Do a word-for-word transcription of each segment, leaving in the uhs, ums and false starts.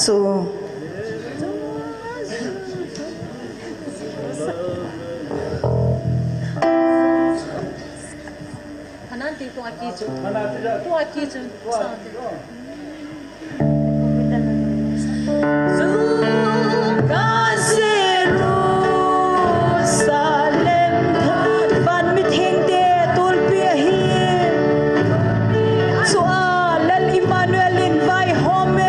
Jesu. Jerusalem van mithengte tulpi ahi. Chua Lal Emmanuel in vaihom e.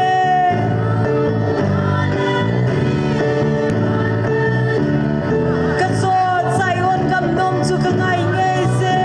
Ka chot Zion gam nom chu ka ngai ngei e.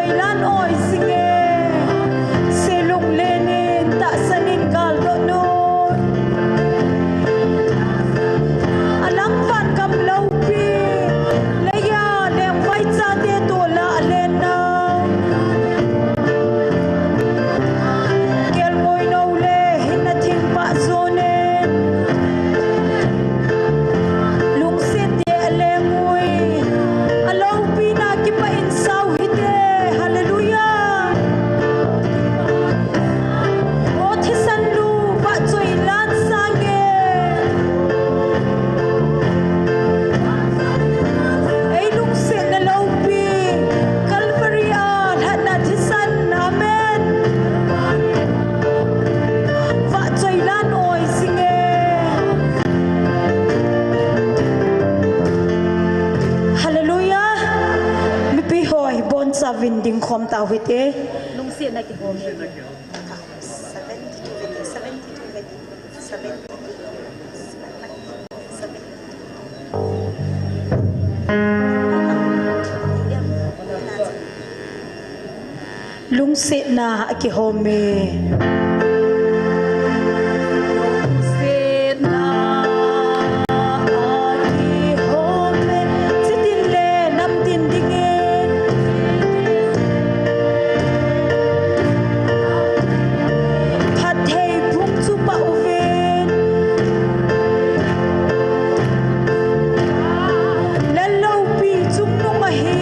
Vahchoilan oi singe, selung lenin tahsanin galdoh nu. Alang vangam loupi, leiya lengvai chate tola alen nau. Kelngoi nou le hinna thingpah jonin. Lungset te alengui. Aloupina kipah in sao hite. Hallelujah. O thisan lu vahchoilan sange. Ei lungsetna loupi, Calvary a lhatna thisan, amen. Vahchoilan oi singe. Hallelujah. Mipi ho hi bonchauvin dingkhom tau hite. Lungsetna kihom e. Lungsetna akihom e. Lungsetna akihom e. Chitin le namtin dingin. Phatthei phung chu pah uvin. Lalloupi chungnung ahi.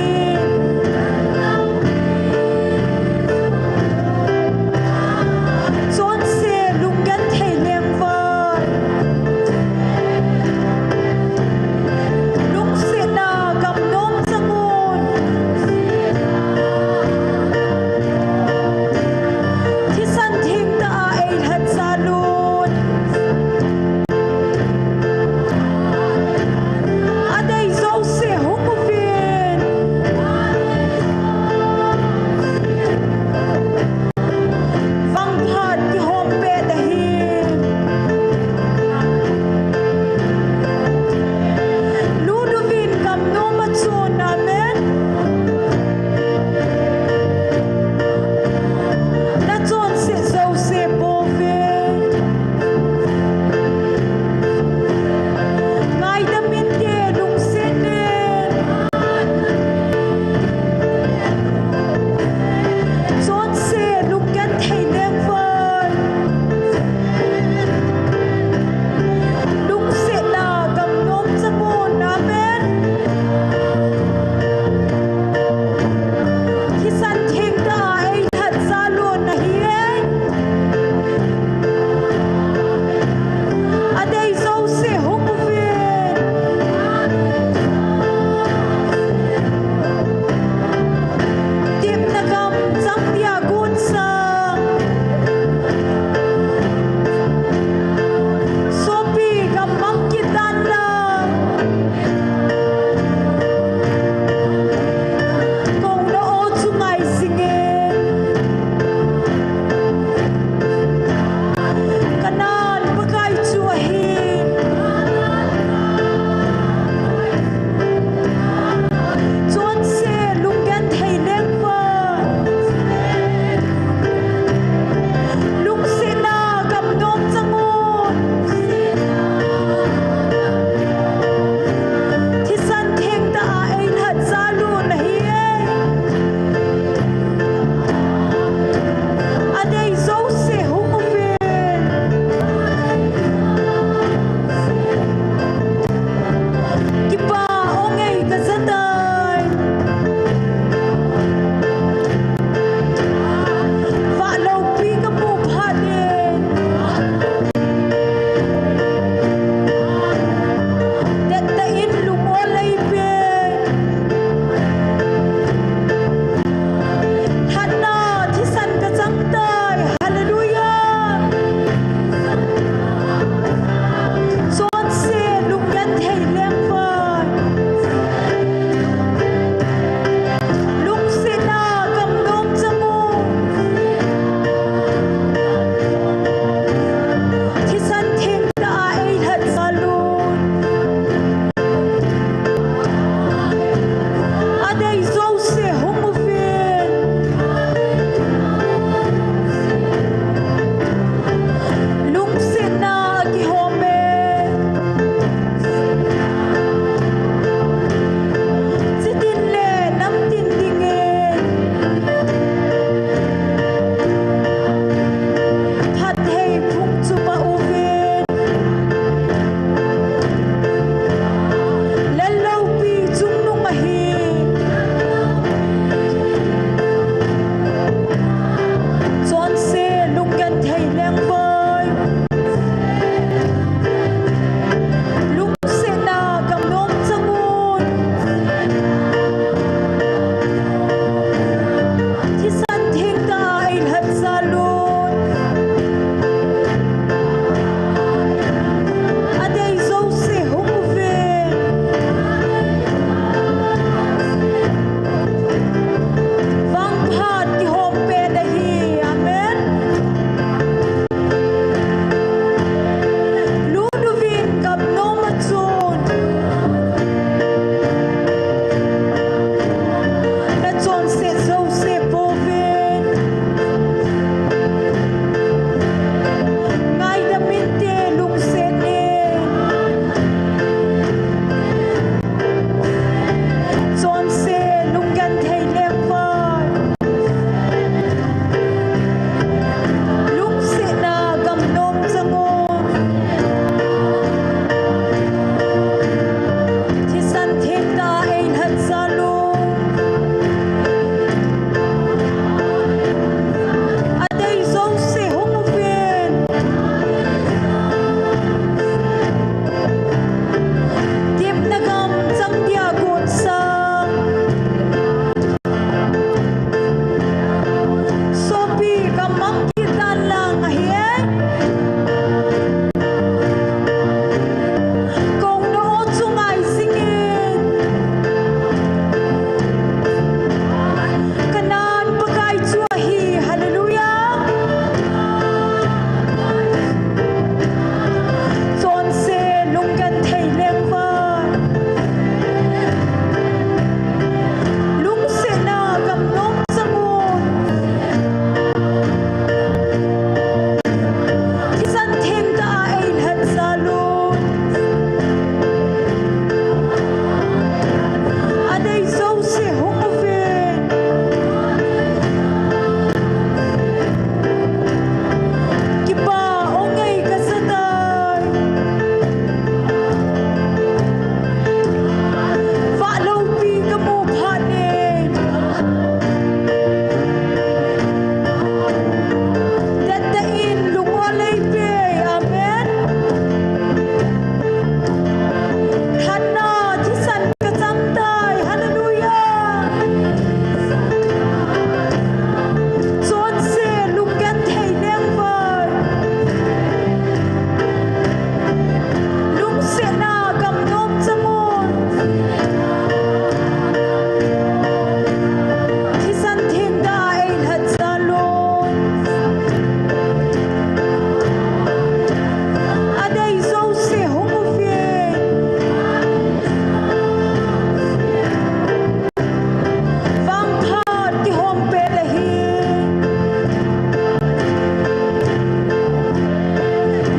ahi.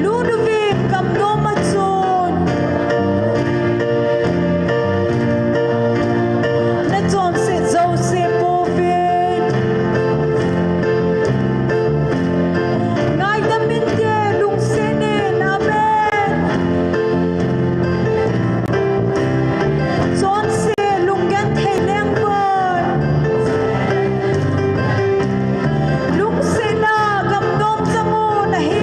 Lut uvin gamnom a chun. Na chonset jouse pouvin. Ngaidam inte, lungset in, amen. Chonse lunggenthei lengvoi. Lungsetna gamnom chang un ahi.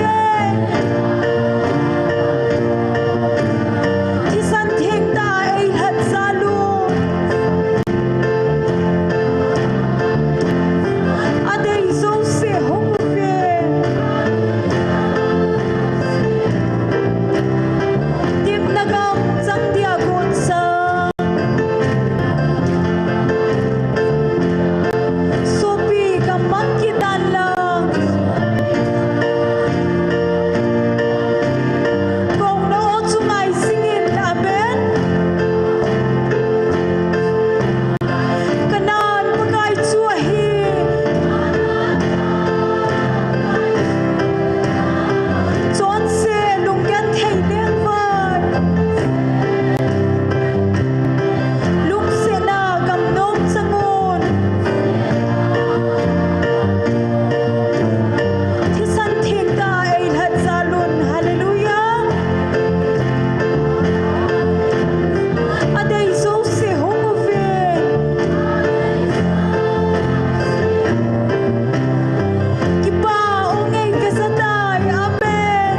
Thisan theng tah a eilhat jal un. Adei jouse hung uvin. Tepna gam chang dia got chang. Sopi gam mang kit tan lang. Kong na o chu ngai singin, amen. Kanan Pakai chu ahi. Chonse lunggenthei lengvoi. Lungsetna gamnom chang un. Thisan theng tah a eilhat jal un. Hallelujah. Adei jouse hung uvin. Kipa u ngei kajatai. Amen.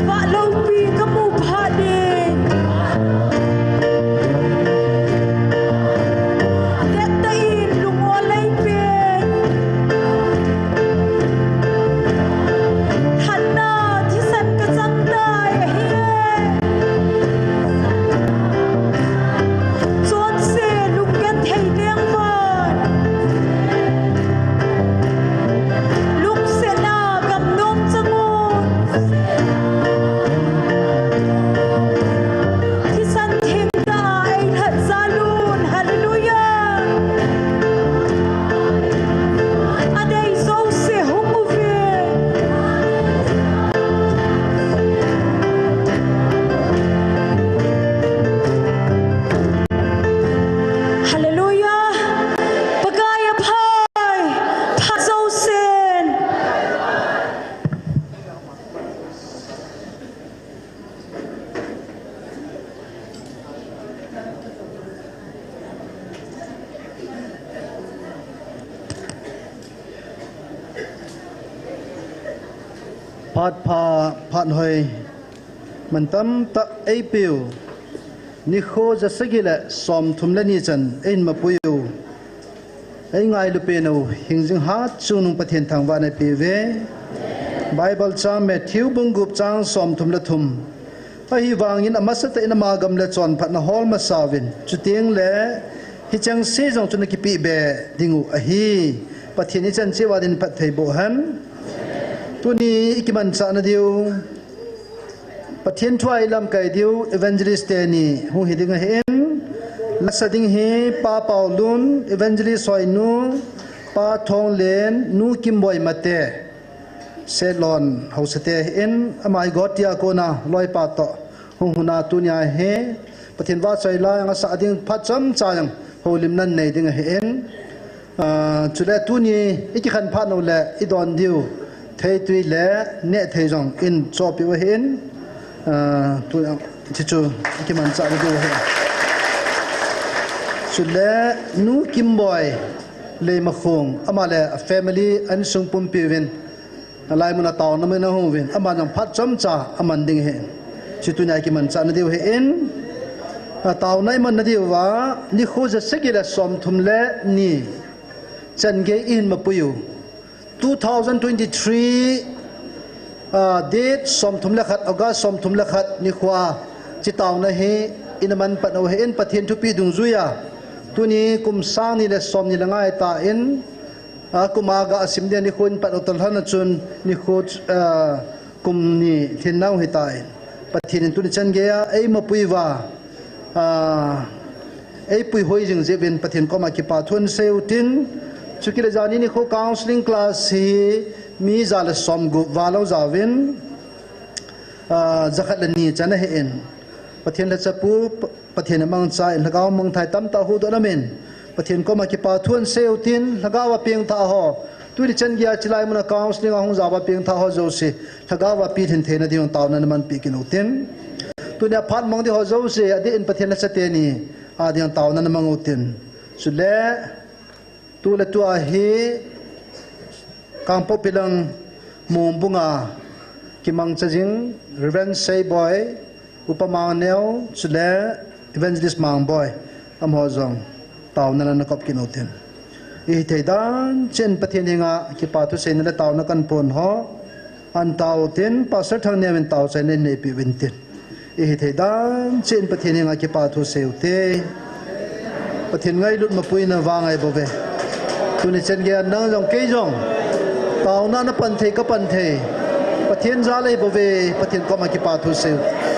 Vah loupi kamu phat in. Dettah in lung-ol eipen. Lhatna thisan kachang tai ahi. Chonse lunggenthei lengvoi. Lungsetna gamnom chang un. Thisan theng tah a eilhat jal un. Hallelujah. Adei jouse hung uvin. Hallelujah. Pakai apha, phat jousen. Phat pha, phat hoi, man tamtah eipeu, nikho ja sagi le som thum le ni chan eihin mapui u, eingailu pen u, hingjing hat chungnung Pathen thangvahna eipeuve. Bible chang Matthew bung gup chang som thum le thum. Ahivangin amasatah in ama gam le chonphatna hol masa uvin. Chuteng le hicheng se jong chu nakipeh be ding u ahi. Pathen ichan cheh uva din phatthei boh hen. Tuni ikimanchah nadiu, Pathen thu a ilamkai diu evangelist teni hung hi ding ahin. Lasa ding hi Pa Paulun, evangelist Hoinu, Pa Thonglen, Nu Kimboi mate. Setlon hausate ahin, ama hi Guwahati a kona loipa toh hung huna tunia hi Pathen vahchoi la jong asah ding phat chomcha jong houlimna nei ding ahin. Ah, chule tuni ikikhen phat nau le idon diu theitui le nehthei jong in chohpeh u ahin. Ah, tu, ti chu ikimanchah nadiu ahi. Chule Nu Kimboi Leimakhong, ama le a family, a insung pumpi uvin, alai mun a taona mun a hung uvin, ama jong phat chomcha aman ding ahi. Chu tunia ikimanchah nadiu ahin, a taona iman nadiu va, nikho ja sagi le som thum le ni chan gei ihin mapui u. Two thousand twenty-three, ah, date som thum le khat, August som thum le khat nikho a, hiche taona hi ina man pat u ahin Pathen thupeh dungjuiya. Tuni kum sang ni le som ni le nga ahitan, ah, kum a ga asim dia nikho in pat u toh lhon a chun nikho, ah, kum ni lhin nau ahitan. Pathen in tuni chan geiya eimapui uva, ah, eipui hoi jing jeh uvin Pathen koma kipa thu ahin sei utin, chukit le jani nikho counseling class hi mi ja le som gup val ajaovin, ah, jakhat le ni chan ahin. Pathen lhachapu, Pathen amangcha in lhagao mangthah tamtah huhdoh in amin. Pathen koma kipa thu ahin sei utin, lhagao a pengthah ho. Tuni chan geiya chilai muna counseling a hung jaova pengthah ho jouse, lhagao a pilhin theina ding taona namanpi kit utin. Tunia phat mang ding ho jouse, adeh in Pathen lhacha teni a ding taona namang utin. Chule, tu le tua hi Kangpokpi lang Mongbung a kimangcha jing Reverend Seiboi, Upa Mangneo, chule Evangelist Mangboi, amaho jong taona nakop kit utin. Ihithei dan cheh in Pathen henga kipa thu seina le taona kahin pon ho, ahin tao utin, Pastor Thangneo in taochaina aneipi uvin tin. Ihithei dan cheh in Pathen henga kipa thu sei ute. Pathen ngailut mapuina vang ahi bouve. Tuni chan geiya nang jong kei jong taona napan thei, kapan thei Pathen jal ahi bouve. Pathen koma kipa thu sei ute.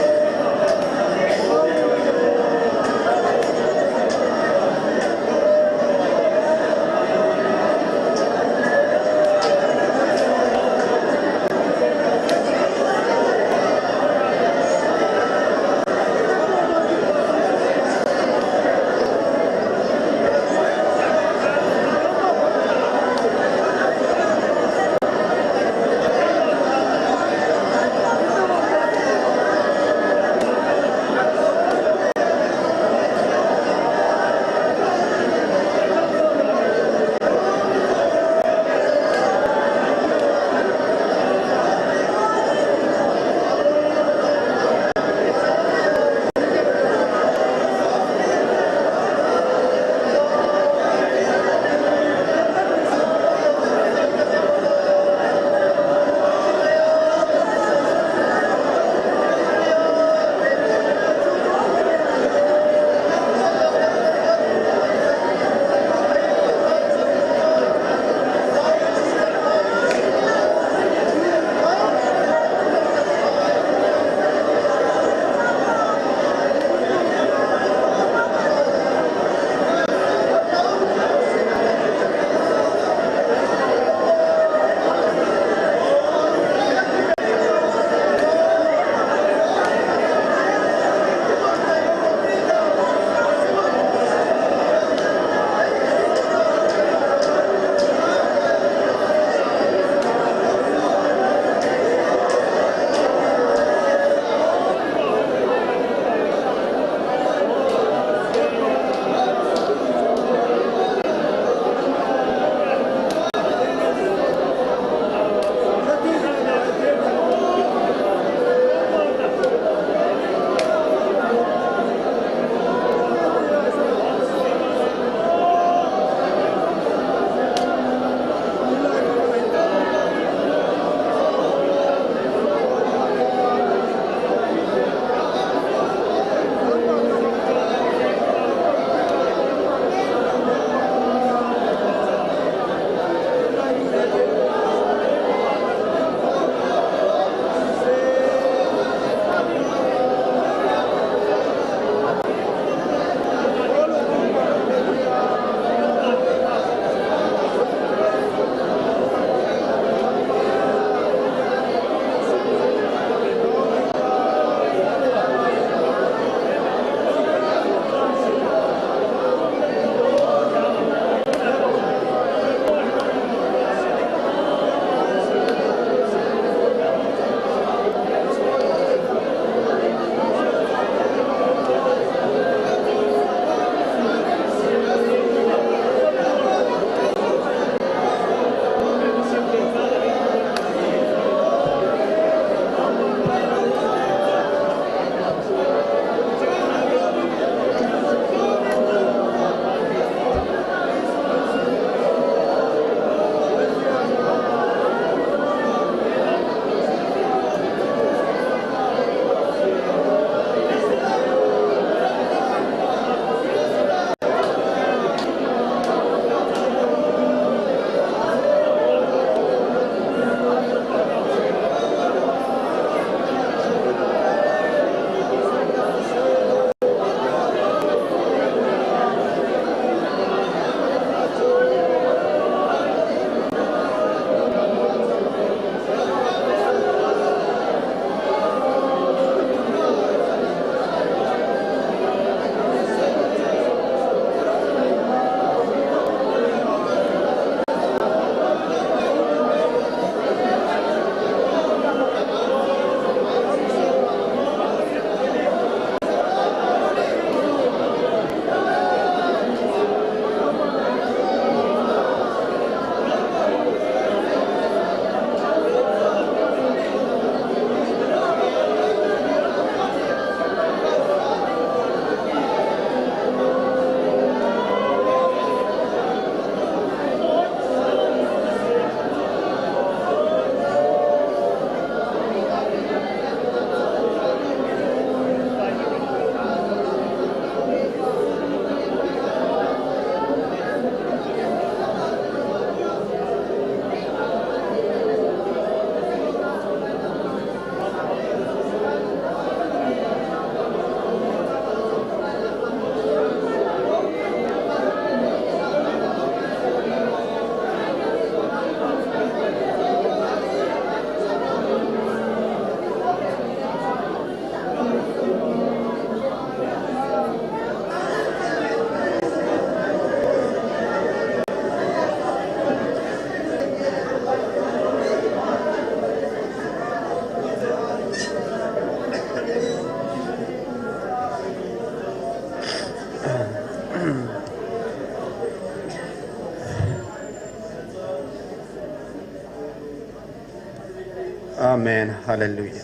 Amen. Hallelujah.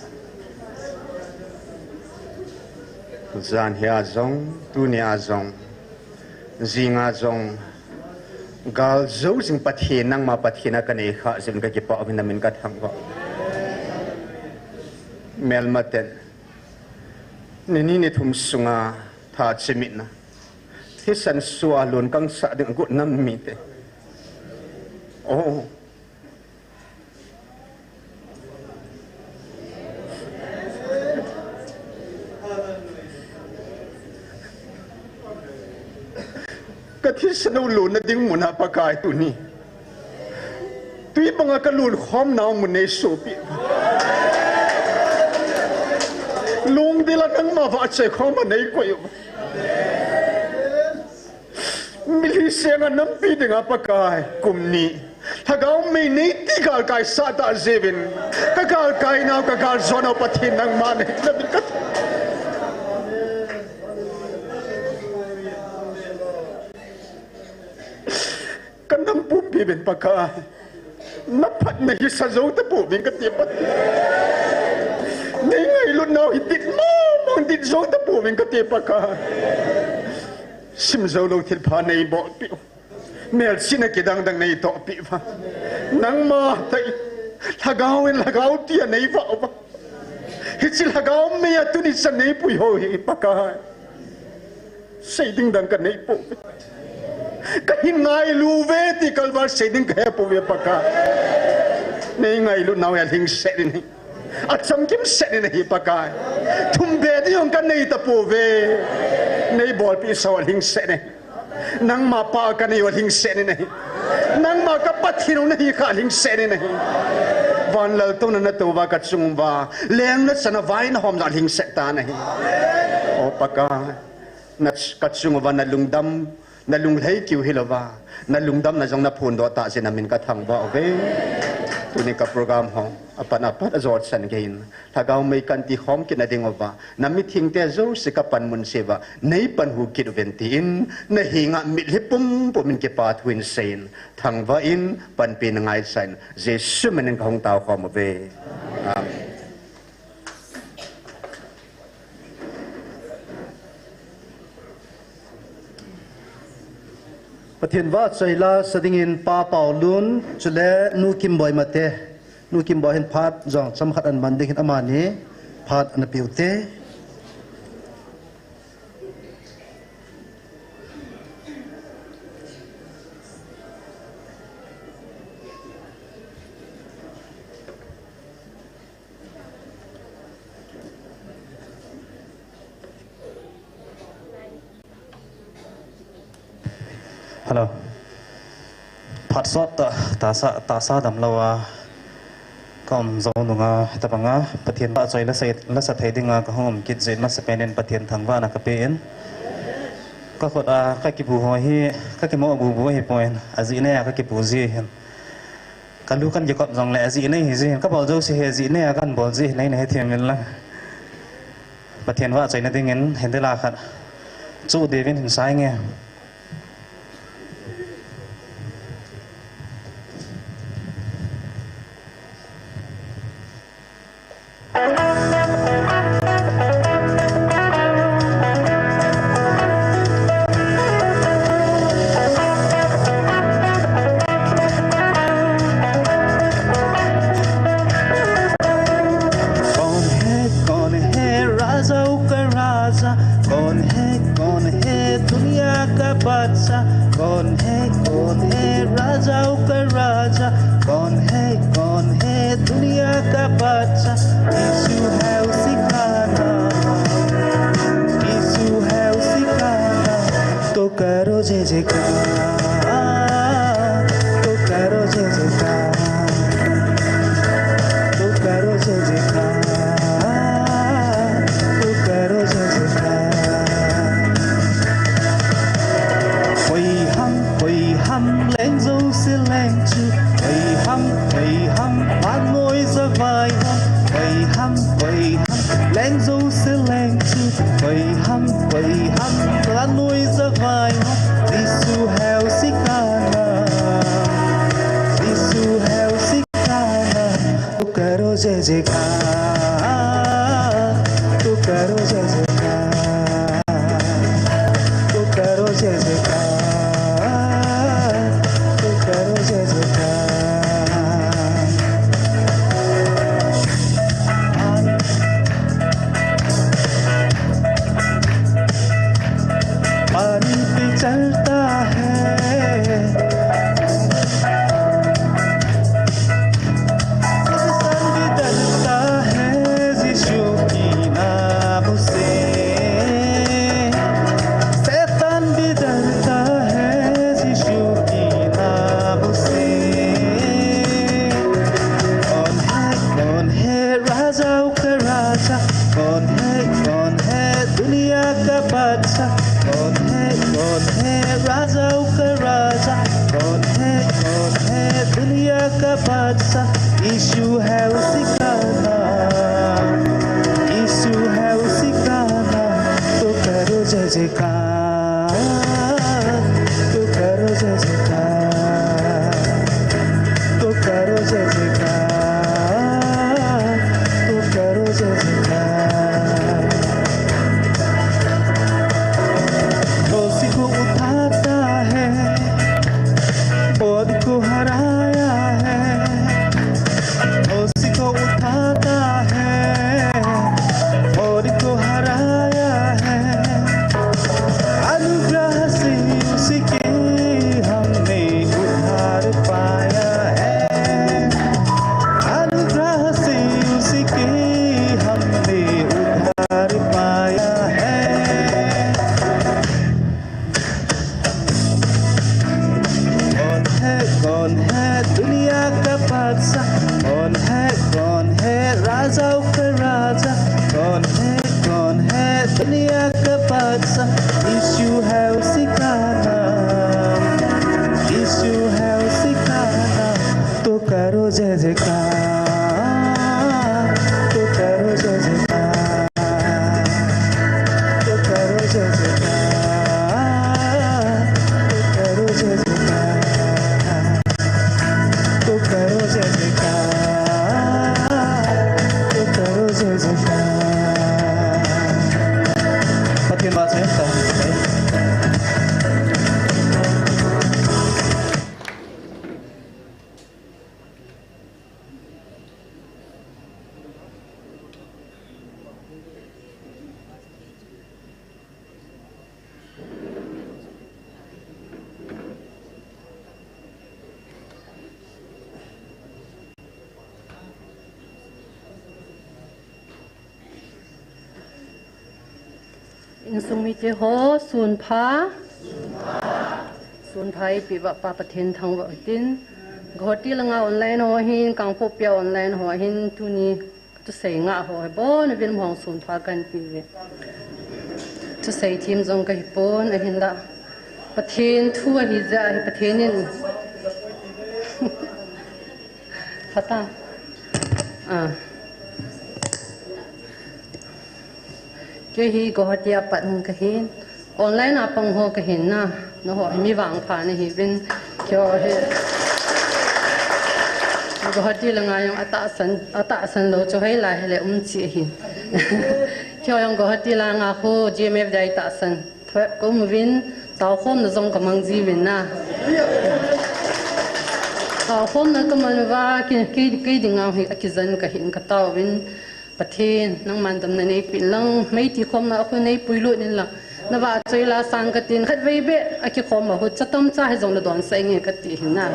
Jan hia jong, tunia jong, jinga jong, gal jou jing Pathen, nangma Pathen a kanei kha jeh in kakipah uvin namin kathangvah. Melmaten, nini nithum sunga tha chimitna, thisan sua lon kangsah ding agot nam mite. Oh. Ka thisan u lonna ding muna Pakai tuni. Twi banga ka lon khom nau mun nei sopi. Lungdila nangma vahchoi khoma nei koi u. Mitlhi senga nampi dinga Pakai, kum ni. Lhagao mei nei ti galkai sah ta jeh uvin. Ka galkai nau, ka galjou nau Pathen nangma nei. Na bin ka Ka nam pumpi uvin Pakai. Na phatna hi sa jou tapouvin kati Pakai. Nei ngailut nau hi dit mong mong dit jou tapouvin kati Pakai. Sim jou lou thilpha nei bolpeh u. Melchihna kidang dang nei tohpeh uva. Nangma tah in. Lhagao in lhagao tia nei vah uva. Hiche lhagao mei a tuni chan nei puiho hi Pakai. Sei ding dang ka nei pouve. Ka hin ngailu uve ti kalval sei ding ka he pouve Pakai. Nei ngailut nau hi alhingset in ahi. Achamkim set in ahi Pakai. Thumbe ding jong ka nei tapouve. Nei bolpeh sah u alhingset in ahi. Nangma pa ka nei u alhingset in ahi. Nangma ka Pathen u nahi kha alhingset in ahi. Van laltouna natoh uva ka chung uva lengna chan a vai nahom jong alhingset tan ahi. O Pakai. Na ch-, ka chung uva na lungdam, na lunglhai kiu hilouva, na lungdamna jong na phondoh tah jeh in namin ka thangvah uve. Tuni ka program ho, apat apat ajot chan geiyin. Lhagao mei kan ti khom kit na ding uva, na mithengte jouse ka panmun cheh uva, nei panhu kit uvin tin, na henga mitlhi pumpum in kipa thu in seiyin, thangvah in, panpina ngaichan, Jesu min in ka hung tao khom uve. Amen. Pathen vahchoi la sa dingin Pa Paulun, chule Nu Kimboi Mate, Nu Kimboi hin phat jong chomkhat ana man ding hin amani phat ana peh ute. Hello. Phat sot tah, tahsa, tahsa damlou a ka um jou nunga, hitabanga Pathen vahchoi la sa, la sa thei dinga ka hung um kit jeh in masapen in Pathen thangvahna ka pe in. Ka khut a ka kibu ho hi, ka kimo bubu ahipoi, ajeh nei a ka kibu ji hin. Ka lu kan kikop jongle ajeh nei hi jeh hin, ka bol jouse hi ajeh nei a kan bol ji hin, nei na hethem in lang. Pathen vahchoina dingin hin dila khat chu devin hin sai nge. कौन है, कौन है राजाओं का राजा? कौन है, कौन है दुनिया का बादशाह? कौन है, कौन है राजाओं का राजा? कौन है, कौन है दुनिया का बादशाह? यीशु है उसी का नाम, यीशु है उसी का नाम। तो करो जय जयकार, तो करो जय जयकार, तो करो जय जयकार, तो करो जय जयकार। Hoi ham, hoi ham, leng jouse leng chu. Hoi ham, hoi ham, vannoi zavai ham. Hoi ham, hoi ham, leng jouse leng chu. Hoi ham, hoi ham, vannoi zavai ham. Jisu heusi जय जयकार, तू करो जय जयकार, तू करो जय जयकार, तू करो जय जयकार। पानी पे चलता है, शैतान भी डरता है यीशु की नाम से, शैतान भी डरता है यीशु की नाम से। कौन है, कौन है राजाओं का राजा? कौन है, कौन है दुनिया का बादशाह? कौन है, कौन है राजाओं का राजा? कौन है, कौन है दुनिया का बादशाह? यीशु है, उसी का नाम, यीशु है, उसी का नाम। तो करो जय जयकार, तो करो जय जयकार, तो करो जय जयकार, तो करो जय जयकार। उसी को उठाता है, मौत को हराया है, उसी को उठाता है, मौत को हराया है। अनुग्रह से उसी के हमने उद्धार पाया है, अनुग्रह से उसी के हमने उद्धार पाया है। कौन है, कौन है दुनिया का बादशाह? कौन है, कौन है राजाओं का राजा? कौन है, कौन है दुनिया का बादशाह? यीशु है, उसी का नाम, यीशु है, उसी का नाम। तो करो जय जयकार, तो करो जय जयकार, तो करो जय जयकार, तो करो जय जयकार, तो करो जय जयकार, तो करो जय जयकार। Pathen vahchoi tau. Insung mite ho, sunpha. Sunpha eipeh uva Pa Pathen thangvah u hitin. Guwahati langa online ho hin, Kangpokpi a online ho hin, tuni kathusei ngah ho hi abonchauvin hung sunpha kahin peh uve. Thusei them jong kahipon, ahinla Pathen thu ahi jeh a hi Pathen in phatah. Ah. Kei hi Guwahati a pat hung kahin. Online a pang ho kahin na. Nangho hi mi vangpha nahiuvin. Keiho hi Guwahati langa jong atahsan, atahsan lou chu hoilai hile um cheh ahin. Keiho jong Guwahati langa khu G M F D I tahsan. Thoi ka um uvin, taokhomna jong ka mang jiuvin na. Taokhomna ka mang uva, kei, kei, kei dinga hi akijen kahin ka taovin. Pathen, nangman damna neipeh in lang, meiti khomna a khu neipuilut in lang. Na vahchoi la sang katin, khatvei beh akikhom a khu, chatam cha hijongle donsah inge kati ahi na.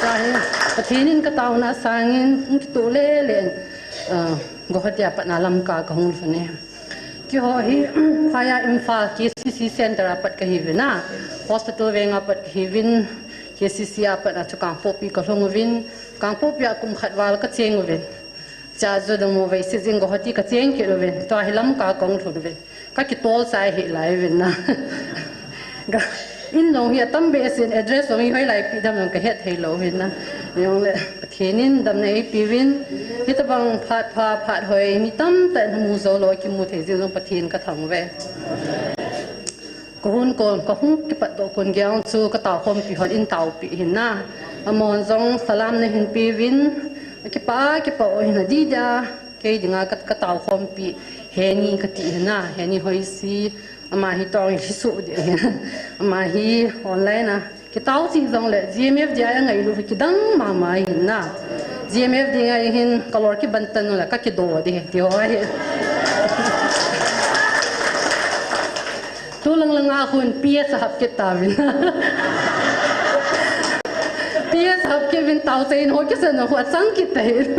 Cha hi, Pathen in ka taona sangin, hung kitoh lele in, ah, Guwahati a pat na Lamka kahung lhun e. Keiho hi, phai a Imphal K C C Center a pat kahiuvin a, hospital veng a pat kahiuvin, K C C a pat a chu Kangpokpi kalhung uvin, Kangpokpi a kum khat val kacheng uvin. Cha chu dammo vei sijin Guwahati kacheng kit uvin, tua hi Lamka kahung lhun uvin. Kakitol chai hih lai uvin na. Ka, in jong hi atam behseh in, address jong hi hoilai pi dam jong kahet thei lou uvin na. Jongle Pathen in damna eipeuvin, hitabang phat pha phat hoi mi tamtah in amu jou lou, akimu thei jing jong Pathen kathang uve. Kahung kon, kahung kipat doh kon geiya chu kataokhompi hon eitaopi ahin na. Amahon jong salam nahin peuvin, Kipa, kipa o hin a di dia, kei dinga ka, ka tao khompi, Heni ka ti hin a, Heni Hoisi, ama hi tong hi su di hin, ama hi online a, kitao chi jong le, G M F D a ngailu kidang mama hin a, G M F D a hin, ka lor kiban tan la, ka kido di, ti ho hi. Tu lang lang a hun P S hap kit ta vin. P S hap kit vin tao se in ho kisa na ho chang kit ta hin.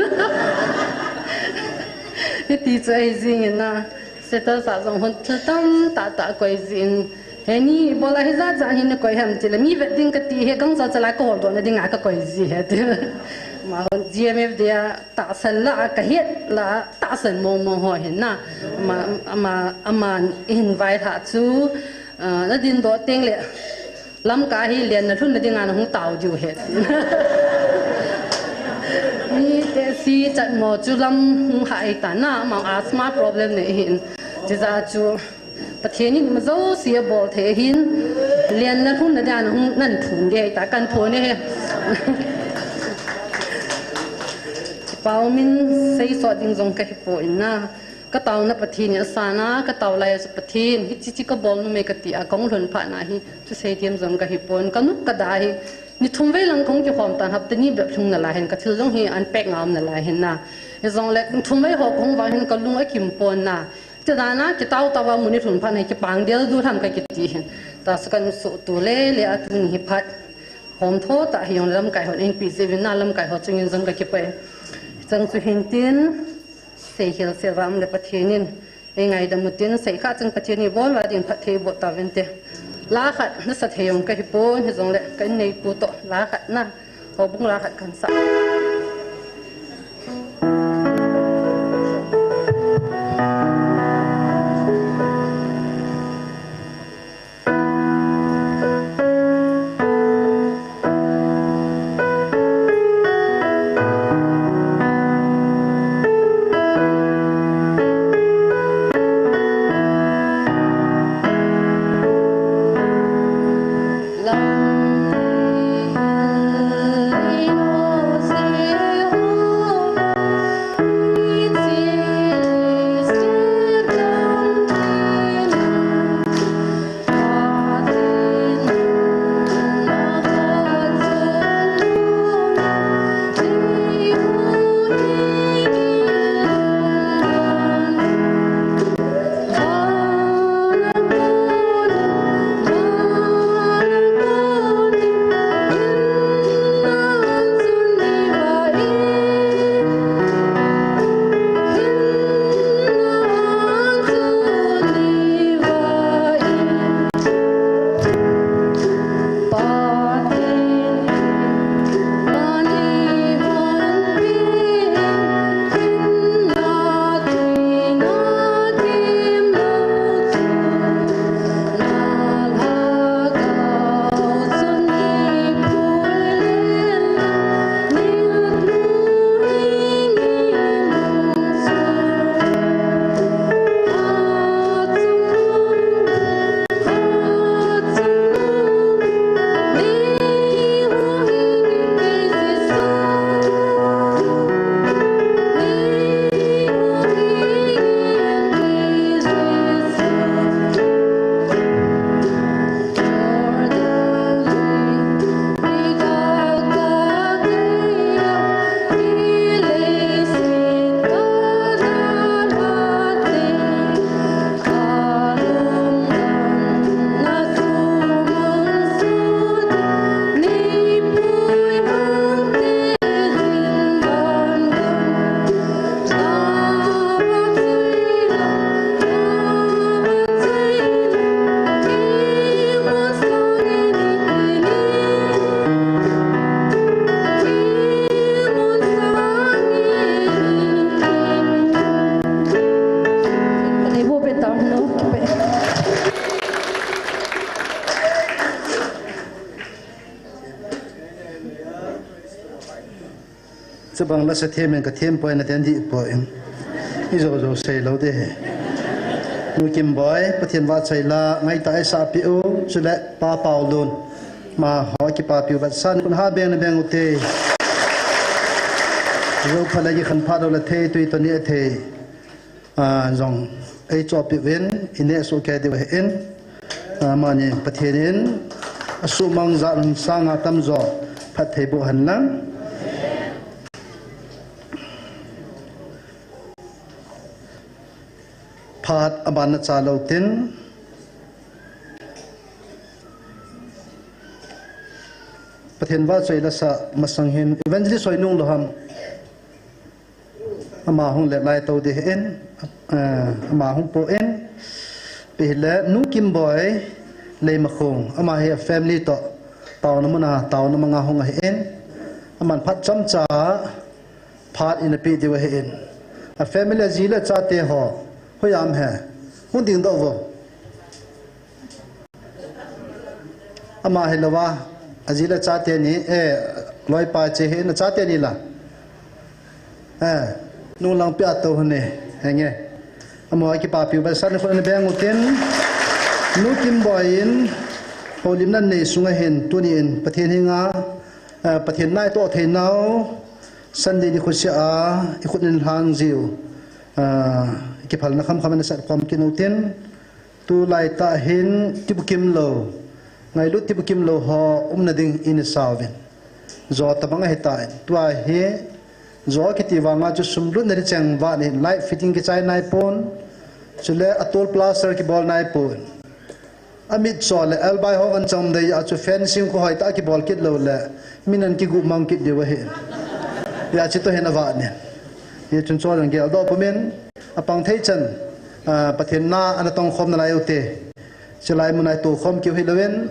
Hiti chu ahi jing in a. Status a jong hun thil tam tah tah koi jin. Heni bol a hi jat jat hin koi ham ti le mi vet ding ka ti he gang jat chala ka hol do na ding a ka koi ji he ti. Ma hun G M F D a tahsan la a ka het la tahsan mong mong ho hin a. Ama, ama, aman invite ha chu, ah, na din do teng le lamkai hi len na lhun na ding a na hung tao diu he. Mi te si chat mo chu lam hung ha ai ta na, ama asthma problem ne hin. Ti ja chu Pathen in ma jouse a bol thei hin, len na lhun na dia na hung nan thun de ta kan thon e he. Pau min sei so ding jong ka hi po in a, ka taona Pathen in a san a, ka tao lai a chu Pathen, hichi chi ka bol nu me ka ti a, kong lhun pha na hi, thusei thiam jong ka hi pon, ka nup ka da hi, ni thum vei lang kong kikhom tan hapta ni bep lhung na lai hin, ka thil jong hi an pek ngam na lai hin a. Hi jong le, ni thum vei ho kong vang hin ka lung a kim pon a. Ti dan a, kitao tao a mun i lhun phat na hi kipang del du tham ka kiti hin. Ta sa kan su tu le le a tuni hi phat. Hom tho ta hi jong lamkai hon eng pi jeh vin a lamkai ho chungin jong ka kipah e. Chang chu hin tin, sei hel sel vam le Pathen in. Ei ngaidam u tin, sei kha chang Pathen in bon va din phat thei bol ta vin te. La khat na sa thei jong ka hi pon hi jong le ka in nei pu to la khat na. Houbung la khat kan sa. Chubang la sa them in ka them poi na ten di poi. I jo jo sei lo de. Nu Kim Boi, Pathen vahchoi la, ngai ta e sa pi u, chule Pa Pau Lun. Ma ho kipapi u vat san, kun ha beng na beng u te. Zo pha le kikhen pha do le thei tui to ni a thei. A, zong ei chopi vin, i ne su ke diu hin. A, mani Pathen in, a su mang za lung sanga tam zo, phat thei bu han lang. Phat aban na cha lo tin. Pathen va choi la sa masang hin. Evangelist soi nung lo ham. Ama hung le lai to de in, eh, ama hung po in, pi le Nu Kimboi Leimakhong, ama hi family to, tao na muna, tao na manga hung ahi in, aman phat cham cha, phat in a pi diu ahi in. A family a zi le chate ho, hoiam he, hung ding do vo. Ama hi lo va, a zi le chate ni, eh, loipa che hi na chate ni la. Eh, nung lang pia to hne, henge. Amo a kipapi ba san khun beng utin. Nu Kimboi in, holim nan nei sunga hin, tuni in, Pathen hinga, eh, Pathen nai to thei nau, Sunday ni khusia a, i khut in hlang ziu. Ah, kiphalna kham kham na sat khom kin utin. Tulai tah hin tibukim lo, ngailut tibukim lo ho umna ding in i sauvin. Zo tabang ahi ta in. Tua hi, zo kiti vanga chu sumlut na di cheng va ni light fitting kichai nai pon. Chule a tol plaster kibol nai pon. A mit cho le elbai ho van chom dei a chu fencing khu hoi ta kibol kit lo le. Min an kigu mang kit diu ahi. Ya chi to hin a va ni. Hi chun cho dang gel do pumin. A pang thei chan, ah, Pathen na ana tong khom na lai u te. Silai mun ai tu khom kiu hi loin,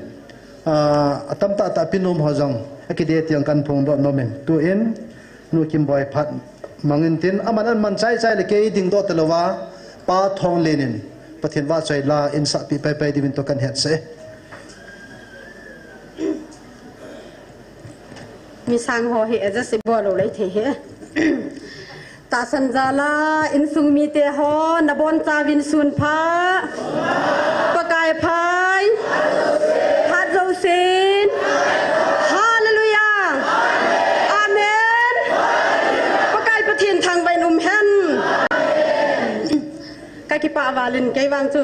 ah, a tam ta ta pinum ho jong, a kide tiang kan phong do nomin. Tu in, Nu Kimboi phat mangin tin, aman an man chai chai le kei ding do ta lo va, Pa Thong Len in, Pathen va choi la in sa pi pai pai diu in to kan het se. Mi sang ho hi adjust i bol lo lei thei hi. Tahsan jal a insung mite ho, na bon chauvin sun pha. Pakai phai. Phat jousen. Hallelujah. Amen. Pakai Pathen thangvah in um hen. Ka kipah val in kei vang chu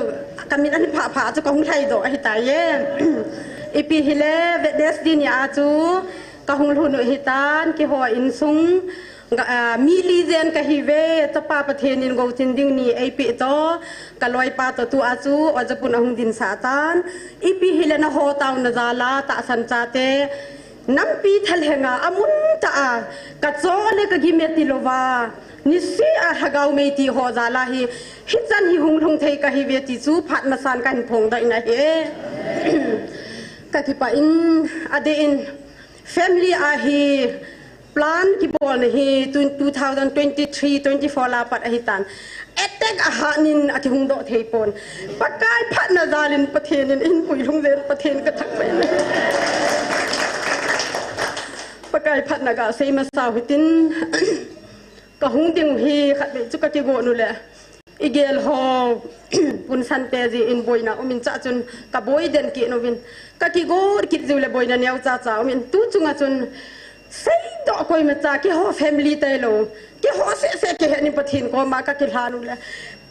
ka min an pha pha chu ka hung lhai doh ahi tai e. Ipi hile Wednesday ni a chu ka hung lhun u ahi tan, keiho insung, ah, mi li jen ka hi ve, Chapa Pathen in gochin ding ni ei pe to, ka loipa to tu a chu, Oja pun a hung din sa tan, ipi hile na ho tauna jal a, tahsan chate, Nampi thalhenga amun ta a, ka cho le ka gim e ti lova, nisi a lhagao mei ti ho jal a hi, hichan hi hung lhung thei ka hi ve ti chu phat masan ka hin phong doh na hi. Ka kipah in, adeh in, family a hi, plan kibol na hi, tu-, two thousand twenty-three, twenty-four la pat ahi tan. Attack a hat nin a kihung doh thei pon. Pakai phatna jal in Pathen in, in puilhung jen Pathen ka thangvah in. Pakai phatna ga sei masa u hitin. Ka hung ding u hi khatvei chu ka kigon u le. I gel ho, pun san te ji in boina um in cha chun ka boi den kit uvin. Ka kigon kit jiu le boina neo cha cha um in. Tu chunga chun Seidoh koima cha, keiho family tailou. Keiho seh seh kihe nin Pathen koma kakilhan u le.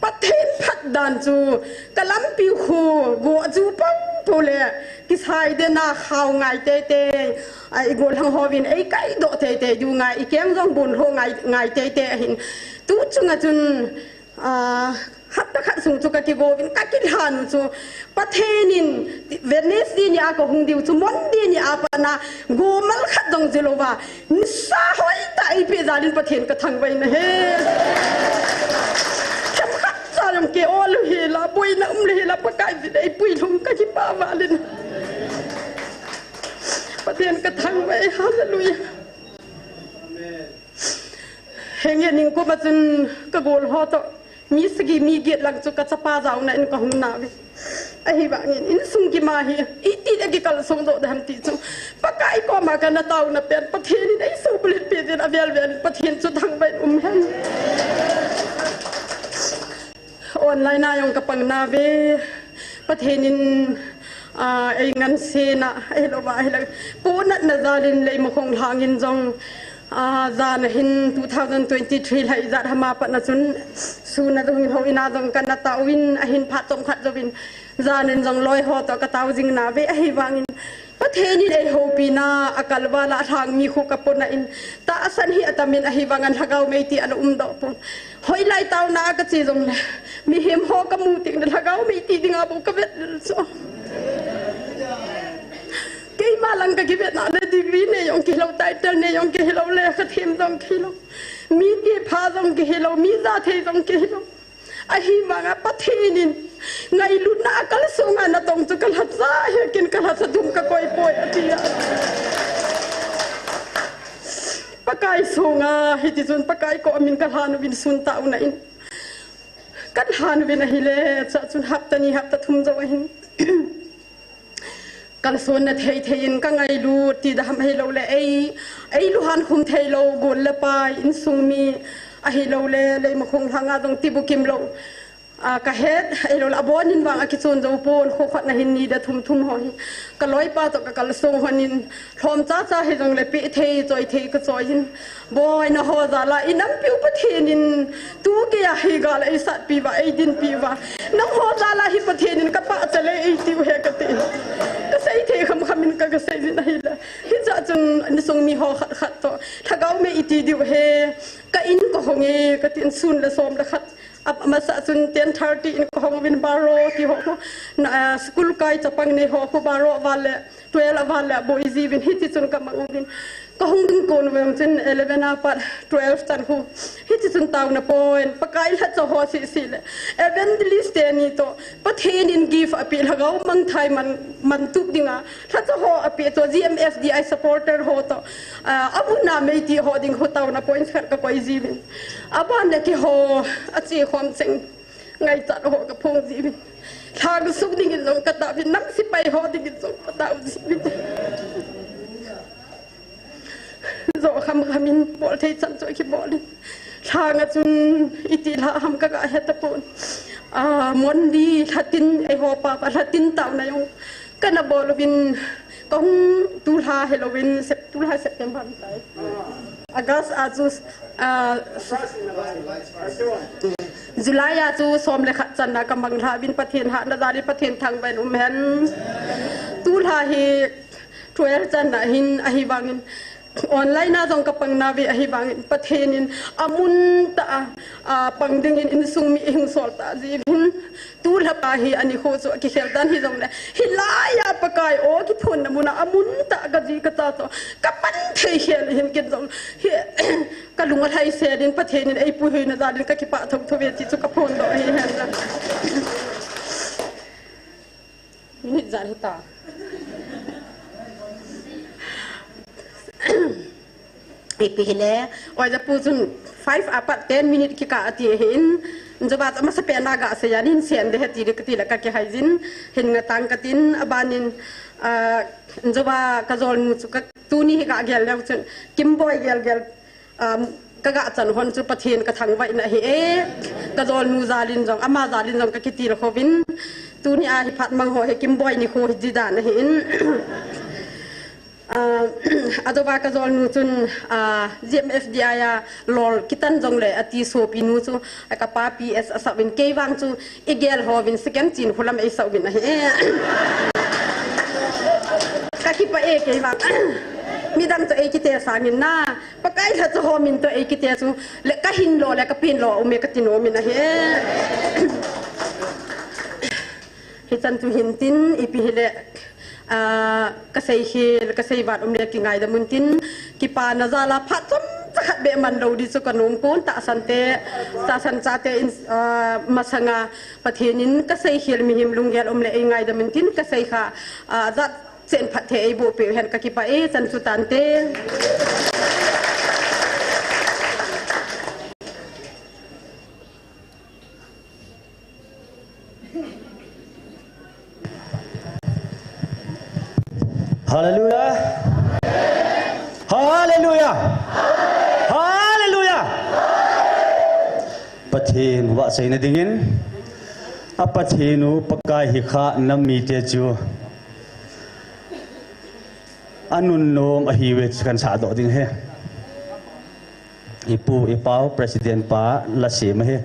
Pathen phat dan chu, ka lampi khu, go chu pang pu le. Kisai dena khao ngai teitei. Ai, i gollhang hovin, ei kaidoh teitei diu ngai, i keng jong bon lho ngai, ngai teitei ahin. Tu chunga chun, Ah, hapta khat sung chu ka kigo uvin, ka kilhan u chu. Pathen in Wednesday ni a ka hung diu chu, Monday ni a pat na, gomal khat dong jilouva. Nisa hoitah eipeh jal in Pathen ka thangvah in ahi. Themkhat cha jong ke ol u hila, boina um le hila, Pakai jin eipui lhung ka kipah val in. Pathen ka thangvah e, hallelujah. Henge ningkum a chun ka gol ho toh. Mi sagi mi get lang chu ka chapa jaona in ka hung nauve. Ahivangin insung kima hi, iti le kikal song doh dem ti chu. Pakai koma kana taona pen, Pathen in eisubulhit peh jin avel vel in Pathen chu thangvah in um hen. Online a jong ka pang nauve. Pathen in, ah, ei ngansena, ei lova, ei la. Punatna jal in lei mukhong lhang in jong. Ah, jan a hin two thousand twenty-three lha ijat hama pat na chun, sun a jong hin houin a jong kana tao uvin, ahin phat chomkhat jouvin, jan in jong loi ho toh katao jing nave, ahivangin Pathen in eihoupi na a kalval a lhang mi khu kapona in, tahsan hi atamin ahivangin lhagao mei ti ana umdoh pon. Hoilai taona a kache jongle, mihem ho kamu teng le lhagao mei ti dinga bou kavet lel chu. Keima lang kakivet na le degree nei jong kihilou, title nei jong kihilou, lekha them jong kihilou, mi tipha jong kihilou, mi jathei jong kihilou. Ahivanga Pathen in ngailutna a kalsong a natong chu kalhacha hi ken kalhacha dum kakoi poi ati a. Pakai songa hiti chun Pakai komin kalhan uvin sun taona in kalhan uvin ahile, chua chun hapta ni hapta thum jou ahin kalsonna thei thei in kangailut ti daham hilou le, ei, ei luhan khum theilou, gol le pai, insung mi ahilou le, Leimakhong lhanga jong tibukim lou. Ah, kahet, ahilou le, abonin vang akichon jou pon, kho khat na hin ni le thum thum ho hi. Kaloipa toh kakalsong hon in, lhom chacha hijongle peh thei, choi thei kachoi in. Boi, nangho jal a inampiu Pathen in tu keiya hi gal eisatpi uva, eidinpi uva. Nangho jal a hi Pathen in kapachat le eitiu ahi kati. Kasei thei kham kham in ka, kasei jin ahile. Hichea chun insung mi ho khat khat toh lhagao mei iti diu ahi. Ka in kahong e, katin sun le som le khat. Amasa chun ten thirty in kahong uvin baro ti ho khu. Na, ah, school kai chapang nei ho khu baro val le twelve a val le boi jiuvin hiti chun kamang uvin. Kahung ding kon uvin chun eleven a pat twelve chan khu. Hiti chun taona pon Pakai lhacha ho sisi le evangelist teni toh Pathen in gift apeh lhagao mangthai man, man tup dinga lhacha ho apeh toh G M F D I supporter ho toh, ah, abuna meiti ho ding khu taona pon khat kakoi jiuvin. Aban le keiho ache khom cheng ngaichat ho kaphong jiuvin. Lhang sung dingin jong katao uvin, nam sepai ho dingin jong katao jiuvin. Jo kham kham in bol thei chan chu kibol in. Lhang a chun iti lha ham kaga hetapon. Ah, Monday lhatin eiho papa lhatin taona jong kana bol uvin, kahung tulha hilouvin, Sep-, tulha September tai. August a chu, ah, July a chu som le khat channa kamang lha uvin Pathen hatna jal in Pathen thangvah in umhen. Tulha hi twelve channa hin ahivangin online a jong kapang nauve ahivangin Pathen in amun tah a, ah, pang dingin insung mi eihung sol tah jiuvin. Tulha pa hi anikho chu akikhel dan hijongle, hilai a Pakai o kiphonna muna amun tah kaji kacha toh kapan thei khel hin ken jong hi kalung alhai sel in Pathen in eipuihoina jal in kakipah thotho uve ti chu kaphondoh ahi hen lang. Minute ijat hita. Ipi hile, oja pu chun five a pat ten minute kikah ati ahin, joba chu amasa pen a gasei a, nin sen de heti de kati le kakihai jin, hin ngatang katin, abanin, ah, joba kajolnu chu ka, tuni hi kagel leu chun, Kimboi gelgel, um, kaga chan hon chu Pathen kathangvah in ahi e, kajolnu jal in jong, ama jal in jong kakitilkhouvin, tuni a hi phat mang ho hi Kimboi nikho hi jidan ahin. Ah, ajoba kajolnu chun, ah, G M F D I a lol kitan jongle ati sopinu chu, ah, kapa P S asah uvin kei vang chu igel houvin second chin khulam eisah uvin ahi e. Kakipah e kei vang. Midang chu eikite sangin na, Pakai lhacha ho min toh eikite chu, le kahin lo le kapen lo ume kati nom in ahi e. Hichan chu hintin, ipi hile, ah, kasei khel, kasei vat um le kingaidam untin, kipana jal a phat chomcha khat beh man lou di chu kanom pon, tahsan te, tahsan chate in, ah, masanga Pathen in kasei khel mihem lunggel um le eingaidam untin, kasei kha, ah, jat chen phatthei eiboh peh u hen kakipah e, chan chu tante. Hallelujah. Hallelujah. Hallelujah. Pathen vahchoina dingin, a Pathen u Pakai hi kha nam mite chu anunnom ahiuve chu kan sahdoh ding ahi. Ipu, ipau, President pa, la sem ahi.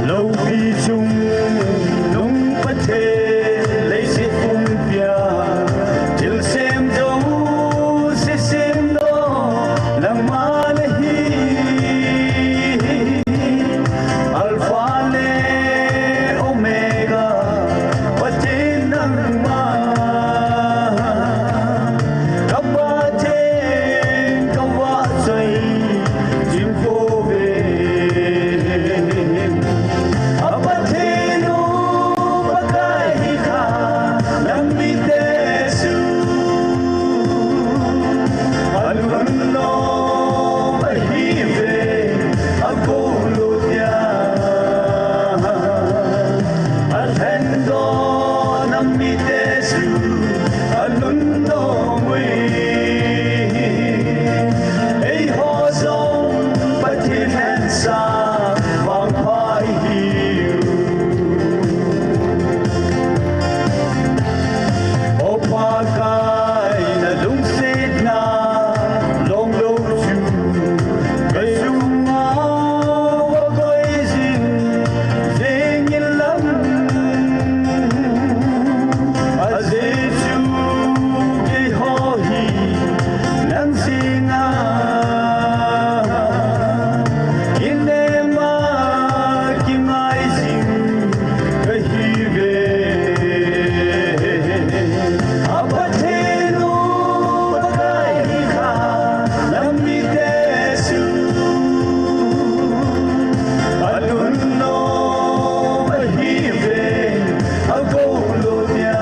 Loupi chung nung Pathen leiset pumpi a thilsem jouse semdoh nangma nahi. Alpha le Omega Pathen nangma. Ka Pathen, ka vahchoi jing pouve. A Pathen u Pakai hi kha, nang mite chu alunnom ahiuve, agou lou dia. Alhendoh nang mite chu alunnom uve. Eiho jong Pathen lhensah vangpha ihiu. O Pakai, na lungsetna longlou chu ka sunga va koi jing jing in lang. Ajeh chu keiho hi nang jeng a kinem a kingai jing kahiuve. A Pathen u Pakai hi kha, nang mite chu alunnom ahiuve, agou lou dia.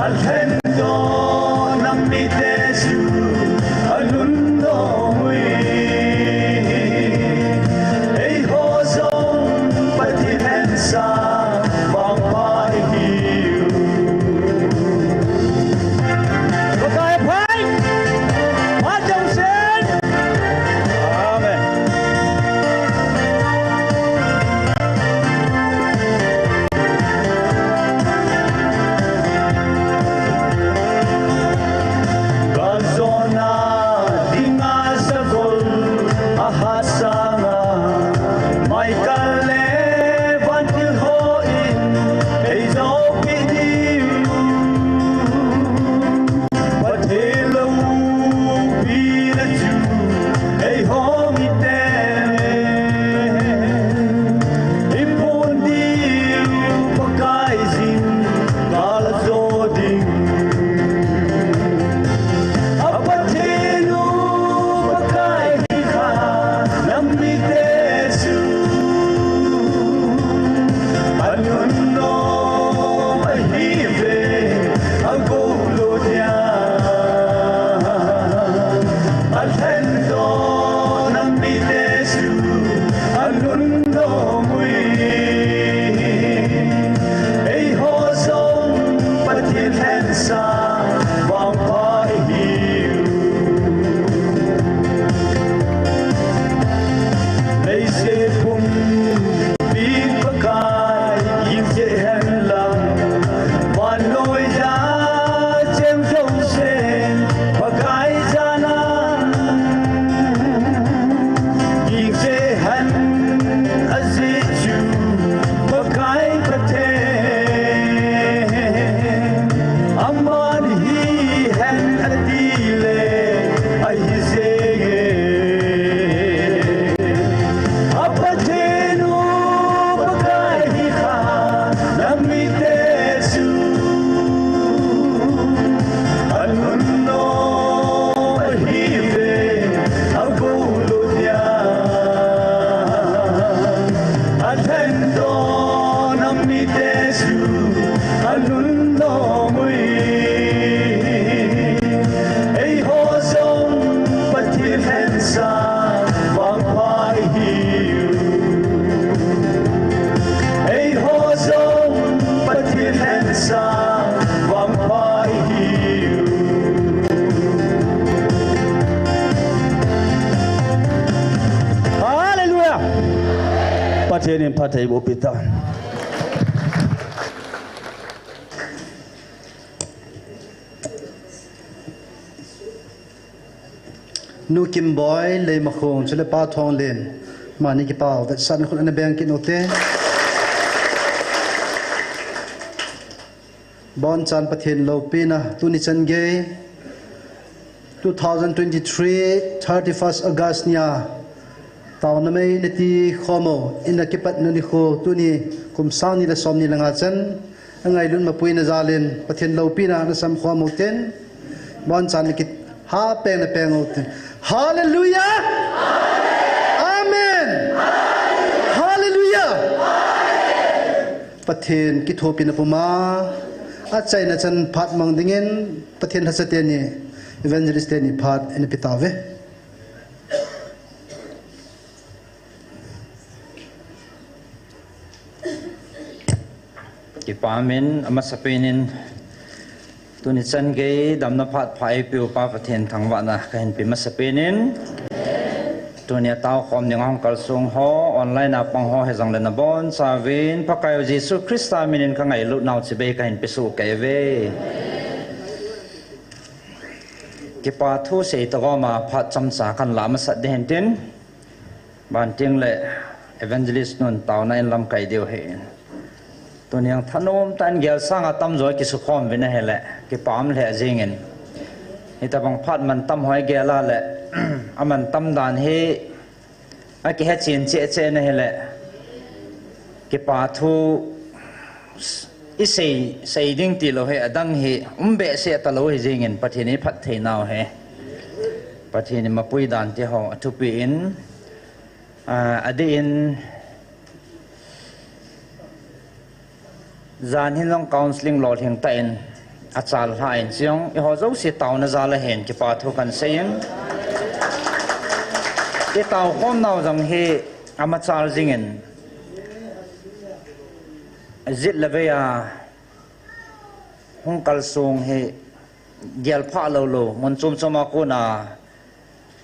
Alhendoh nang mite chu alunnom uve. Eiho jong Pathen lhensah vangpha ihiu. Pakai phat, phat jong sen. Amen. Ka jona dinga sagol ahat sanga, Michael le vantil hon eijopi diu. Pathen loupina chu eiho miten i pon diu, Pakai jin kala jo ding. A Pathen u Pakai hi kha, nang mite chu alunnom ahiuve, agou lou dia. Alhendoh nang mite chu alunnom uve. Eiho jong Pathen lhensah vangpha ihiu. Leiset pumpi Pakai, gingcheh hen lang, vannoi a cheng jousen Pakai jana. Gingcheh hen aji Nin phatthei boh peh ta. Nu Kimboi, Leimakhong, chule Pa Thonglen, amani kipah vetsahna khut ana beng kit u te. Bonchan Pathen loupina, tuni chan gei, two thousand twenty-three, thirty-first August nia, taona mei nati khom u, ina kipatna nikho, tuni kum sang ni le som ni le nga chan, angailut mapuina jal in, Pathen loupina nasam khom u ten, bonchan na kit ha peng na peng u ten. Hallelujah! Amen! Hallelujah! Pathen kithopina puma, achaina chan phat mang dingin, Pathen lhacha teni, evangelist teni phat ina pe tauve. Kipah in, amasapen in, tuni chan gei damna phat pha eipeu Pa Pathen thangvahna kahin pe masapen in, tunia taokhom ding ahung kalsong ho, online a pang ho hijongle nabonchauvin, Pakai u Jesu Christa minin kangailut nau chibai kahin pe soh kei uve. Kipa thu sei tagom a phat chomcha kahin lah masat ding hintin, banting le evangelist nun taona in lamkai diu ahin. Tuni jong thanom tah in gel sanga tamjo kisukhom uvin ahile, kipa um lheh jengin. Hitabang phat mantam ho igel a le, amantam dan hi akihechen cheh cheh in ahile, kipa thu isei, sei ding tilou hi adang hi um behseh talou hi jengin, Pathen in iphatthei nau hi. Pathen in mapui dan teho athupi in, a, adih in, jan hin jong counselling lolhing tah in achalhah in, chujong eiho jouse taona jal ahin kipa thu kahin seiyin. Itaokhom nau jong hi amachal jingin, jet le vei a hung kalsong hi gelphah lou lou, mun chom chom a kona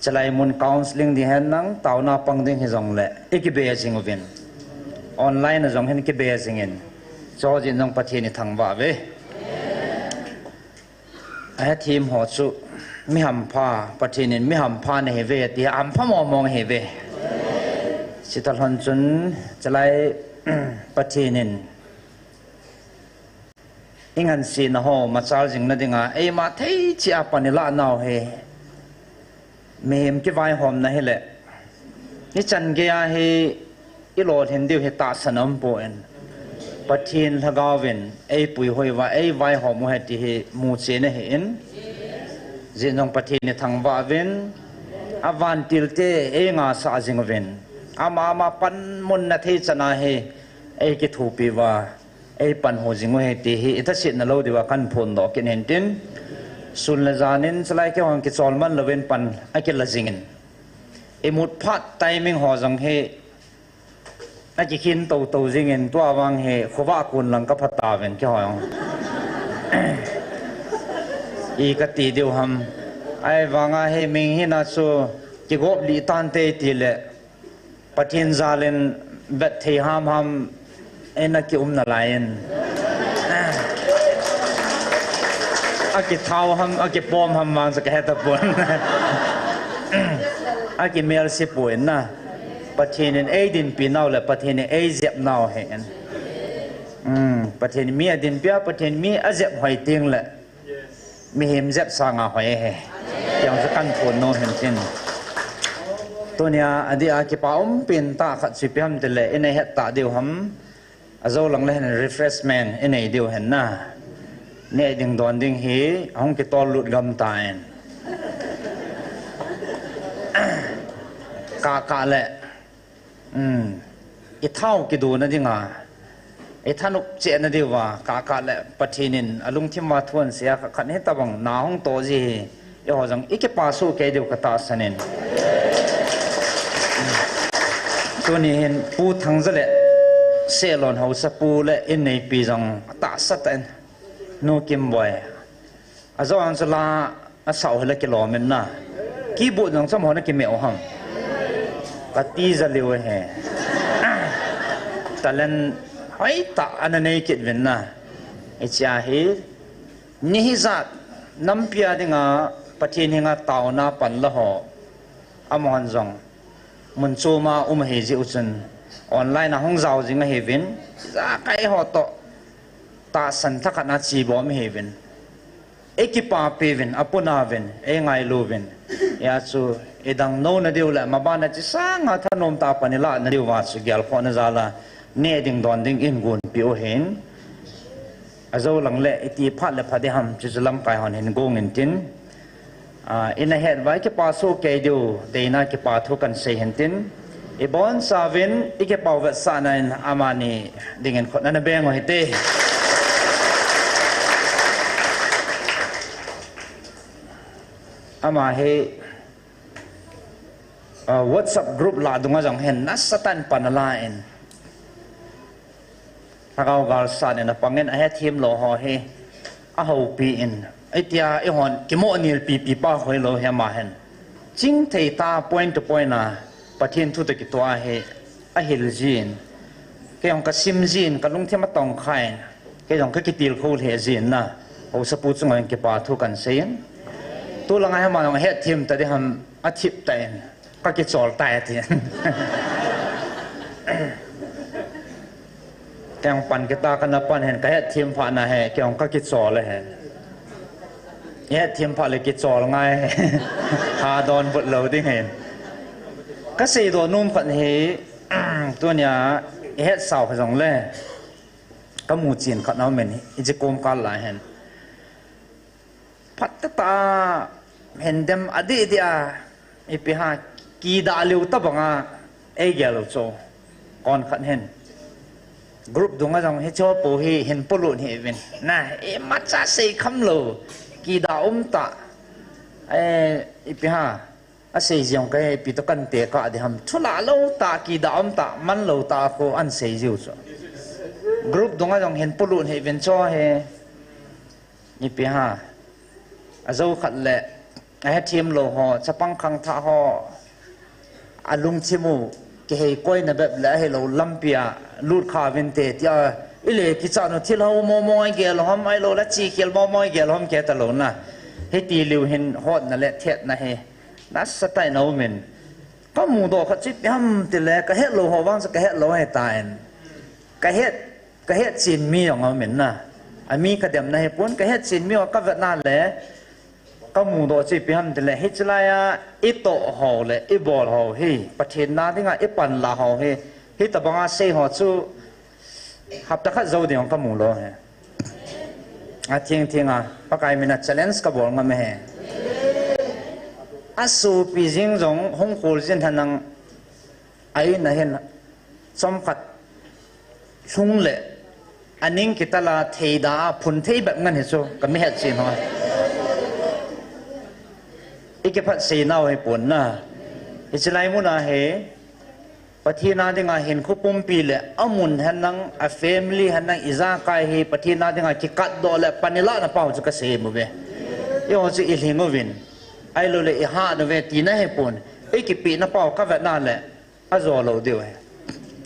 chalai mun counselling ding hen lang, taona pang ding hijongle ikibe jing uvin, online a jong hin kibe jingin, chuho jeh in jong Pathen ithangvah uve. Ahethem ho chu mi hampha, Pathen in mi hampha nahiuve ti hampha mong mong ahiuve. Chuti lhon chun chalai Pathen in ingansena ho machal jingna dinga eima thei cheh a pan ilah nau hi mihem kivaihomna hile, hichan geiya hi ilolhin diu hi tahsan aumpon, Pathen lhagao vin eipuihoi uva eivaihom u ahi ti hi muchen ahin, jeh in jong Pathen ithangvah uvin, avantil te eingasah jing uvin, ama ama panmun na thei chan a hi eikithopi uva eipanhu jing u ahi ti hi ithasetna lou diuva kahin phondoh kit in tin, sun le jan in chalai keiho jong kichol man louvin pan akila jingin, imut phat timing ho jong hi akikhin tou tou jingin, tua vang hi khovah kon lang kapha tauvin keiho jong. I kati diu ham. Ahivanga hi mihina chu kigop lih tante tile, Pathen jal in vet thei ham ham in akium nalai in, akithau ham, akipom ham vang chu kahetapon. Akimelse poi na. Pathen in eidinpi nau le Pathen in eijep nau ahin. Pathen mi adinpi a, Pathen mi ajep hoi tengle mihem jep sanga hoi ahi. Ti jong chu kahin phondoh hin tin. Tunia adih a kipa umpen tah khat chu ipi ham tile, inei het tah diu ham. Ajou lang le hin refreshment inei diu hin na. Neh ding don ding hi ahung kitol lut gam tan, kahkah le ithao kidona dinga, ithanop chehna diuva, kahkah le Pathen in alungthim uva thu ahin seija khat khat hitobang na hung toh ji hi, eiho jong ikipa soh kei diu katahsan in. Tuni hin Pu Thangja le Sehlon haosapu le inneipi jong atahsa tah in, Nu Kimboi, ajou ang chu la asah u hile kilom in na. Keyboard jong chu amaho na kimeh u ham. Katija lheh u ahi. talent hoitah ana nei kit uvin na. Hichea hi, ni hijat, nampi a dinga, Pathen henga taona panla ho, amahon jong, mun chom a um ahi jeh u chun, online a hung jao jing ahiuvin, ijakai ho toh, tahsan thakhat a chibom ahiuvin. Eikipapi uvin, apuna uvin, eingailuvin. Hijeh chun, idang nouna diu le, maban a hiche sanga thanom tah a pan ilahna diuva chu gelkhohna jal a, neh ding don ding in gonpeh u ahin. Ajou lang le, iti phat le pha ding ham, chuchu lamkai hon hin gong intin. Ah, ina het uva, ikipa soh kei diu, deina kipa thu kahin sei hintin. Ibonchauvin, ikipa u vetsahna in amani dingin khut ana beng u hite. Ama hi, ah, WhatsApp group lah dunga jong hin nasatah in pan alan. Lhagao galsatnin apangin ahethem lou ho hi ahoupi in. Hitia eihon kimohnelpi pipa hoilou hi ama hin. Chingthei tah a point to point a Pathen thu toh kitoh a hi ahil jin. Kei jong kasim jin, kalungthim atongkhan. Kei jong kakitilkhou lheh jin na. Haosapu chunga jong kipa thu kahin seiyin. Tulanga hi ama jong ahethem ta ding ham athip tan. Kakichol tai atin. Kei jong pan kit a kana pan hin kahethem phat na hi, kei jong kakichol ahi. Ihethem phat le kichol ngai. Hadonbut lou ding ahi. Kaseidoh nom khat hi, tunia ihetsau kha jongle. Kamu chen khat aumin, hiche komkal lai hin. Phatah tah a, hin dem adih dih a, ipi ham, kidah lou tobanga, eigel u chu, kon khat hin. Group dunga jong hicheho pou hi, hin polut hih uvin. Na, imacha seikham lou, kidah umtah, eh, ipi ham, asei jong kahe, ipi toh kahin tekah ding ham, thulah lou tah, kidah umtah, manlou tah a khu ahin sei jiu chu. Group dunga jong hin polut hih uvin chu hi, ipi ham, ajou khat le, ahethem lou ho, chapang khangthah ho, alungthim u, kihei koina bep le ahilou lampi a, lut kha uvinte, tia, ile kichat u thil ho momo igel u ham, ahilou le chekhel momo igel u ham kiheta lou na. Hiti leu hin hotna le thetna hi nasatah in aumin. Kamudoh khat chu ipi ham tile, kahetlou ho vang chu kahetlou ahitan. Kahet, kahetchen mi jong aumin na. Ami kademna hipon, kahetchen mi jong kavetna le, kamudoh chu ipi ham tile, hiche laiya itoh ho le ibol ho hi, Pathen na dinga ipanlah ho hi, hitobanga sei ho chu, hapta khat jou ding jong kamu lou ahi. Atheng theng a, Pakai mina challenge kabol ngam ahi. Asopi jeng jong hung khol jin henlang, a-in a hin chomkhat lhung le, aning kital a theida a phun thei bep ngen hi chu, kamihetchen ho. Ikiphatsei nau hipon na. Hiche lai muna hi, Pathen a dinga hinkho pumpi le amun henlang, a family henlang, ijakai hi Pathen a dinga kikatdoh le pan ilahna pau chu kasei uve. Eiho chu ilhing uvin, ahiloule ihat uve tina hipon, ikipehna pau kavetna le, ajo lou diu ahi.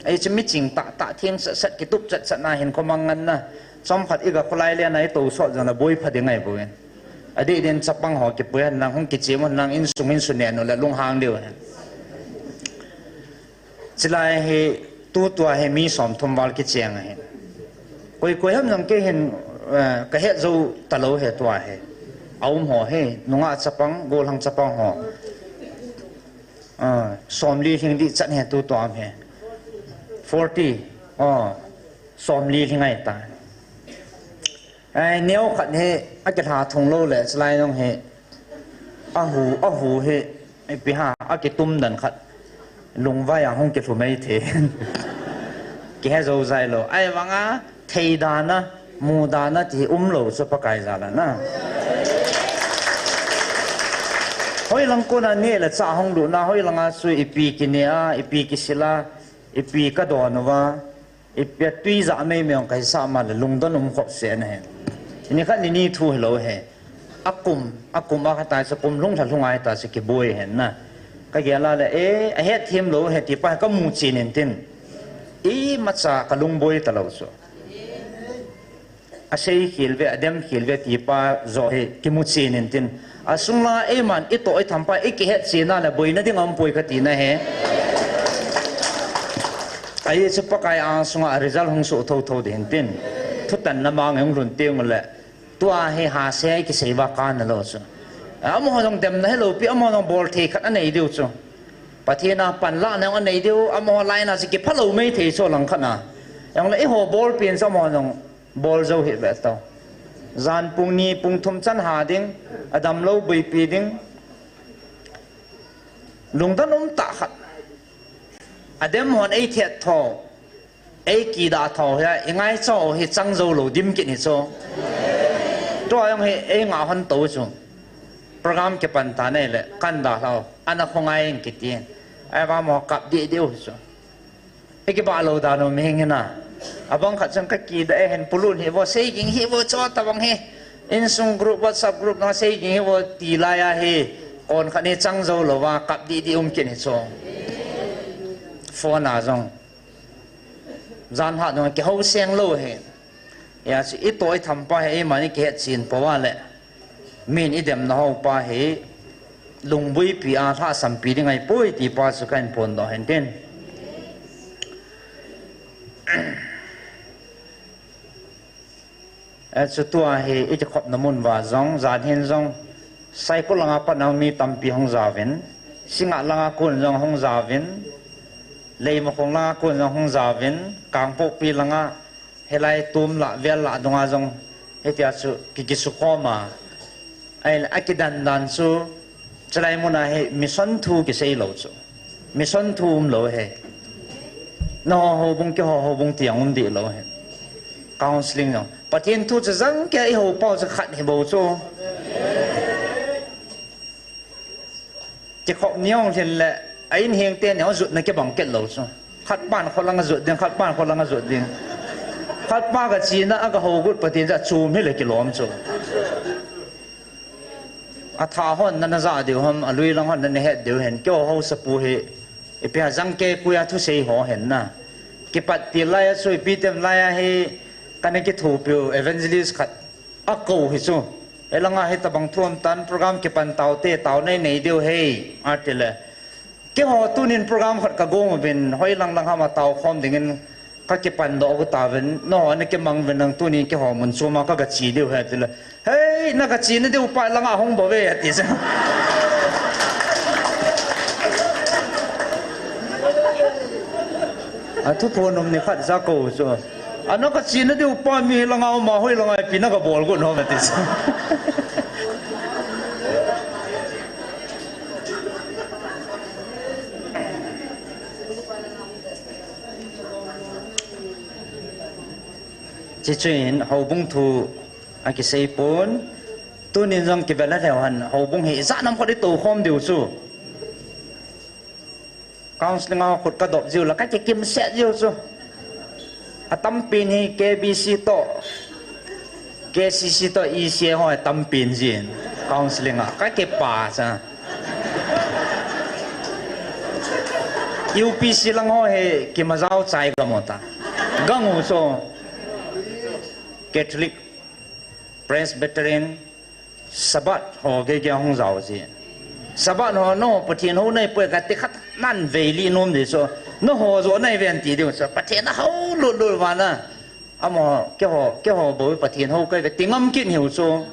Hiche miching tahtah, theng setsat, kitup setsatna hinkho mangnganna, chomkhat iga kholai lena itousot jongle boipha ding ahibouve. Adeh din chapang ho kipui henlang, hung kichem henlang, insung in sunen ule lunghang diu ahi. Chulai hi tutua hi mi somthum val kicheng ahi. Koi koi ham jong kei hin, eh, kahet jou talou ahi tua hi. Aum ho hi, nungah chapang, gollhang chapang ho. Ah, somli lhing dih chan ahi tutua um hi. Forty. Ah, somli lhing ahitai. Ai, neo khat hi, akilha thung lou le, chulai jong hi, ahu, ahu hi, ipi ham, akitum dan khat, lungvai a hung kilhum ei thei. Kihe jou jai lou. Ahivanga, thei dan a, mu dan a, ti umlou chu Pakai jal a na. Hoilang kona neh le chah hung lut na, hoilanga chu ipi kineh a, ipi kisil a, ipi kadon uva, ipi a tui jah mei mei jong kahisah ma le lungdon um khop se na hi. Nikhat nini thu hilou hi. Akum, akum a khat a chu kum lhung lha lhung a hita chu kiboi hen na. Kagel a le, eh, ahetthem lou ahi ti pa hi kamu chen in tin. Imacha kalungboi talou chu. Asei khel ve, adem khel ve tipa joh hi kimu chen intin. Asung langa eiman itoh itham pa ikihet chen a le boina ding aumpoi kati nahi. Ajeh chu Pakai angsunga result hung soh thotho ding hintin. Thutanna mang hung lhun teng uleh. Tua hi hase a ikisei uva kana lou chu. Amaho jong demna hilou pi, amaho jong bol thei khat anei diu chu. Pathen a panlahna jong anei diu, amaho laina chu kiphalou mei thei chu langkhat na. Jongle eiho bolpen chu amaho jong bol jou hih ve tao. Jan pung ni pung thum chan ha ding, adamlou boipi ding. Lungdon umtah khat. Adem hon eithet tho, eikidah tho hi, ingaicha hi chang joulou dim kit hi chu. Tua jong hi eingah hon tou chu. Program kipan ta nei le, kan dalhau, ana khongai in kiti. Ahivang amaho kap deh diu hi chu. Ikibah lou dan u mihing hina. Abang khat chun kakidah e, hin pulun hi vo, seiging hi vo, chutobang hi. Insung group, WhatsApp group na seiging hi vo, ti laiya hi. Kon khat ni chang joulouva, kap deh deh um kit hi chu. Phone a jong. Jan hat jong kihou seng lou hi. Hijeh chun itoh itham pa hi, eiman ikihet chen pouva le. Min idemna ho pa hi, lungboipi a lhahsampi ding ahipoi tipa chu kahin phondoh hintin. Eh, chu tua hi ikikhopna mun uva jong, jan hin jong, Saikul langa pat a mi tampi hung jaovin, Singngat langa kon jong hung jaovin, Leimakhong langa kon jong hung jaovin, Kangpokpi langa, hilai tum lah, vel lah dunga jong, hitia chu ki, kisukhom a. Ahile, akidan dan chu, chulai muna hi mission thu kisei lou chu. Mission thu umlou hi. Nangho houbung, keiho houbung ti jong um deh lou hi. Counseling jong. Pathen thu chu jangkeiya ihou pau chu khat hi bou chu. Kikhop ni jong lhin le, a inheng teni jong jutna kibang kit lou chu. Khat pan kholanga jut ding, khat pan kholanga jut ding. Khat pa gachena agahou got Pathen chu achom hile kilom chu. Atha hon nana jah diu ham, alui lang hon nana het diu hen, keiho haosapu hi, ipi ham jangkei koiya thusei ho hen na. Kipat til laiya chu, ipi tem laiya hi, kana kithopiu evangelist khat akou hi chu. Hilanga hitobang thu umtan program kipan taute, taona inei diu hi, atile. Keiho tunin program khat kagong uvin, hoilang lang ham a taokhom dingin kakipandoh got tauvin, nangho nakimang uvin lang tunin keiho mun choma kagache diu hi atile. Hei, nagachena diu pa langa hung bouve ati chu. Athuphon um nikhat chu akou chu. Ana kachena diu pa mi langa uma hoilanga ipi nagabol got nom ati chu. Chuche chun houbung thu akisei pon. Tunin jong kivel a leu hen houbung hi ijat ham khat itoukhom diu chu. Counseling a khut kadop jiu le kakikimset jiu chu. Atampen hi K B C toh, K C C toh, E C A ho atampen jin. Counseling a kakipa cha. U P C lang ho hi kimajao chai gam u ta. Gang u chu Catholic, Presbyterian, Sabbath ho geigei hung jao ji. Sabbath ho, nangho Pathen hou naipoi kati khat nan veilih nom di chu. Nangho joh naiven ti diu chu. Pathen ahou lutlut uva na. Amaho, keiho, keiho bou Pathen hou kahiuve ti ngam kit hiu chu.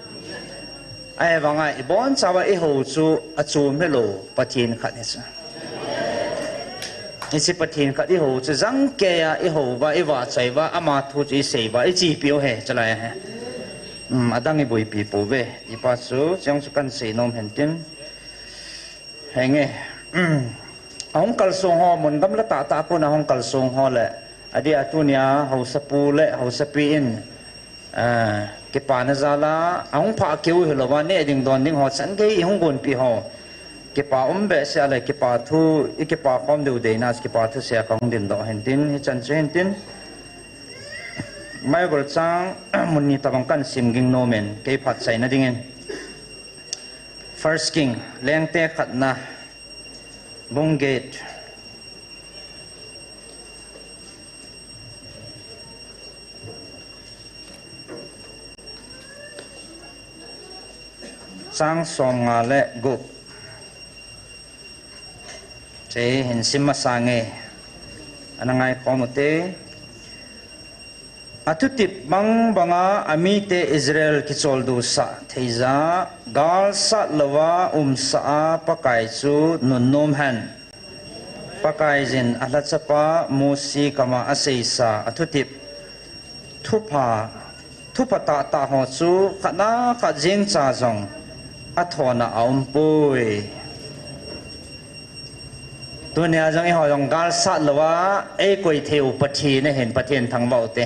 Ahivanga ibonchauva ihou chu achom hilou Pathen khat hi chu. Hiche Pathen khat ihou chu jangkeiya ihouva, ivahchoiuva, ama thu chu iseiuva, ichepiu hi, chulai hi. Um, adang iboipi pouve, tipa chu, chujong chu kahin sei nom hintin. Henge, um, ahung kalsong ho, mun gamla tahtah a kona hung kalsong ho le, adia tunia haosapu le haosapi in, ah, kipana jal a, ahung phah keu hilouva, neh ding don ding ho, chan gei ihung gonpeh ho. Kipa um behseh a le, kipa thu, ikipa khom diu deina, kipa thusei a kahung dingdoh hintin, hichan chu hintin. Bible chang, mun ni tobang kahin simging nom in, kei phatchaina dingin. First King, Lengte khatna, bung get. Chang som nga le gup. Che hin sim masang e. Ana ngaikhom ute. Athutep bang banga amite Israel kicholdo sah thei ja, gal sat louva umsah a Pakai chu nunnom hen. Pakaiyin alhachapa Mosi kama aseisa athutep thupha, thupha tahtah ho chu khatna khat jengcha jong athona aumpoi. Tunia jong eiho jong gal sat louva eikoi thei u Pathen ahin, Pathen thangvah ute.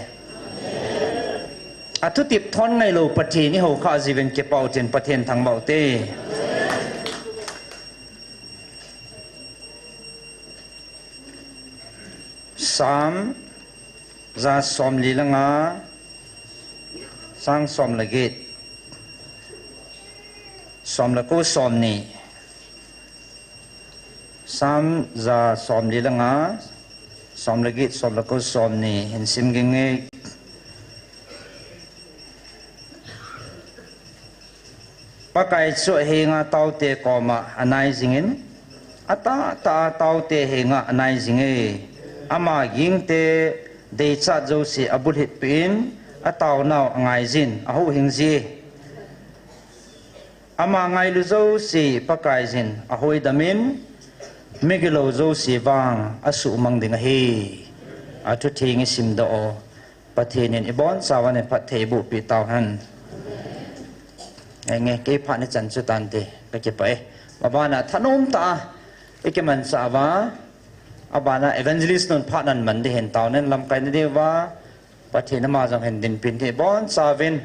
Athutep thon ngailou Pathen ihoukhah jiuvin kipah utin, Pathen thangvah ute. Sam ja somli le nga, chang som le get, som le ko, somni. Sam ja somli le nga, som le get, som le ko, somni hin sim ging e. Pakai chu ahenga taote koma anai jingin, atahtah a taote henga anai jinge. Ama gingte deichat jouse abulhitpeh in, ataonau angaiyin, ahouhing ji. Ama ngailu jouse Pakaiyin ahoidamin, migilou jouse vang asuhmang ding ahi. Athutheng isimdoh u Pathen in ibonchauvin phatthei eibohpeh tauhen. Enge, kei phat nichan chu tante, kakipah e. Mabana thanom tah a ikimansah uva, abana evangelist nun phat naman ding ahin, taonan lamkai nadiuva Pathen ama jong hin dinpin tin, ibonchauvin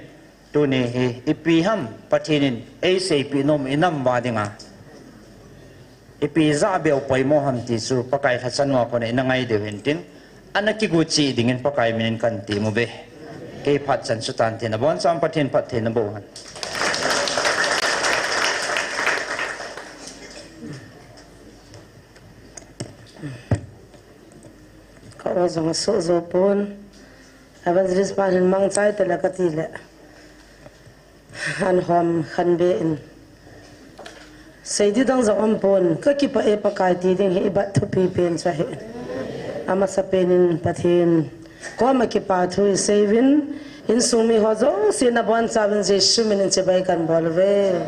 tuni hi ipi ham Pathen in eiseipeh nom inam uva dinga, ipi jabeu poimo ham ti chu Pakai lhacha nua kona ina ngai diu hintin, ana kigocheh dingin Pakai minin kahin tem uve. Kei phat chan chu tante, nabonchauvin Pathen phatthei naboh hen. Ka aw jong asuh jou pon. Evangelist pan hin mangchai tale kati le, an hom khan be in, sei ding dang jong umpon, kakipah e Pakai ti ding hi ibat thupi pen chu ahi. Amasapen in Pathen koma kipa thu isei uvin, insung mi ho jouse nabonchauvin Jesu minin chibai kahin bol uve.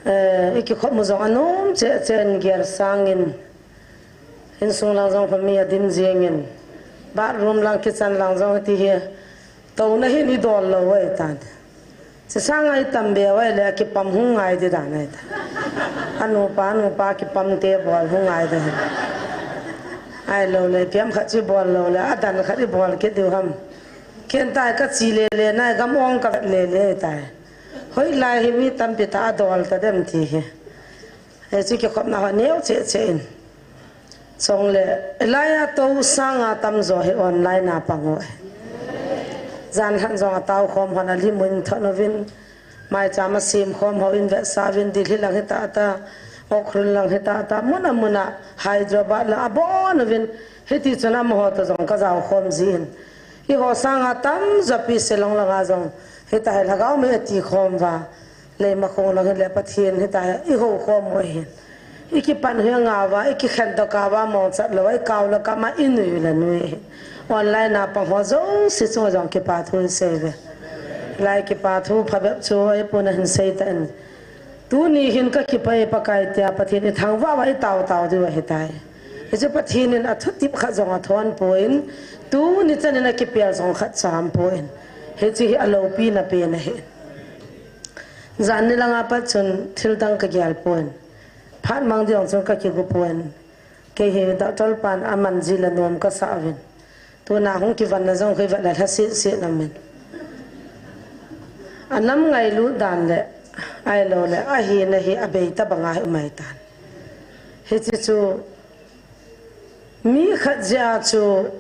Eh, ikikhop u jong anom cheh cheh in, gel sangin, insung lang jong khomi adim jengin, bathroom lang kitchen lang jong hiti hi touna hin idol lou ahitan. Chesa ngai tam be uva ahile akipam hung ngai ding dan ahitan. Anupa, anupa kipam te bol hung ngai ding ahi. Ahilouleh ipi ham khat chu ibol louleh adan khat ibol kit diu ham. Ken tai, kache lele nai, gam ong kavet lele tai. Hoilai hi mi tampi tah adol tadem ti hi. Hiche kikhopna ho neo cheh cheh in. Chule, hilai a tou sanga tamjo hi online a pang u ahi. Jan lhan jong atao khom hon, alim u in thot uvin. Maicham a sem khom hon, in vetsah uvin, Delhi lang hita ta, Ukhrul lang hita ta, mun a mun a, Hyderabad lang abon uvin, hiti chun amaho toh jong kajao khom jin. Eiho sanga tamjo pi Shillong langa jong, hita hi lhagao mei ati khom uva. Leimakhong lang hile Pathen hita hi ihou khom u ahin. Ikipan hi ngauva, ikikhen doh kauva, mongchat louva, ikao le kama inui le nui ahin. Online a pang ho jouse chunga jong kipa thu isei uve. Lai kipa thu phabep chu eipon a hin sei tan. Tuni hin kakipah e Pakai tia Pathen ithangvah uva itao tao diu ahitai. Hiche Pathen in athutep khat jong athon poi, tuni chan in akipel jong khat cha aumpoi. Hiche hi aloupina pen ahi. Jan ni langa pat chun thil dang kagel poi. Phat mang ding jong chun kakigo poi. Kei hi doctor pan aman ji le nom kasah uvin. Tuna hung kivanna jong kei vet le lha seh seh namin. Anam ngailut dan le, ahilouleh, ahina hi abei tabanga hi um ahitan. Hiche chu, mi khat jeh a chu,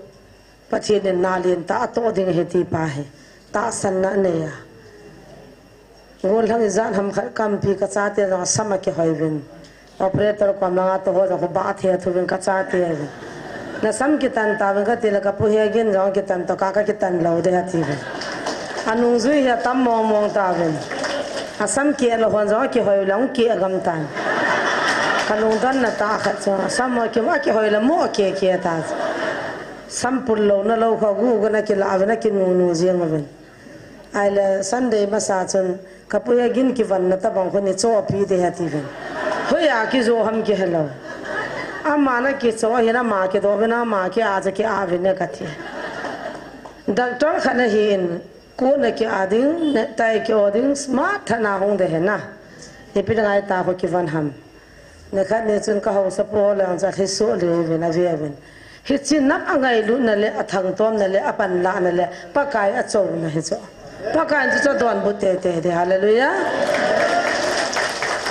Pathen in na lentah atoh ding ahi ti pa hi, tahsanna anei a. Gollhang ijat ham khat kampi kachate jong asam akihoi uvin. Operator kom langa toh ho jong khu ba athe thuvin kachate uvin. Nasam kitan tauvin katile kapu hi agin jong kitan toh ka, kakitan lou ding ati uvin. Anungjui hi atam mong mong tauvin. Asam keh lou hon jong akihoi lou keh gam tan. Ka lungdonna tah khat chu asam a kim akihoi lou mo keh keh ta. Sam pul louna lou kha gu gu na kilah uvin akinunu jeng uvin. Ahile Sunday masa chun ka pu a gin kivanna tabang khu ni chopi te ha ti uvin. Hoiya kijo ham kihe lou. Ama na kicho hin ama kido uvin ama ki a cha ki a uvin e kati. Doctor khat na hi in. Kona ki a ding, necktie ki o ding, smart tah na hung de hena. Ipi ngai ta ho kivan ham. Nikhat ni chun ka hausa pu lang cha hi so le vin a ve vin. Hichi nak a ngailutna le a thangtomna le a panlahna le Pakai a chona hi chu. Pakai chu chu donbut tei tei de, hallelujah.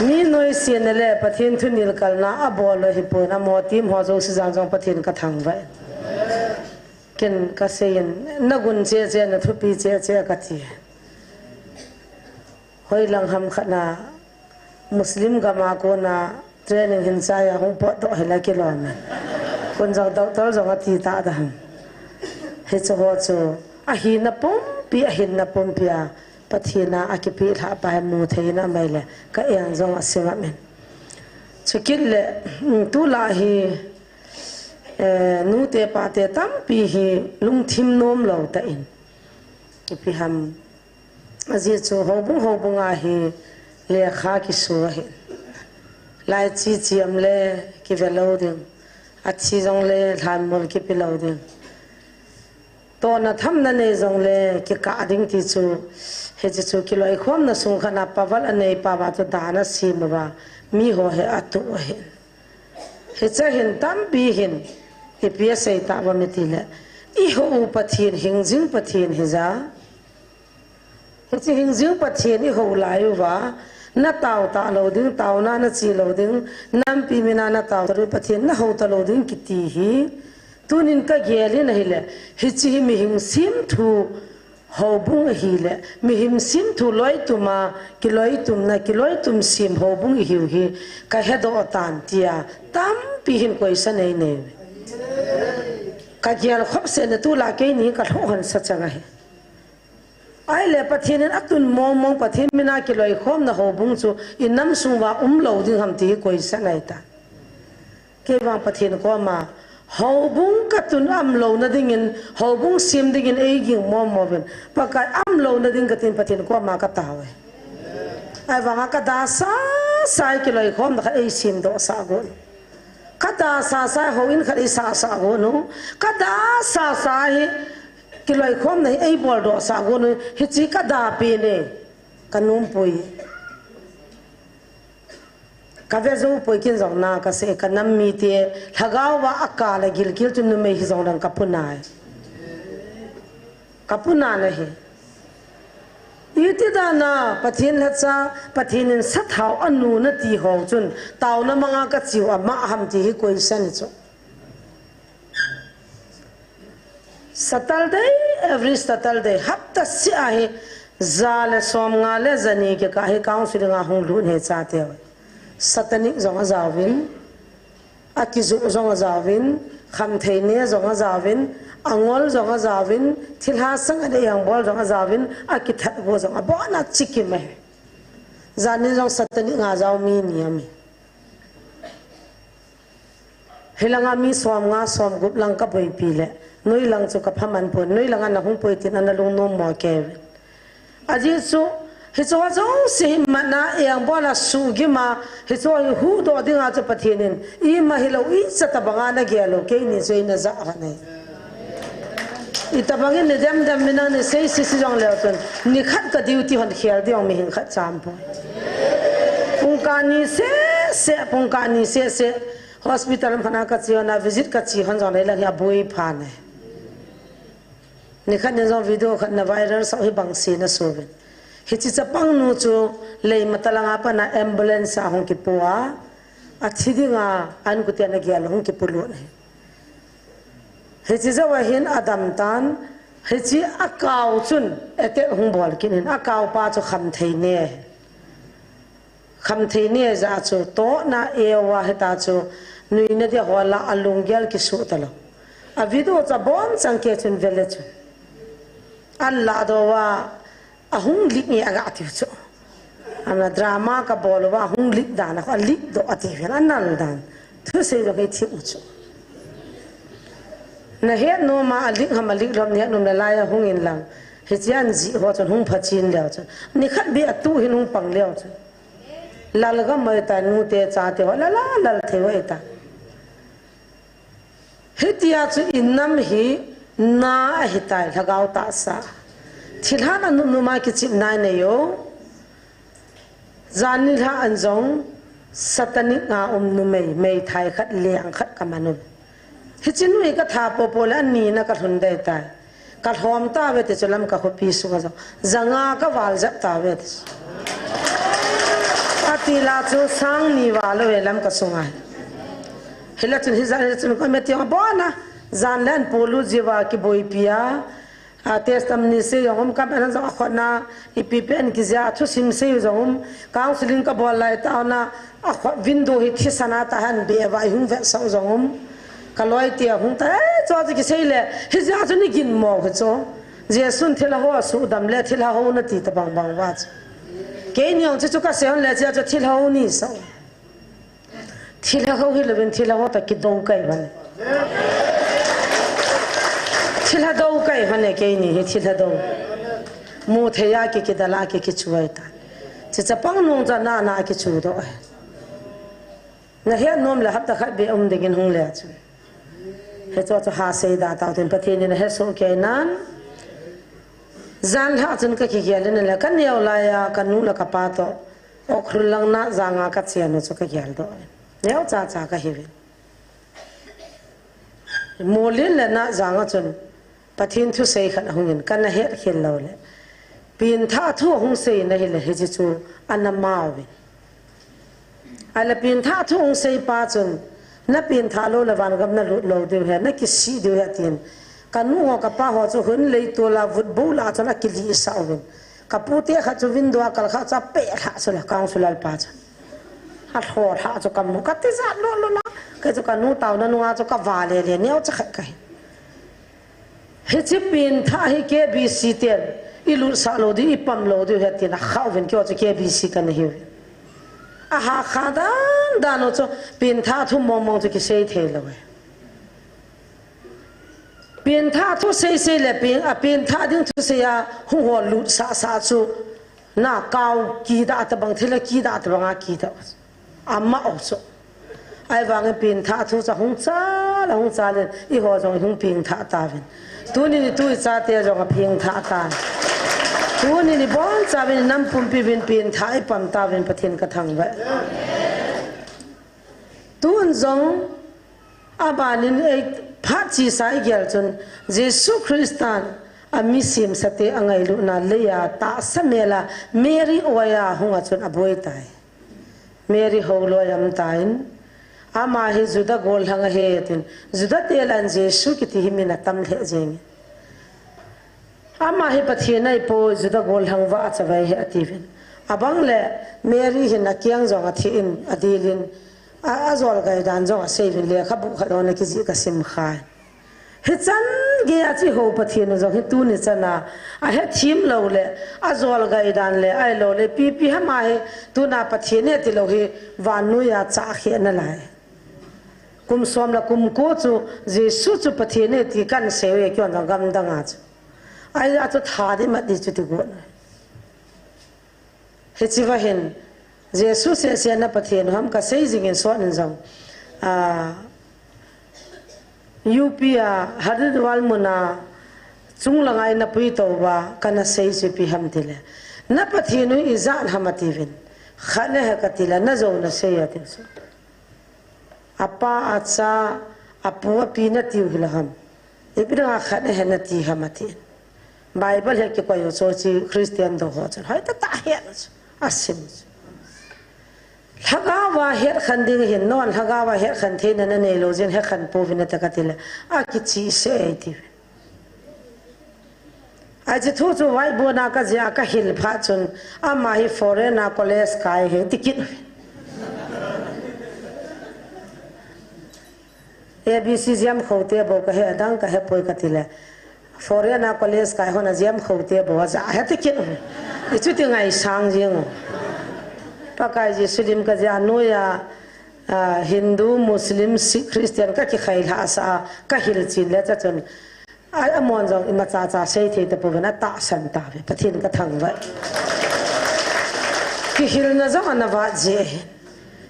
Mi noisena le Pathen thu nilkalna a bol lou hi pon a mo tim ho jouse jang jong Pathen ka thangvah e. Ken ka seiyin, na gun cheh cheh, na thupi cheh cheh ka ti. Hoilang ham khat na Muslim gam a kona training hin chai a hung potdoh hi la kilom e. Kon jong doctor jong ati ta da ham. Hichu ho chu ahina pumpi, ahinna pumpi a Pathen a akipelhah pa hi mu thei na mai le ka eng jong asim amen. Chukit le, mm, tulai hi Eh, nute pate tampi hi lungthim nom lou tah in. Ipi ham. Ajeh chu houbung houbung a hi lekha kisu ahi. Lai chi chiam le kive lou ding. Athi jong le lhanmol kipe lou ding. Tona thamna nei jong le kikah ding ti chu. Hiche chu kiloikhomna sung khat na paval anei pa va chu dan asem uva. Mi ho hi atu ahi. Hiche hin tampi hin, ipi asei ta uvam iti le, i hou u Pathen, hingjing Pathen hi ja. Hiche hingjing Pathen i hou lai uva, na tao ta lou ding, taona na chi lou ding, nampi mina na tao ta lou, Pathen na hou ta lou ding kiti hi. Tunin ka gel in ahile, hiche hi mihem semthu, houbung ahile, mihem semthu loitum a, kiloitumna, kiloitum sem houbung ihiu hi, ka hedoh tan tia, tampi hin koisa nei nei. Ka gel khop seh na tulai keini ka lhoh hon sa chang ahi. Ahile Pathen in atun mong mong Pathen mina kiloikhomna houbung chu i nam sung uva um lou ding ham ti hi koisa nei ta. Kei vang Pathen koma, houbung ka tun am louna dingin, houbung sem dingin ei ging mong mong uvin. Pakai am louna ding ka tin Pathen koma ka tao e. Ahivanga ka da sa sa i kiloikhomna khat ei sem doh sah got u. Ka da sa sa i houin khat ei sah sah got u. Ka da sa sa hi kiloikhomna hi ei bol doh sah got u. Hiche ka da pen e. Ka numpui. Ka ve jou poi kin jong na ka sei, ka nam mite, lhagao va a ka le gilkel chu numei hi jong dang ka pu nai. Ka pu na na hi. Iti dan a Pathen lhacha, Pathen in sathao a nu na ti ho chun, taona manga ka chiu ama ham ti hi koisa ni chu. Saturday, every Saturday, hapta seh a hi, ja le som nga le ja ni kikah hi counseling a hung lut e chate. Satanic jong a jaovin, a kijuh jong a jaovin, khamthei ne jong a jaovin, angol jong a jaovin, thilha sang a dei ang bol jong a jaovin, a kithat go jong a bon a chikim e. Jan ni jong Satanic a jao mi ni a mi. Hilanga mi som nga som gup lang ka boipi le, noi lang chu ka phaman pon, noi langa na hung poi tin ana lungnom mo kei. Ajeh chu, hichu ho jouse hi mana eng bol a sugim a, hichu hi huhdoh dinga chu Pathen in, ima hilou, icha tabanga na gel u, keini chu eina ja kha nei. Itabangin ni dem dem mi nang ni sei sisi jong leu chun, ni khat ka duty hon khel ding mi hing khat cham poi. Pungkah ni seh seh, pungkah ni seh seh, hospital ham khat na ka che hon a visit ka che hon jong le lang hi aboi pha nei. Ni khat ni jong video khat na viral sah hi bang se na so vin. Hiche chapang nu chu Leimatalanga pana ambulance a hung kipo a, athi dinga an kute na gel hung kipo lut nei. Hiche jou a hin adam tan, hiche a kau chun attack hung bol kit in, a kau pa chu khamthei ne. Khamthei ne ja chu tohna eu a hita chu nuina dia ho la a lunggel kisuh talou. A video chu abon chang kei chun vele chun. An la do a Ahung lit nge aga tiu chu. Ama drama kabol uva hung leak dan a, a leak doh ati vel a nal dan. Thusei jong hei thim u chu. Na het nom a, a leak ham a leak lou ham na het nom le lai a hung in lang. Hichea jih ho chun hung pha chin leu chun. Nikhat beh a tu hin hung pang leu chun. Lal gam ahi ta, nute chate ho, lal a lal thei ahi ta. Hitia chu i nam hi na ahi tai, lhagao tahsa. Thilha na num num a kichim nai nei o. Jan nilhah an jong satanic a um numei, meithai khat, leng khat ka man un. Hiche nu hi ka tha popo le ani na ka lhun dei tai. Ka lhom tauve ti chu Lamka khopi sunga jong. Janga ka val jep tauve ti chu. Ati la chu sang ni val uve Lamka sunga hi. Hila chun hija, hila chun ka meti abona. Jan le an polu jiva kiboipi a. A testimony sei jong um, ka ben jong a khotna, ipi pen kijia, thusim sei jong um, counseling ka bol lai taona, a khot window hi thisan a tahan be va hung vetsah jong um. Ka loi tia hung ta, eh, chu chu kisei le, hijia chu ni ginmo hi chu. Jesun thilha ho sudam le thilha ho nati tabang bang va chu. Keini jong chu chu ka sei hon le chia chu thilha ho ni sa. Thilha ho hilouvin thilha ho ta kidou kai vane. Thilha dou kai vane keini hi thilha dou. Mu thei a ki kidal a ki kichuai ta. Chi chapang nung cha na na kichu doh ai. Na het nom le hapta khat beh um dingin hung le chu. Hichu chu ha sei da tau tin Pathen in a hesoh kei nan. Jan lhah chun ka kigel in le ka neo lai a ka nu le ka pa toh. Ukhrul lang Natjang a ka chen u chu ka gel doh. Neocha cha ka hiuvin. Molin le Natjang a chun Pathen thusei khat ahung in kana het khel lou le. Pengthah thu ahung sei na hile hiche chu ana mauvin. Ahile pengthah thu ahung sei pa chun na pengthah lou le van gam na lut lou diu ahi, na kisih diu ahi atin. Ka nu ho ka pa ho chu hun lei tol a vut bou lah chun akilih sah uvin. Ka pu te khat chu window a kal kha chu apeh lhah chu la councillor pa chu. Alho lhah chu ka mu ka tijat lou lou la. Kei chu ka nu taona nunga chu ka va le le neocha khat ka hi. Hiche pengthah hi K B C ten i lut sah lou diu, i pam lou diu ahi tin a khau vin kei chu K B C ka na hiu. A ha kha dan dan u chu pengthah thu mong mong chu kisei thei lou e. Pengthah thu sei sei le peng, a pengthah ding thu sei a hung ho lut sah sah chu na kau kida tabang thil a kida tabang a kida. Ama o chu. Ahivangin pengthah thu chu hung chal, hung chal in i ho jong hung pengthah tauvin. Tuni ni tu i chate jong a pengthah ta. Tuni ni bon chauvin nam pumpi uvin pengthah i pam tauvin Pathen ka thangvah. Tun jong abanin ei phat chesa i gel chun Jesu Christan a mi semsate a ngailutna leiya tahsa mela Mary oiya hunga chun aboi tai. Mary holoi a um tan, ama hi Juda gollhang ahi tin, Juda te lah in Jesu kiti hi min atam lheh jeng. Ama hi Pathen ahipoi, Juda gollhang vahchoi ahi atiuvin. Abang le Mary hin akiang jong athi in adilin, a, ajol gai dan jong asei uvin, lekhabu khat hon akijih kasim khai. Hichan geiya chu i hou Pathen u jong hi tuni chana ahethem lou le, ajol gai dan le, ahilou le, pipi hama hi tuna Pathen e tilou hi vannoiya chahkheh nalai. Kum som le kum ko chu Jesu chu Pathen e ti kan seiye keiho jong gamdanga chu. Ahi a chu tha di mat di chu ti gon. Hiche va hin, Jesu sehseh na Pathen u ham kasei jingin sot in jong. A, U P a, Haridwar muna, chunglanga eina puitou va, kana sei chu ipi ham tile. Na Pathen u hi ijat ham atiuvin. Khat ahi kati le, najou nasei ati chu. Apa, acha, apu, api natiu hilou ham. Ipi dinga khat ahi nati ham atin. Bible hi kikoi u chu chi Christian dou ho chun. Hoitah tah het u chu. Asim u chu. Lhagao va hetkhen ding hin non lhagao va hetkhen theina nanei lou jeh in hetkhen pouvin ati kati le. Akichihseh e ati. Ahi chu thu chu vaibona kajia kahil phat chun ama hi foreign a college kai ahi ti kit. A B C jam khote bou kahe, adang kahe poi kati le. Foreign a college kai hon a jam khote bou aja ahi ti kit. Hichu ti ngaisang jing u. Pakai Jesu lim kajia noiya, ah, Hindu, Muslim, Sikh, Christian kakikhai lhah sah a, kahilchen le chachun. A, amon jong imacha cha seithei tapouvin atahsan tauve, Pathen kathangvah. Kihilna jong ana vat jeh ahi.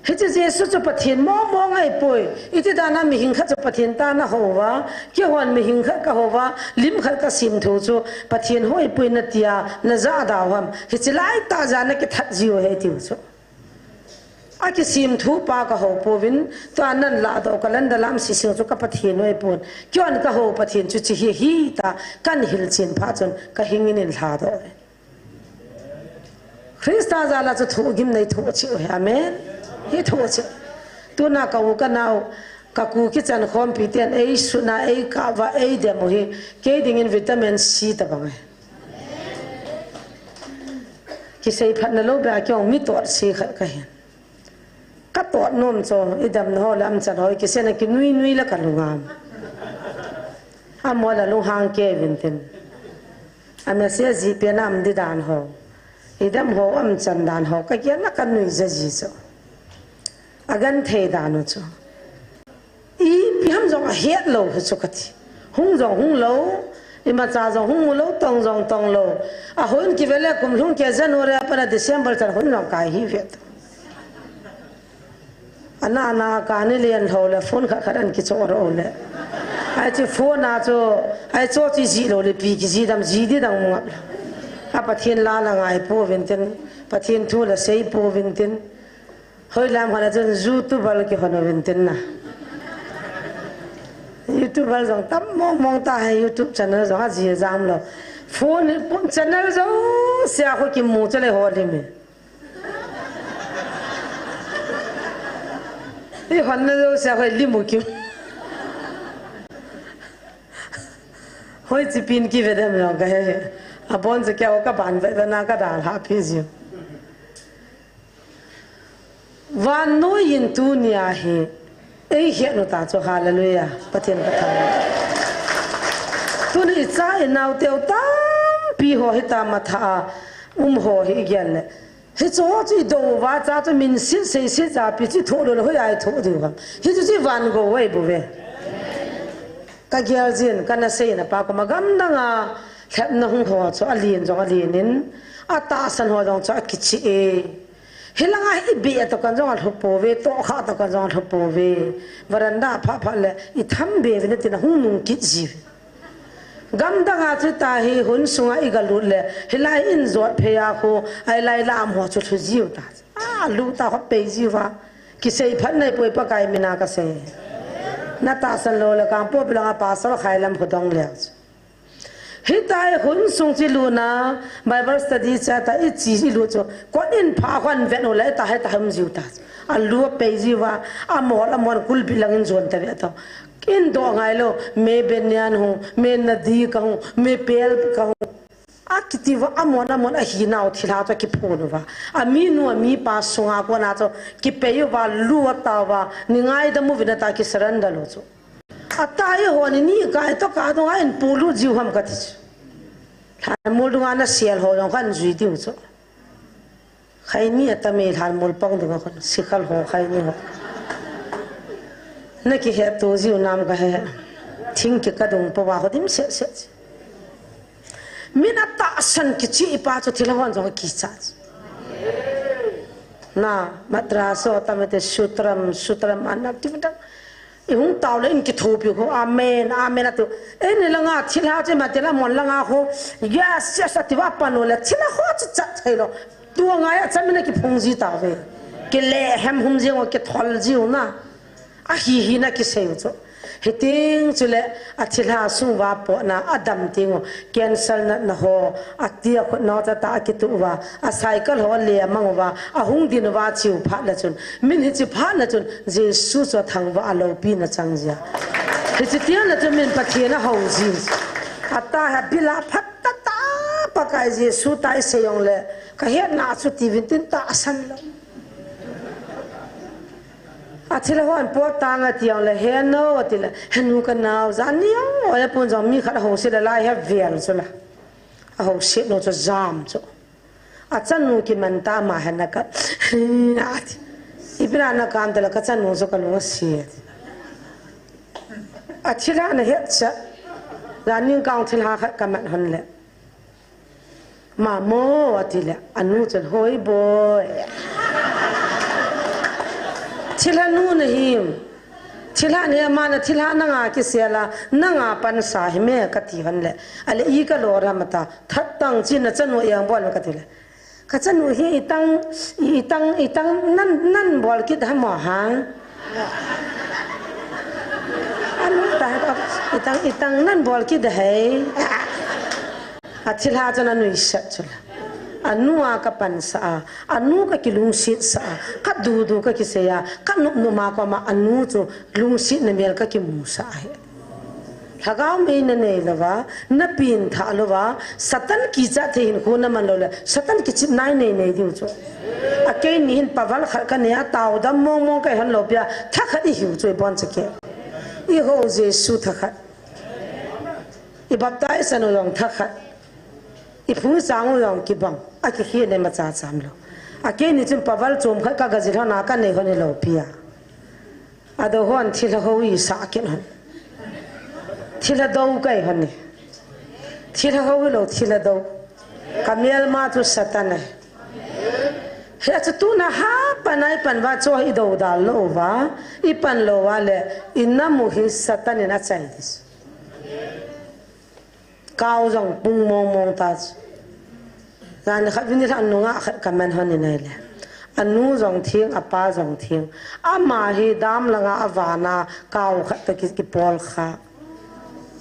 Hiche Jesu chu Pathen mong mong ahipoi. Iti dana mihing khat chu Pathen tah a nahouva, keihon mihing khat kahouva, lim khat kasim thu chu Pathen hou ahipoi natia najah dau ham. Hiche laitah jeh a nakithat jiu ahi tiu chu. Akisim thu pa kahou pouvin, tua nan lahdoh calendar lam sising chu ka Pathen hou ahipon. Keihon kahou Pathen chu hiche hi ahi tia, kahin hilchen phat chun kahing in eilhadoh uve. Christa jal a chu thohgim nei thoh cheh u ahi. Amen. Hi thoh cheh. Tuna ka u ka nao, ka ku kichan khompi ten eisuna, eikah uva, eidem u hi, kei dingin vitamin C tabang ahi. Kisei phatna lou beh a kei jong mi tot se khat kahin. Ka tot nom chu, idamna ho le amchan ho, ikisei na kinui nui le kalung am. Amaho le lunghang kei uvin tin. Amese jih pen a um di dan ho. Idam ho, amchan dan ho, kagel na kanui ja ji chu. Agenthei dan u chu. Ipi ham jong ahet lou hi chu kati. Hung jong hung lou, imacha jong hung mu lou, tong jong tong lou. Ahon kive le kum lhung kei January a pat a December chan hon jong kai hi ve ta. Ana ana kani len lou le phone khat khat ahin kichoh lou le. Ahi chu phone a chu, ahi chu chu jih lou le ipi kijih dam jih di dang mu ngap le. A Pathen la la ngai pouvin tin, Pathen thu la sei pouvin tin. Hoilam khat a chun YouTuber kihon uvin tin na. YouTuber jong tam mong mong ta ahi, YouTube channel jong ajih jam lou. Phone, phone channel jouse a khu kimu chu le ho lim e. Ihonna jouse a khu lim u kimu. Hoiche pen kive dem jong kahe. Abon chu keiho kaban ve ve na kadalhah pi jiu. Vannoi in tunia hi eihet u ta chu, hallelujah, Pathen kathangvah. Tuni icha inao teu tampi ho hitia matha a um ho hi igel le. Hiche ho chu idou uva cha chu minset seiset japi chu ithoh lou le hoiya ithoh diu ham. Hichu chu ivan gou ahi bouve. Kagel jin, kana seina pa koma gamdang a lhepna hung ho chu alen jong alen in, atahsan ho jong chu akicheh e. Hilanga hi ibeh toh kan jong alhu pouve, tohkhah toh kan jong alhu pouve. Veranda a phah phah le itham be uvin tin ahung nung kit jiuve. Gamdang a chu tahi hun sunga igalut le, hilai in jot phei a khu, ahilai lam ho chu lhu jiu ta. Alu ta ho pei jiuva. Kisei phat nei poi, Pakai mina kasei. Natahsan lou le kangpokpi langa pastor khai lam khu dong le. Hitia hun sung chu ilutna, Bible study cha ta ichi ilut chu. Kot in pha khon vet u le ta heta hum jiu ta. Alu pei jiuva, amol amol kulpi lang in jon ta ve to. Kin do ngai lou, me benian hu, me nadi ka hu, me pel ka hu. Akiti uva, amon amon ahinau thilha chu akiphon uva. Aminu amipa sunga kona chu kipei uva, lu atauva, ni ngaidam uvin ata kisurrender lou chu. Ata eiho ni ni kai toh ka dong a in pulu jiu ham kati chu. Lhanmol dunga nasel ho jong kan jui diu chu. Khaini atame lhanmol pang dunga khon, sikhal ho khaini ho. Nakihet to jiu nam kahe. Thing kikadung pouva ho dim seh seh. Min atahsan kicheh pa chu thilha hon jong kicha. Na, madrasa ho tamite sutram, sutram anak ti vang. Ihung tao le in kithopi khu, amen, amen ati. Eini langa thilha chu mati la mon langa khu, yes, yes ati uva pan u le thilha ho chu chat thei lou. Tua ngai a chamin akiphung ji tauve. Kile hem hum jing u, kithol jiu na. Ahi hina kisei u chu. Hiteng chule athilha sung uva potna adam teng u. Cancer natna ho, atia khut nao cha ta akitu uva. A cycle ho le amang uva. Ahung din uva chiu phat le chun. Min hichi phat le chun. Jesu chu athangvah a loupina chang jia. Hichi tiang le chun min Pathen ahou ji. Ata ha bila phat ta ta Pakai Jesu ta isei jong le. Kahetna chu ti vin tin tahsan lou. Athilha hon pot tang ati jong le, he no, ati le, he nu ka nao, jan ni jong, oi apun jong mi khat ahouset le lai he vel chu la. Ahouset nu chu jam chu. Achanu kiman ta ma hen na ka. Ati. Ipi na na kam ta la ka chanu chu ka lung asi ati. Athilha na het cha. Janin kong thilha khat ka man hon le. Mamo ati le. Anu chun hoi boi. Thilha nu na him. Thilha ni ama na thilha nanga kisela nanga pansa hi me ka ti hon le. Ale i ka lo ra mata. That tang chin na chanu yang bol ka ti le. Ka chanu hi itang, itang, itang nan, nan bol kit ha mo hang. Anu ta ha itang, itang nan bol kit hai. Athilha chun anu isat chula. Anu a ka pansa a, anu ka kilungsit sa a, ka dudu ka kisei a, ka nup nup ma ko ma anu chu lungsit na mel ka kimu sa a he. Lhagao mei na nei lova, na pin tha lova, Satan kicha thei hin khu na man lo le, Satan kichip nai nei nei diu chu. A kei ni hin paval khat ka nei a tau dam mong mong kai hon lo pia, tha khat i hiu chu i bon cha ke. I ho Jesu tha khat. I baptize anu long tha khat. I phu sang u long kibang. A ki hi ne ma cha cham lo. A kei ni chun paval chom khat ka ga zil hon a ka nei hon i lo pia. Ado hon thilha ho i sa kin hon. Thilha do kai hon ni. Thilha ho i lo thilha do. Ka mel ma chu Satan e. He chu tu na ha panai pan va cho i do dal lo va. I pan lo va le i na mu hi Satan in a chai dis. Kau jong pung mong mong ta chu. Jan khat vin lhan nunga khat ka man hon in ai le. Anu jong thing, apa jong thing. Ama hi dam langa avana kau khat ta ki, ki pol kha.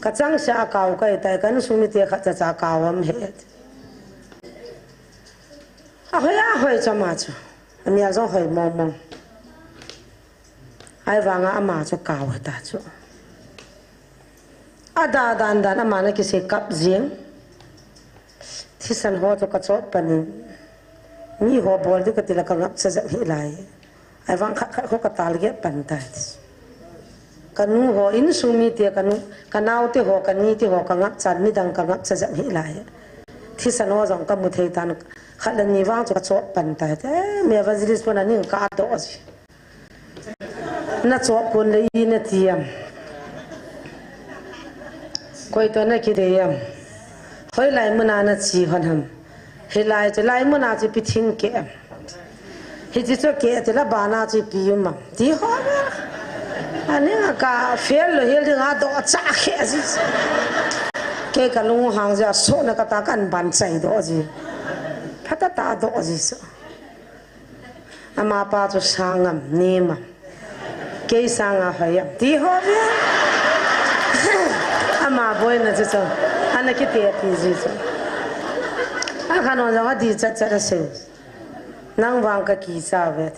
Ka chang sia kau kai tai kan sumi te khat cha cha kau am he. A hoi a hoi cha ma chu. A mel jong hoi mong mong. Ai vanga ama chu kau ta chu. A da dan dan ama na kisei kap jing. Thisan ho chu ka chot panin. Mi ho bol di ka ti la ka ngap cha jep hi lai. Ai vang khat khat ho ka tal ge pan ta. Ka nu ho in sumi te ka nu, ka nau te ho, ka ni te ho ka ngap chan mi dang ka ngap cha jep hi lai. Thisan ho jong ka mu thei tan khat la ni vang chu ka chot pan ta. Eh, mi evangelist pon a ning ka do ji. Na chop kun le i na ti am. Koi to na ki de am. Hoi lai muna na chi hon ham. Hi lai chu lai muna chu pi thing ke am. Hi chi chu ke ti la ba na chu pi um am. Ti ho ba. Ani nga ka fel lo hil ding a do cha khe ji. Ke ka lung hang ja so na ka ta kan ban chai do ji. Pha ta ta do ji so. Ama pa chu sang am, nem am. Kei sanga hoi am. Ti ho ve. Ama boina chu chu. Ana kiti a ti ji chu. A khan on jong a di chat chat a sei. Nang vang ka kicha ve.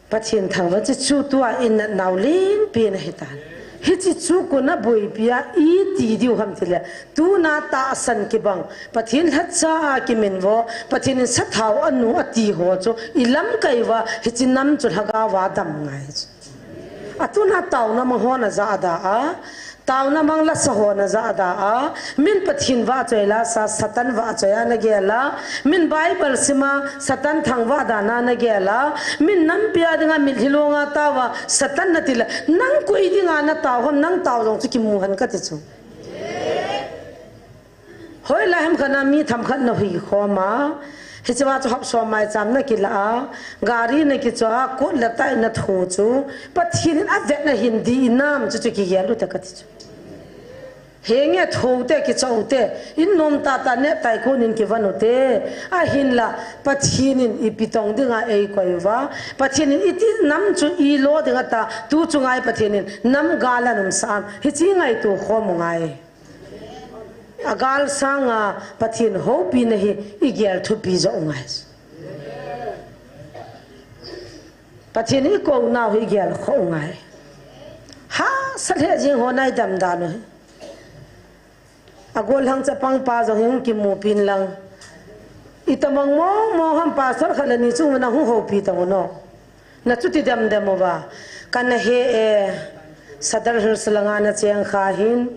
Pathen thangvah chu chu tua in natna u lenpi na hi tan. Hichi chu kona boipi a iti diu ham tile. Tuna tahsan kibang. Pathen lhacha a kiminvo. Pathen in sathau anu ati ho chu. I lamkai uva hichi nam chu lhagao va dam ngai chu. Atuna taona mang hon aja ada a. Taona mang lasa hon aja ada a, min Pathen vahchoi lasa, Satan vahchoi a nagel a, min Bible sima, Satan thangvah dan a nagel a, min nampi a dinga mitlhi long a tao a, Satan nati le, nang koi dinga natao ham, nang tao jong chu kimu hen kati chu. Hoilai ham khat na mi themkhat nahui khom a, hiche va chu hapsom maicham nakilah a, gari nakichoh a, coat le tie natho chu, Pathen in avet nahin dih nam chu chu kigel u te kati chu. Henge tho te kichoh u te, in nom tata neh tai kon in kivan u te, ahinla Pathen in ipi tong dinga eikoi uva, Pathen in iti nam chu ilo dinga ta, tu chu ngai Pathen in nam gal a nomsa am, hichi ngaito khom u ngai. Agal sanga Pathen houpi na hi igel thupi jo ngai. Pathen ikou nau hi igel kho ngai. Hahsa lheh jing ho nai dam dan u hi. Agollhang chapang pa jong hi hung kimu pin lang. Itobang mong mong ham pastor khat le ni chung na hung houpi tang u no. Na chuti dem dem uva. Kana he e, Sadar Hills langa nacheng kha hin,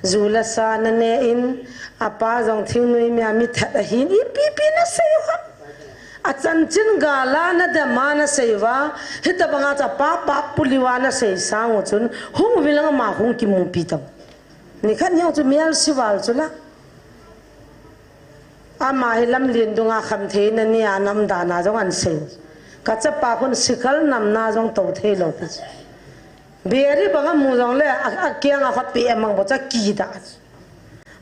Ju le sa na ne in, apa jong thingnoi mi a mi that ahin, ipi pi na sei u ham. Achanchin gal a na dem a na sei uva, hitabang a chu apa pap pu liu a na sei sang u chun, hung uvin lang ama hung kimupi tau. Nikhat ni jong chu mial si val chu la. Ama hi lamlen dunga khamtheina nia nam dan a jong ahin sei. Ka chapa khun sikhal namna jong tou thei lou pi chu. Beri bang amu jong le, a, akiang a khut pi amang bou chu akida.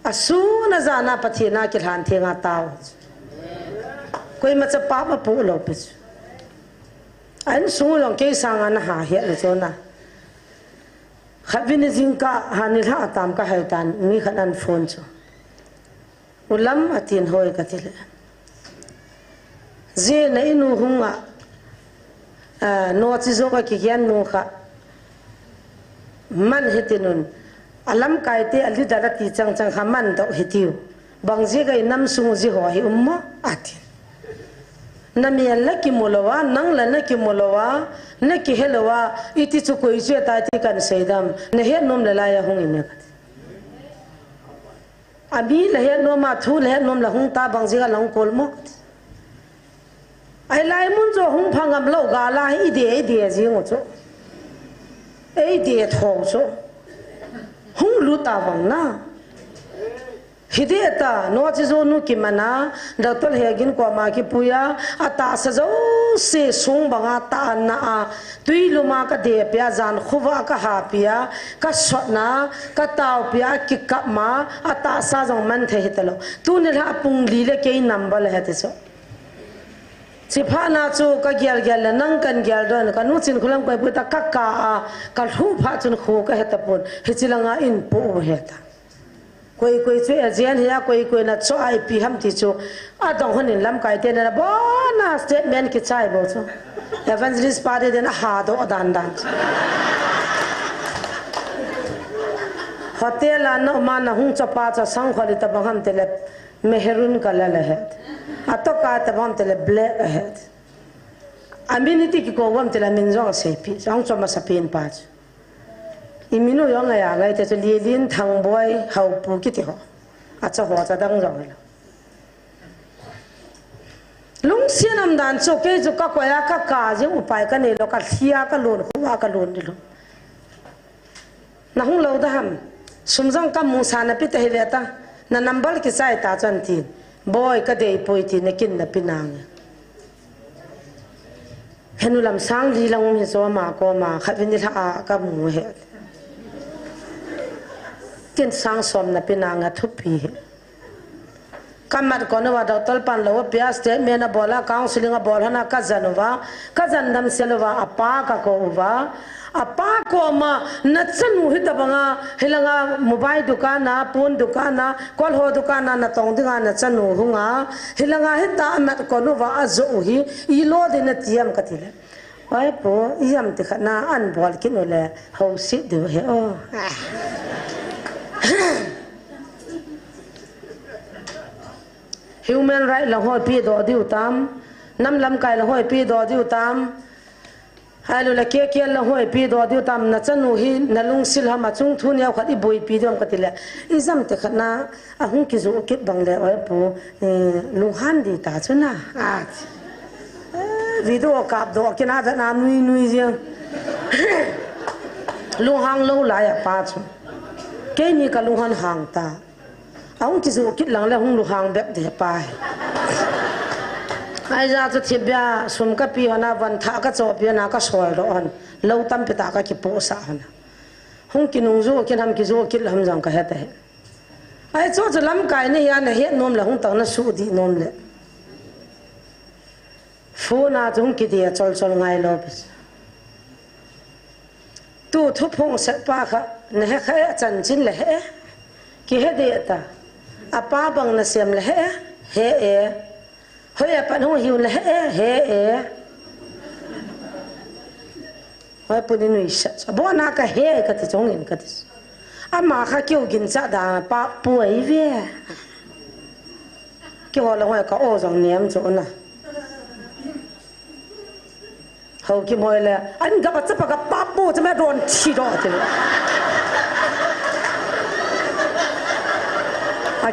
Asun a jan a Pathen a kilhan theng a tao. Koima chapa ma pu lou pi chu. A insung jong kei sang a na ha hiat le chu na. Khatvei ni jingkah, ha nilhah tam ka hai tan, mi khat ahin phone chu. U Lam, atin, hoi kati le. Jeh in a inu hung a, a, Nochijo ka kigen nu kha. Man hiti nun. A lamkai te a leader ati chang chang kha man doh hitiu. Bang jeh a i nam sung u ji ho hi um mo? Atin. Na mel la kimu lou a, nang la na kimu lou a, na kihe lou a, iti chu koi chu ta ti kan sei dam. Na het nom le lai a hung in e kati. Ami la het nom a, thu la het nom la hung ta bang jeh a la hung kol mo. Ai lai mun chu hung pha ngam lou gal a hi i de, i de jing u chu. Ei de tho chu. Hung lut ta vang na. Hi de ta, Nochijo nu kiman a, Doctor Hegin koma kipui a, atahsa jouse sung bang a tah a na a, Tui lum a ka de pi a, jan khovah a ka ha pi a, ka sot na, ka tao pi a, kikap ma, atahsa jong man thei hita lou. Tuni lha pung li le kei number le heti chu. Chi phat na chu ka gel gel le nang kan gel don, ka nu Chinkholam koi pui ta ka kah a, ka lhu phat chun kho ka heta pon, hichi langa in po u heta. Koi koi chu agent hi a, koi koi na chu ipi ham ti chu. Adong hon in lamkai te na bona statement kichai bou chu. Evangelist pa te den a ha doh dan dan chu. Hotel a na um a na hung chapa cha sang kholi ta bang ham te le maroon color le het. Atoh ka ta bang ham te le black a het. Amin iti kikou ham te le min jong asei pi. Jong chom asa pen pa chu. I min u jong ngai a ngai te chu Lilin Thangboi Haopu kiti ho. Acha ho cha dang jong lo. Lungsiat um dan chu kei chu ka koi a ka kah jing upai ka nei lou ka lhia ka lon khu a ka lon di lou. Na hung lou da ham. Sum jong ka mu sa na pi ta hi le ta. Na number kichai ta chun tin. Boi ka dei poi ti na kin na pi nang. Henu lam sang li lang um hi chu ama koma khatvei ni lha a ka mu hi. Kin sang som na pi nang a thupi hi. Ka mat kon uva doctor pan lou a pia statement a bol a counseling a bol hana ka jan uva ka jan dam sel uva apa ka ko uva. Apa koma na chanu hita banga hilanga mobile dukan a, pon dukan a, kolho dukan a na tong dinga na chanu hunga hilanga hita a mat kon uva ajo u hi i lo de na tiam ka ti le. Oi pu, i jam ti khat na an bol kin u le ho si du he o. Human right la hoi pi do diu tam, nam lamkai la hoi pi do diu tam. Hai lu le ke ke la hoi pi do diu tam na chanu hi na lungsil ham a chung thu neo khat i boi pi diu am ka ti le. I jam te khat na a hung ki ju kit bang le oi pu, eh, lunghan di ta chu na. A. Eh, video kap do kina da na nui nui jeng. Lunghang lou lai a pa chu. Kei ni ka lunghan hang ta. Ahung kijuh kit lang le hung lunghang bep de pa hi. Aija chu thipbeh a sum ka pi hon a, van thah ka choh pi hon a, ka soi doh hon. Lou tampi tah ka kipohsah hon a. Hung kinungjuh kit ham, kijuh kit lam jong ka he ta hi. Ahi chu chu lamkai na hi a, na het nom le hung tang na suhdih nom le. Phone a chu hung kidei a chol chol ngai lou pi. Tu thuphong sep pa kha, na he kha e, chanchin le he e. Kihe deh ta. A pa bang na sem le he e. He e. Hoi a pan hung hiu le he e. He e. Hoi puni nui sa. Bo na ka he ka ti chong in ka ti. Ama kha keu gin cha da pa pu ai ve. Kihol a hoi ka o jong niam chu na. Hou ki moi le, an gap a chapa ka pa pu chama don thi do ti.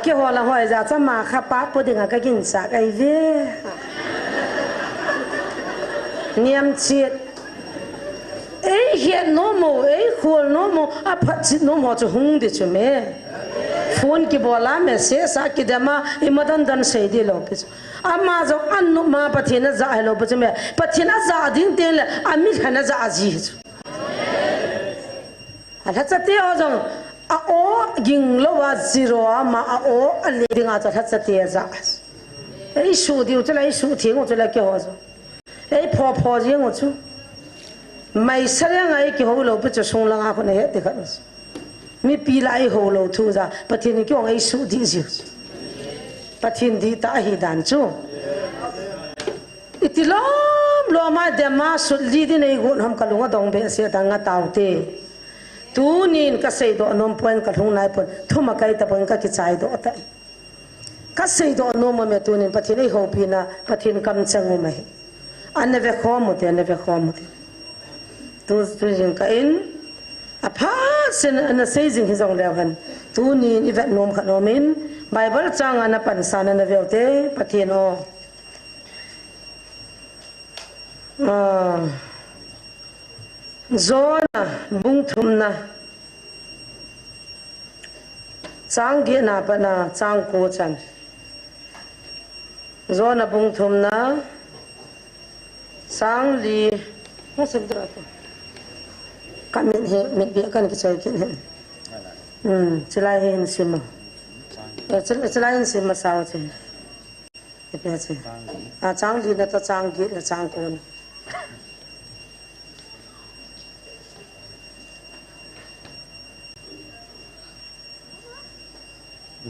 Keiho la hoi ja cha ma kha pa po dinga ka kin sa kai ve. Niam chit. Ei hiat nom mo, ei khol nom mo, a phat chit nom ho chu hung di chu me. Phone kibol a, message a kidem a, i madan dan sei di lo pi chu. Ama jong an nom a, Pathen a ja hi lo pi chu me. Pathen a ja ding teng le, a mi khan a ja ji hi chu. A lhacha te ho jong, a o ging lo a, zero a, ma a o, a le ding a chu lhacha te a ja. Ei su diu chu la, ei su thing u chu la keiho jong. Ei pho pho jeng u chu. Mai sa le ngai kihou lo pi chu sung langa khun he ti khat. Mipi la ei ho lo thu ja. Pathen in kihong ei su di jiu. Pathen di ta ahi dan chu. Iti lom lom a dema sut li di nei gun hom ka lunga dong be se dang a tau te. Tunin ka sei do nom point ka lhung nai pon. Thuma kai ta pon ka kichai do ta. Ka sei do nom a me tunin Pathen ei houpi na, Pathen kam chang u mai. Ana ve khom u te, ana ve khom u te. Tu, tu jing ka in, a pha sen ana sei jing hi jong leu hen. Tunin i vet nom kha nom in, Bible chang ana pan sa na na ve u te, Pathen o. Ah, Jonah bung thumna. Chang gietna pat a chang ko chan. Jonah bung thumna chang li. Hung sim tura ko. Ka min hi, min bia kan kichoi kit hi. Hmm, chilai hi hin sim a. Eh, chil-, chilai hin sim a sao chin. Ipi a chi. A chang li na ta chang giet na chang ko na.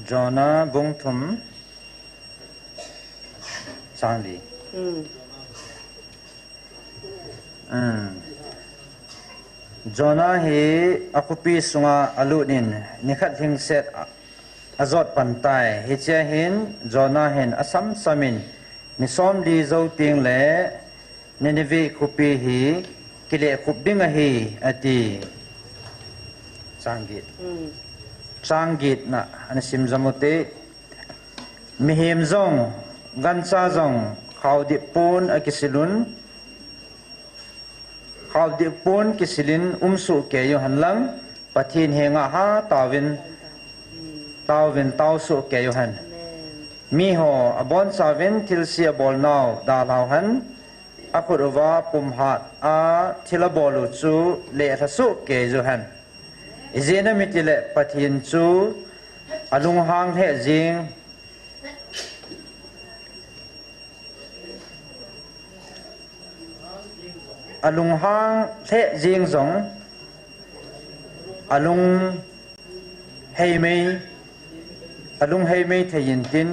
Jonah bung thum chang li. Hmm. Hmm. Jonah hi a khopi sunga a lut in nikhat lhingset a, a jot pan tai. Hichea hin Jonah hin a samsam in ni som li jou teng le Nineveh khopi hi kile khup ding ahi, a ti. Chang giet. Hmm. Chang giet na ana sim jam u te. Mihem jong, gancha jong, khao dip pon a kisil un, khao dip pon kisil in um soh kei u hen lang, Pathen henga ha taovin, taovin tao soh kei u hen. Miho a bonchauvin thilse a bol nau dalhau hen, a khut uva pum hat a thil a bol u chu lelha soh kei u hen. Ijeh inem itile Pathen chu a lunghang lheh jeng, a lunghang lheh jeng jong, a lunghei mei, a lunghei mei thei in tin,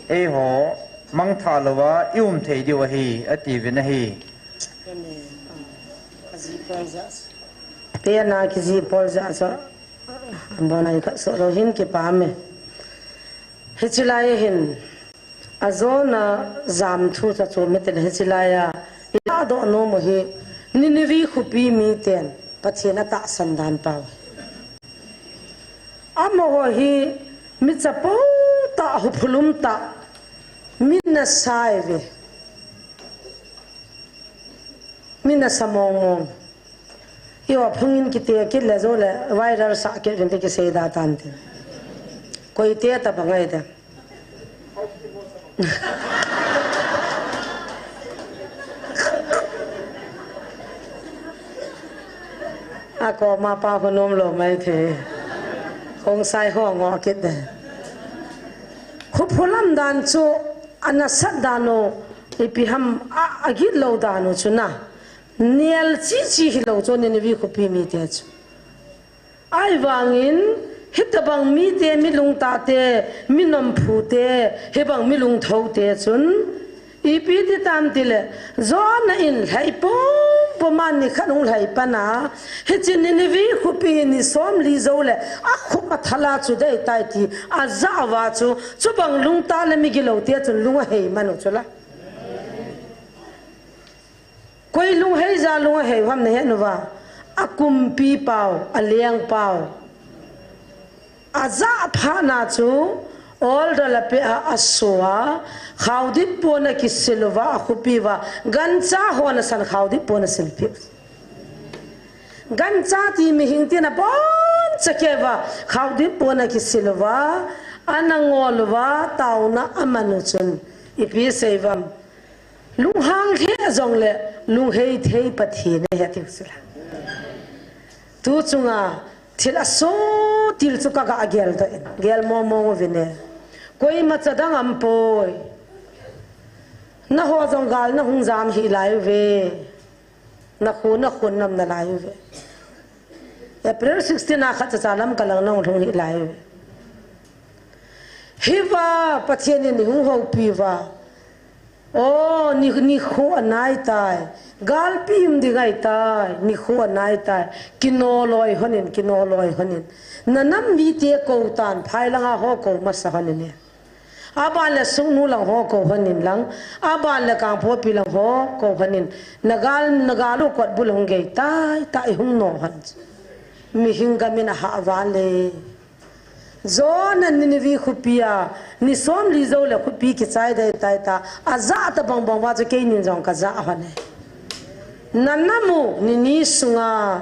eiho mangthah louva i um thei diu ahi, a tiuvin ahi. Amen. Amen. Pena kijih pol jeh a chu, abon a i khat soh lou hin kipah e. Hiche lai a hin, a Jonah jam thu chu chom e tile hiche lai a, i tahdoh nom u hi, Nineveh khopi miten Pathen a tahsan dan pau. Amaho hi, mi chapo tah, huphulum tah, mi nasa e ve. Mi nasa mong mong. Eiho phungin kite kit le jou le viral sah kit uvin te kisei da tante. Koi te tabang ahi te. Akoma pa ho nom lou mai thei. Khongsai ho ngo kit te. Huphulum dan chu a nasat dan u ipi ham a, a gitlou dan u chu na. Nel chichi hilou chu Nineveh khopi mite chu. Ahivangin, hitabang mite, mi lungtah te, mi nomphu te, hibang mi lungthou te chun, ipi ti tam tile, Jonah in lhai pum pum a nikhat hung lhai pan a, hiche Nineveh khopi hi ni som li jou le, a khup a thal a chu dei tai ti, a jah uva chu, chubang lungtah le mi gilou te chun lung ahei man u chu la. Koi lunghei ja lung ahei u ham na het uva. A kumpi pau, a leng pau. A jah phat na chu, Oldol a pe a, a so a, khaodip pon a kisil uva, a khopi uva, gancha hon a san khaodip pon a silpi. Gancha ti mihing tin a bon chakeva, khaodip pon a kisil uva, ana ngol uva, taona aman u chun, ipi seivam. Lunghang lheh jongle, lunghei thei Pathen ahi tiu sila. Tu chunga, thil aso til chu ka ga gel doh in, gel momong uvin e. Koima chadang aum poi. Naho jong gal nahung jam hih lai uve. Nakhu, nakhun nam nalai uve. April sixteen a khat chacha lam kalang nahung lhung hih lai uve. Hiva, Pathen in eihung houpi uva. O, ni, nikho anai tai. Galpi um ding ahitai. Nikho anai tai. Kino loi hon in, kino loi hon in. Nanam mite kou tan, phai langa ho kou masa hon in e. Aban le Sugnu lang ho kou hon in lang. Aban le Kangpokpi lang ho kou hon in. Nagal, nagal u kot bul hung gei tai, tai hung no hon. Mihing gam in aha vale. Jonah Nineveh khopi a, ni somli jou le khopi kichai dai tai ta, ajah tabang bang uva chu keinin jong kajah hon e. Nanam u, ni ni sunga,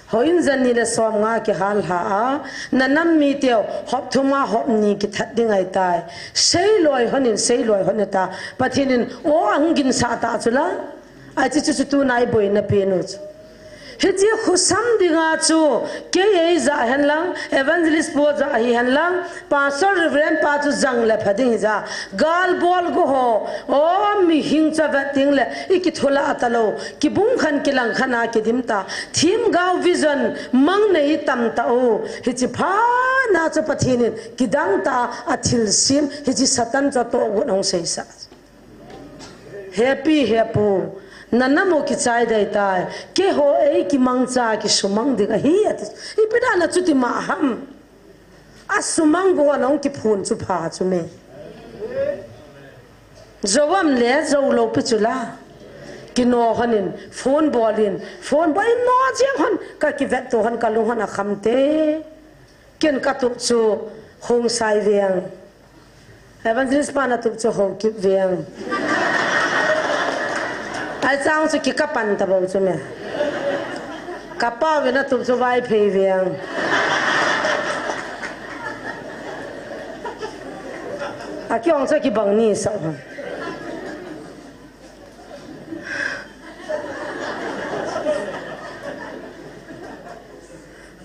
houin jani le somnga kihal lha a, nanam miteu, hop thum a hop ni kithat ding ahitai. Sei loi hon in, sei loi hon in ta, Pathen in, o ahung ginsah ta chu la, Ahi chu, chu, chu tuna iboina pen u chu. Hiche khosam dinga chu, kei eijah hen lang, evangelist pu jah hi hen lang, pastor reverend pa chu jang le pha ding hija, gal bol go ho, o mihing cha vet ding le, ikitholah talou, kibung khan kilang khan a kidim ta, themgao vision, mang nei tam tao, hiche phat na chu Pathen in, kidang ta, athilsem, hiche Satan chu atoh got hung seisah. Hepi, hepu, nanam u kichai dai tai, keiho eikimangcha kisumang ding ahi, ati. Ipi dan a chuti ma ham. Asumang go a nahung kiphun chu pha chu me. Jou am le, jou lou pi chu la. Kino hon in, phone bol in, phone bol in no jeng hon, ka kivet to hon, ka lung hon akham te. Ken katup chu Khongsai Veng. Evangelist pan atup chu Haokip Veng. Ahi chang chu kikap pan tabou chu me. Kapa uvin atup chu Vaiphei Veng. Akihong chu kibang ni sa.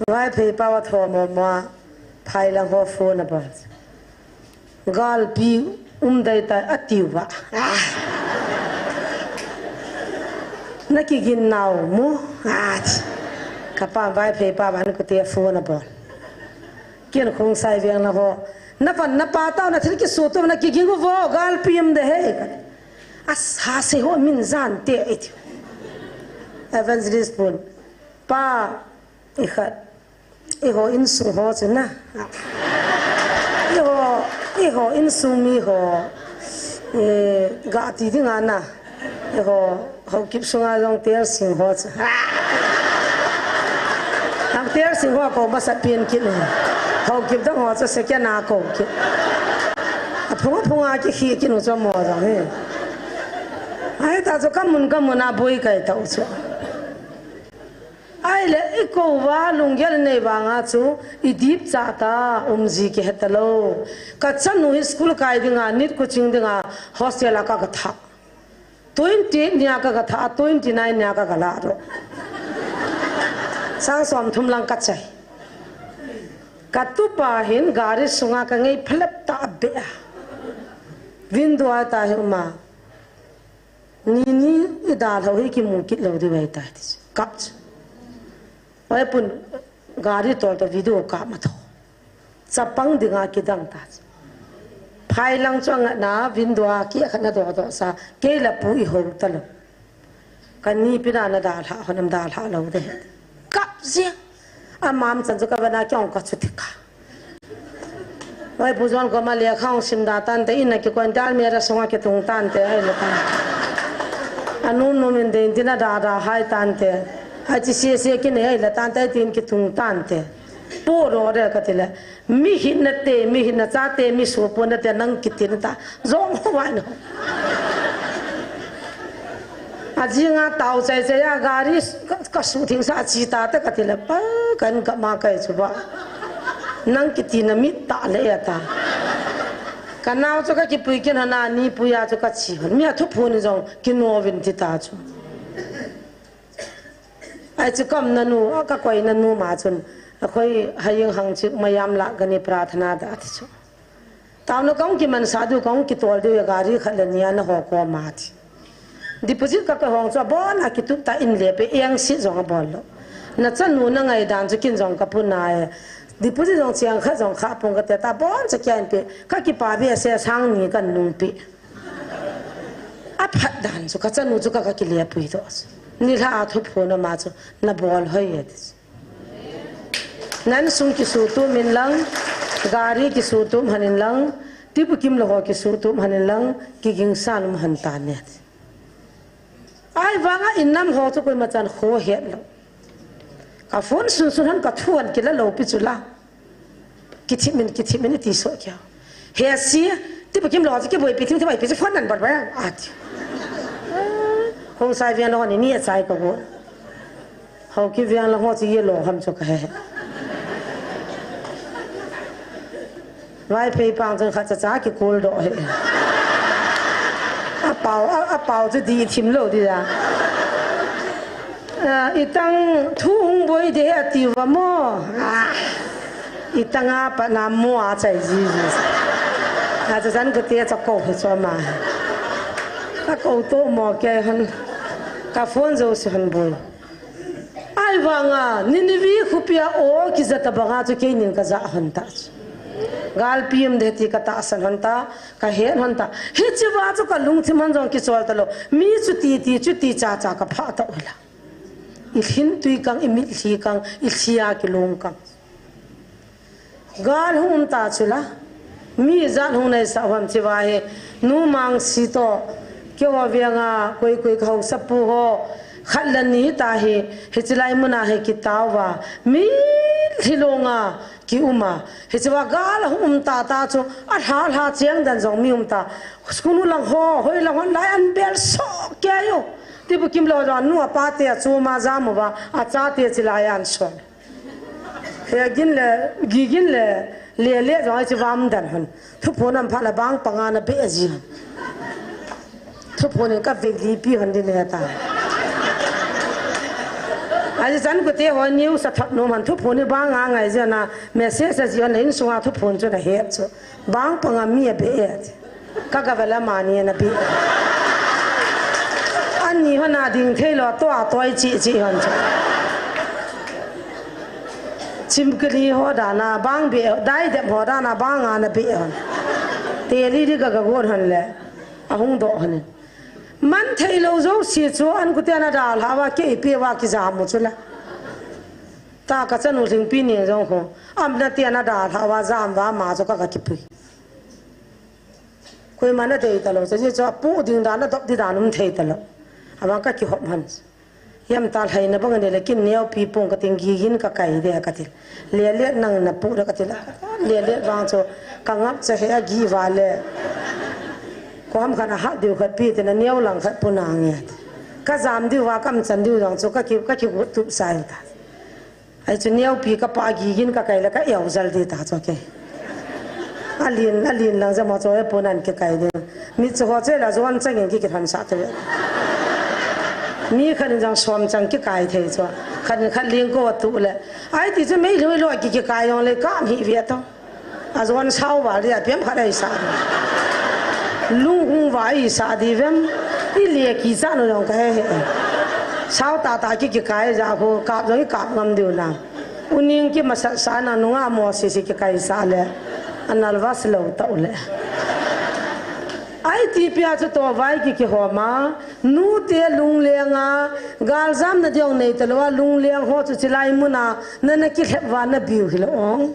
Vaiphei pau atho momo a, phai lang ho phone abol. Galpi um dai tai atiuva. Ah. Na kigin nau mo. Ah. Kapa Vaiphei pa van kute phone abol. Ken Khongsai Veng na ho. Na van na pa tao na thil kisu tu na kigin vo galpi um de he. Asa se ho min jan te iti. Evangelist pun. Pa, ikhat. Eiho insung ho chu na. Eiho, eiho insung mi ho. Eh, ga ti ding a na. Eiho, Haokip sunga jong Tersing ho chu. Ham Tersing ho kou masa pen kit ne. Haokip dang ho chu second a kou kit. Aphung aphung a kikhi kit nu chu mo jong he. Ahi ta chu kamun kamun a boi kai tau chu. Ahile, ikou va lunggel nei vanga chu, idip cha ta, umji kihe talou. Kachanu hi school kai dinga, nit coaching dinga, hostel a ka, katha. Twenty eight nia ka, katha, twenty nine nia ka, kala ro. Sang som thum lang kachai. Katupa hin gari sunga kangei phalep ta be a. Window a ta hi uma. Ni ni idalhau hi kimu kit lou diu ahitai ti chu. Kap chu. Oi pun gari tol to video kap ma tho. Chapang dinga kidang ta chu. Phai lang chu angatna window a kikhat na doh doh sa. Kei le pu ihou talou. Kani pina na dalha hon am dalha lou de. Kap jeng. Amam chan chu ka vana kiong ka chu tika. Oi, Pu John koma lekha hung sim da tante, in a kikoi in te, almirah sunga kitung tante, ahile tan. Anum num in dei in tin ada ada hai tante. Achi sia sia kinei ahile tante, tin kitung tante. Puro de ka ti le. Mi hinna te, mi hinna cha te, mi su pu na te nang kiti na ta. Jong ho vai no. Ajing a tao chai chai a gari ka, ka su thing sa chi ta te ka ti le. Pa kan ka ma kai chu ba. Nang kiti na mi ta le ya ta. Ka nao chu ka kipui kin hana ni puya chu ka chi hon. Mi a thu phu ni jong kino vin ti ta chu. Ai chu ka umna nu, ka koina nu ma chun, a khoi haying hang chu mayam la gani prathana da ti chu. Tauna kong kiman sa du kong kitol du ya gari khat le nia na ho ko ma ti. Deposit ka ka hong chu abon a kitup ta in le pe eng si jong abon lo. Na chanu na ngai dan chu kin jong ka pu na e. Deposit jong chiang khat jong kha pung ka te ta bon cha kya in pe ka kipa be se sang ni kan nung pe. A phat dan chu ka chanu chu ka, ka kile pui to chu. Ni hla a thu phu na ma chu na bol hoi e ti chu. Nan sung kisu tum in lang, gari kisu tum han in lang, tipu kim lo ho kisu tum han in lang, kiging san um han ta ne ti. Ai vanga in nam ho chu koi ma chan kho het lo. Ka phone sun sun han ka thu an kila lo pi chu la. Kithim in, kithim in ti so kya. He si, tipu kim lo chu kiboi pi thim thim ai pi chu phone nan bar bar a ti. Hong sai vian lo ni ni a chai ka go. Hau ki viang la ho chi ye lo ham chu ka he. Vai phei pang chang kha cha cha ki kul do he. A pau, a, a pau chu di thim lo di da. A, itang thu hung boi de a ti va mo. A, itang a pa na mo a chai ji ji. A cha chan ka te cha ko he cho ma. Ka ko to mo ke han. Ka phone jo si han boi. Ai vanga, Nineveh khopia o kijat a banga chu keinin ka ja hon ta chu. Galpi um de ti ka tahsan hon ta, ka het hon ta. Hiche va chu ka lungthim hon jong kichol ta lo. Mi chu ti ti, chu ti cha cha ka pha ta ula. I thin tui kang, i mit lhi kang, i thia kilung kang. Gal hung um ta chu la. Mi jat hung nei sa hon chi va hi. Nu mang si to. Kei ho vianga koi koi ka hausa pu ho. Khat la ni ta hi. Hiche lai muna hi kitao va. Mi lhi longa ki um a. Hiche va gal hung um ta ta chu. A hla hla chiang dan jong mi um ta. School u lang ho, hoi lang hon lai an bel so kei yo. Tipu kim lo jong nu a pa te a chu ma ja mu va. A cha te chi lai an so. He gin le, gi gin le, le le jong ai chi vam dan hon. Thu phon am pha la bang panga na be ji hon. Thu phon in ka ve li pi hon din he ta. Ai chan ku te ho niu sa thot nom hon thu phon ni bang a ngai ji na message a ji hon in sunga thu phon chu na he chu. Bang panga mi a be e. Ka ka vela mani na bi. Ani hona ding thei lo to a toi chi chi hon chu. Chim kali ho dana bang be, dai dem ho dana bang ana be hon. Te li di ka ka gon hon le. A hung do hon. Man thei lo jo si chu an ku te na dal ha wa ke pe wa ki jam mu chu la. Ta ka chanu lhing pi ni jong ho. Am na te na dal ha wa jam wa ma chu ka ka ki pui. Koima na dei ta lo, cha ji chu a pu ding dan, a dop di dan um thei ta lo. Ama ka ki hop han. Yam ta lhai na bang ne le kin neo pi pung ka ting gi gin ka kai de ka ti. Le le nang na pu da ka ti la. Le le bang chu ka ngap cha he a gi va le. Ko ham khan a hat diu khat pi te na neo lang khat pu na nge. Ka jam diu va kam chan diu dang chu ka ki, ka ki gu tu sai ta. Ai chu neo pi ka pa gi gin ka kai la ka eu jal di ta cho ke. A lin, a lin lang ja mo cho e pon an ke kai di. Mi chu ho che la juan chang in ki ki than sa te. Mi khan jang som chang ki kai thei cho. Khan khan ling ko tu le. Ai ti chu mei loi loi ki ki kai yong le ka mi ve to. A juan sau va le a piam khat ai sa. Lung hung va i sa di vem. I le ki sa no yong ka he he. Sau ta ta ki ki kai ja ho ka jong i ka ngam diu na. Uning ki masat sa na nunga mo si si ki kai sa le. Anal va si lo ta u le. Ai ti pia chu to vai ki ki ho ma. Nu te lung le nga. Gal jam na diong nei ta lo a lung le ho chu chi lai muna. Na na ki lhep va na biu hi lo ong.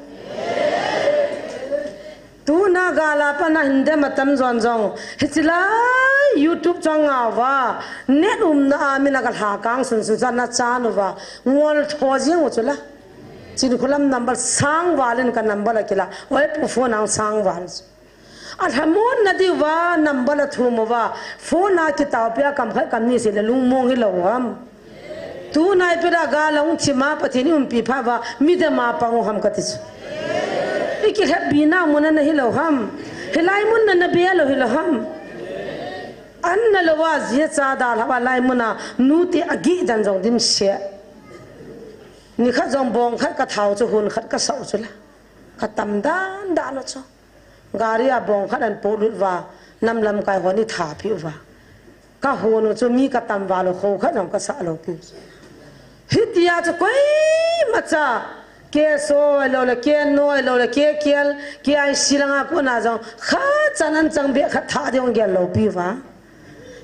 Tuna gala pana hinde matam jon jong. Hichilai YouTube chong ngau va. Net um na a mina ka lha kang sun sun sa na chan uva. Ngol tho jing u chula. Chinkholam number sangval in ka number akila. Oi pu phone ang sangval. Alhamon na diuva number athum uva. Phone a kitaopia kam khat kam ni seile lungmong hilou ham. Tunai pera ga long thima Pathen in umpi pha uva midang ma pang u ham kati chu. Ikilhep bina muna nahi lou ham. Hilai mun na nabe lou hilou ham. An na louva jia cha dalhah uva lai muna nute agih dan jong dimset. Nikhat jong bong khat ka thau chu hun khat ka sau chu la. Ka tam dan dan lou chu. Gari a bong khat an polut uva, nam lamkai hon itha pi uva. Ka hon u chu mi ka tam val u kho khat jong ka sa lou pi. Hitia chu koima cha, K S O lou le, K N O lou le, K K L, K I C langa kona jong khat chan an chang be khat tha ding gel lou pi uva.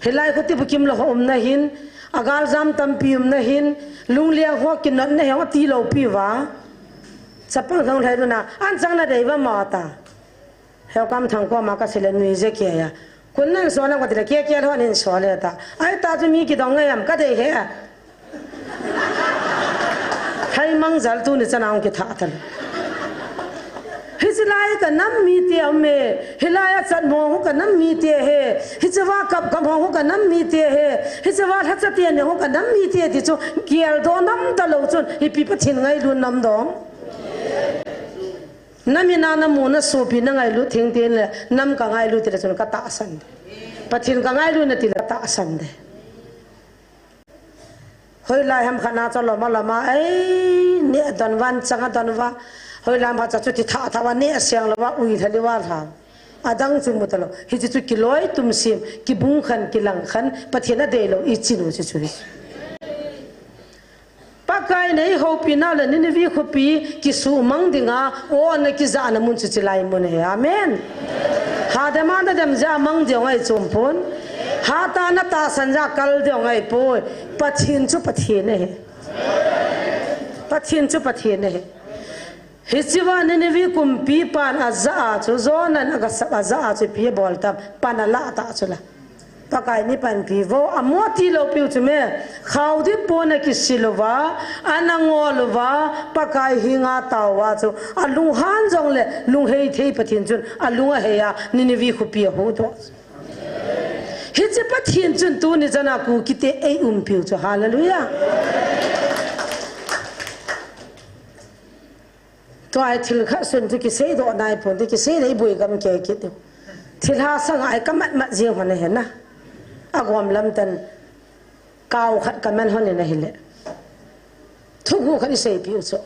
Hilai khu ti bukim lou ho um na hin, agal jam tampi um na hin, lungliang ho kinot na hin ati lou pi uva. Chapang thang lhai duna, an chang na dei uva ma ta. Heu kam thang ko ma ka sile nui je ke ya. Kun nan so na ko ti le ke ke ho nin so le ta. Ai ta chu mi kidong ngai am ka dei he. Hai mang jal tuni chana ong kitha tan. Hichi lai ka nam mite a um e. Hilai a chat mo hu ka nam mite he. Hichi va kap kap ho hu ka nam mite he. Hichi va lha cha te ne hu ka nam mite ti chu kiel do nam ta lou chun. Ipi Pathen ngailu nam dong. Nam ina na mu na sopi na ngailu thing tin le nam ka ngailu ti le chun ka tahsan de. Pathen ka ngailu na ti le ka tahsan de. Hoilai ham khat na cha lom a lom a, ei, ne don van chang a don va. Hoilai ham khat cha chu ti tha tha va ne a siang lo va, ui lha li va lha. Adang chu mu ta lo. Hichi chu kiloi tum sim, kibung khan, kilang khan, Pathen a dei lo, i chin u chu chu hi. Pakai nei houpi na le Nineveh khopi kisu mang dinga, o na kija na mun chu chi lai mun he. Amen. Ha dem a na dem ja mang ding ngai chum pon. Ha ta na tahsan ja kal ding ngai poi. Pathen chu Pathen he. Pathen chu Pathen he. Hichi va Nineveh kumpi pan a ja a chu, Jonah in a ga sap a ja a chu pi bol tam, pan a la ta chu la. Pakai ni panpi vo, a mo ti lou piu chu me. Khau di pon a kisil uva, a na ngol uva, Pakai hi nga tau va chu. A lunghan jong le, lunghei thei Pathen chun, a lung a hei a, Nineveh khopi a hu do. Hichi Pathen chun tuni chana Kukite ei umpiu chu. Hallelujah. Tua hi thil khat sun chu kisei do nai pon, ti kisei dei bui gam ke kit diu. Thil ha sang ai ka mat mat jing hon a he na. A gom lam tan kau khat ka man hon in a hi le. Thugu khat i sei piu chu.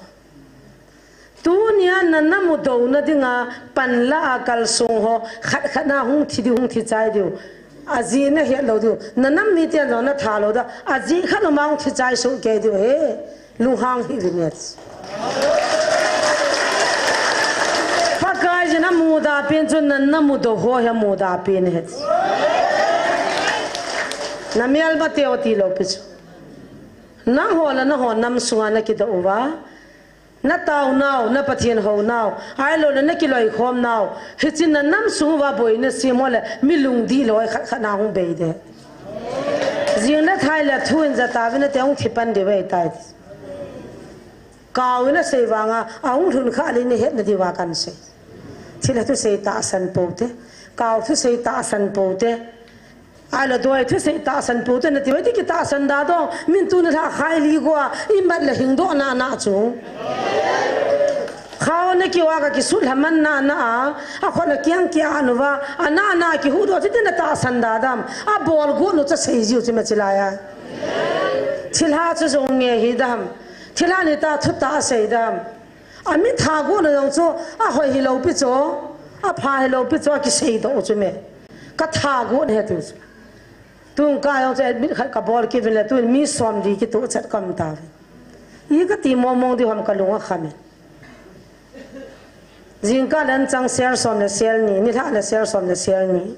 Tunia na na mu do na dinga pan la a kal sung ho khat khat na hung thi diu, hung thi chai diu. A ji na hiat lou diu. Na nam mite an jong na tha lou da. A ji khat lou ma hung thi chai su ke diu he. Lunghang hi vin et. Pakai jin a muda pen chun na na mu do ho hi a muda pen het. Na mial ma teo ti lou pi chu. Nang ho la na ho nam sunga na kido uva. Na tau nau, na Pathen hou nau, ai lo le na kiloi khom nau. Hichi na nam sung uva boi na sim ho le, mi lungdi loi khat khat na hung bei de. Jing le thai le thu in ja ta vin a te hung thi pan di vei tai. Kau in a sei vanga, a hung lhun kha le ni het na di va kan sei. Thil a thu sei tahsan pou te, kau thu sei tahsan pou te. Ai la doi thu sei tahsan pou te na ti vai ti kitahsan da dong. Min tuni lha khai li gua, i mat le hing do na na chu. Khau na kiwa ka kisut lha man na na a, a khon a kiang kia nu va, a na na kihu do ti na tahsan da dam. A bol gu nu cha sei jiu chi ma chi lai a. Thil ha chu jong nge hi dam. Thil ha ni ta thu ta sei dam. A mi tha gu na jong chu, a hoi hi lou pi chu, a pha hi lou pi chu, a kisei do chu me. Ka tha gu na he tu chu. Tung ka jong chu admit khat ka bol ki vin le tu mi som di ki tu chat kam ta vin. I ka ti mong mong di hom ka lung a kham in. Jing ka len chang sel som le sel ni, ni lha le sel som le sel ni.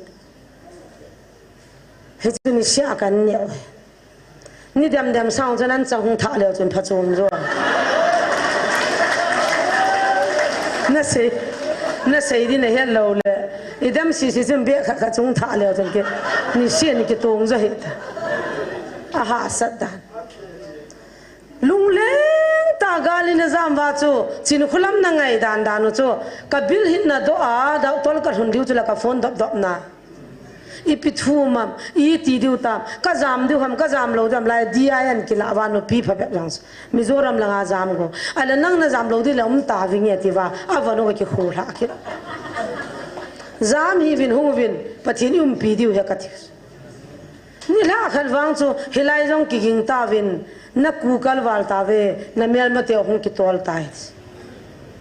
Hi chu ni sia kan neo. Ni dem dem sang chun an chang hung thah leo chun pha chom jo. Na sei, na sei di na het lo le. I dem si si chun be khat khat chung thah leo chun ki, ni si ni ki tung jo hi ta. A ha sat dan. Lungleng ta Gal in ajam uva chu, Chinkholam na ngai dan dan u chu, ka bil hin na doh a, doctor ka lhun diu chu la ka phone dop dop na. Ipi thu um am, iti diu tam, ka jam diu ham, ka jam lou diu ham, lai D I N kila uva nupi phabep jong chu. Mizoram langa jam go. Ahile nang na jam lou di le um ta vinge ti uva, avanu ka kikhu lha kit. Jam hih uvin hung uvin, Pathen in umpi diu ahi kati. Nilhah khat vang chu, hilai jong kiging tauvin, na kukal val tauve, na melmate hung kitol tai.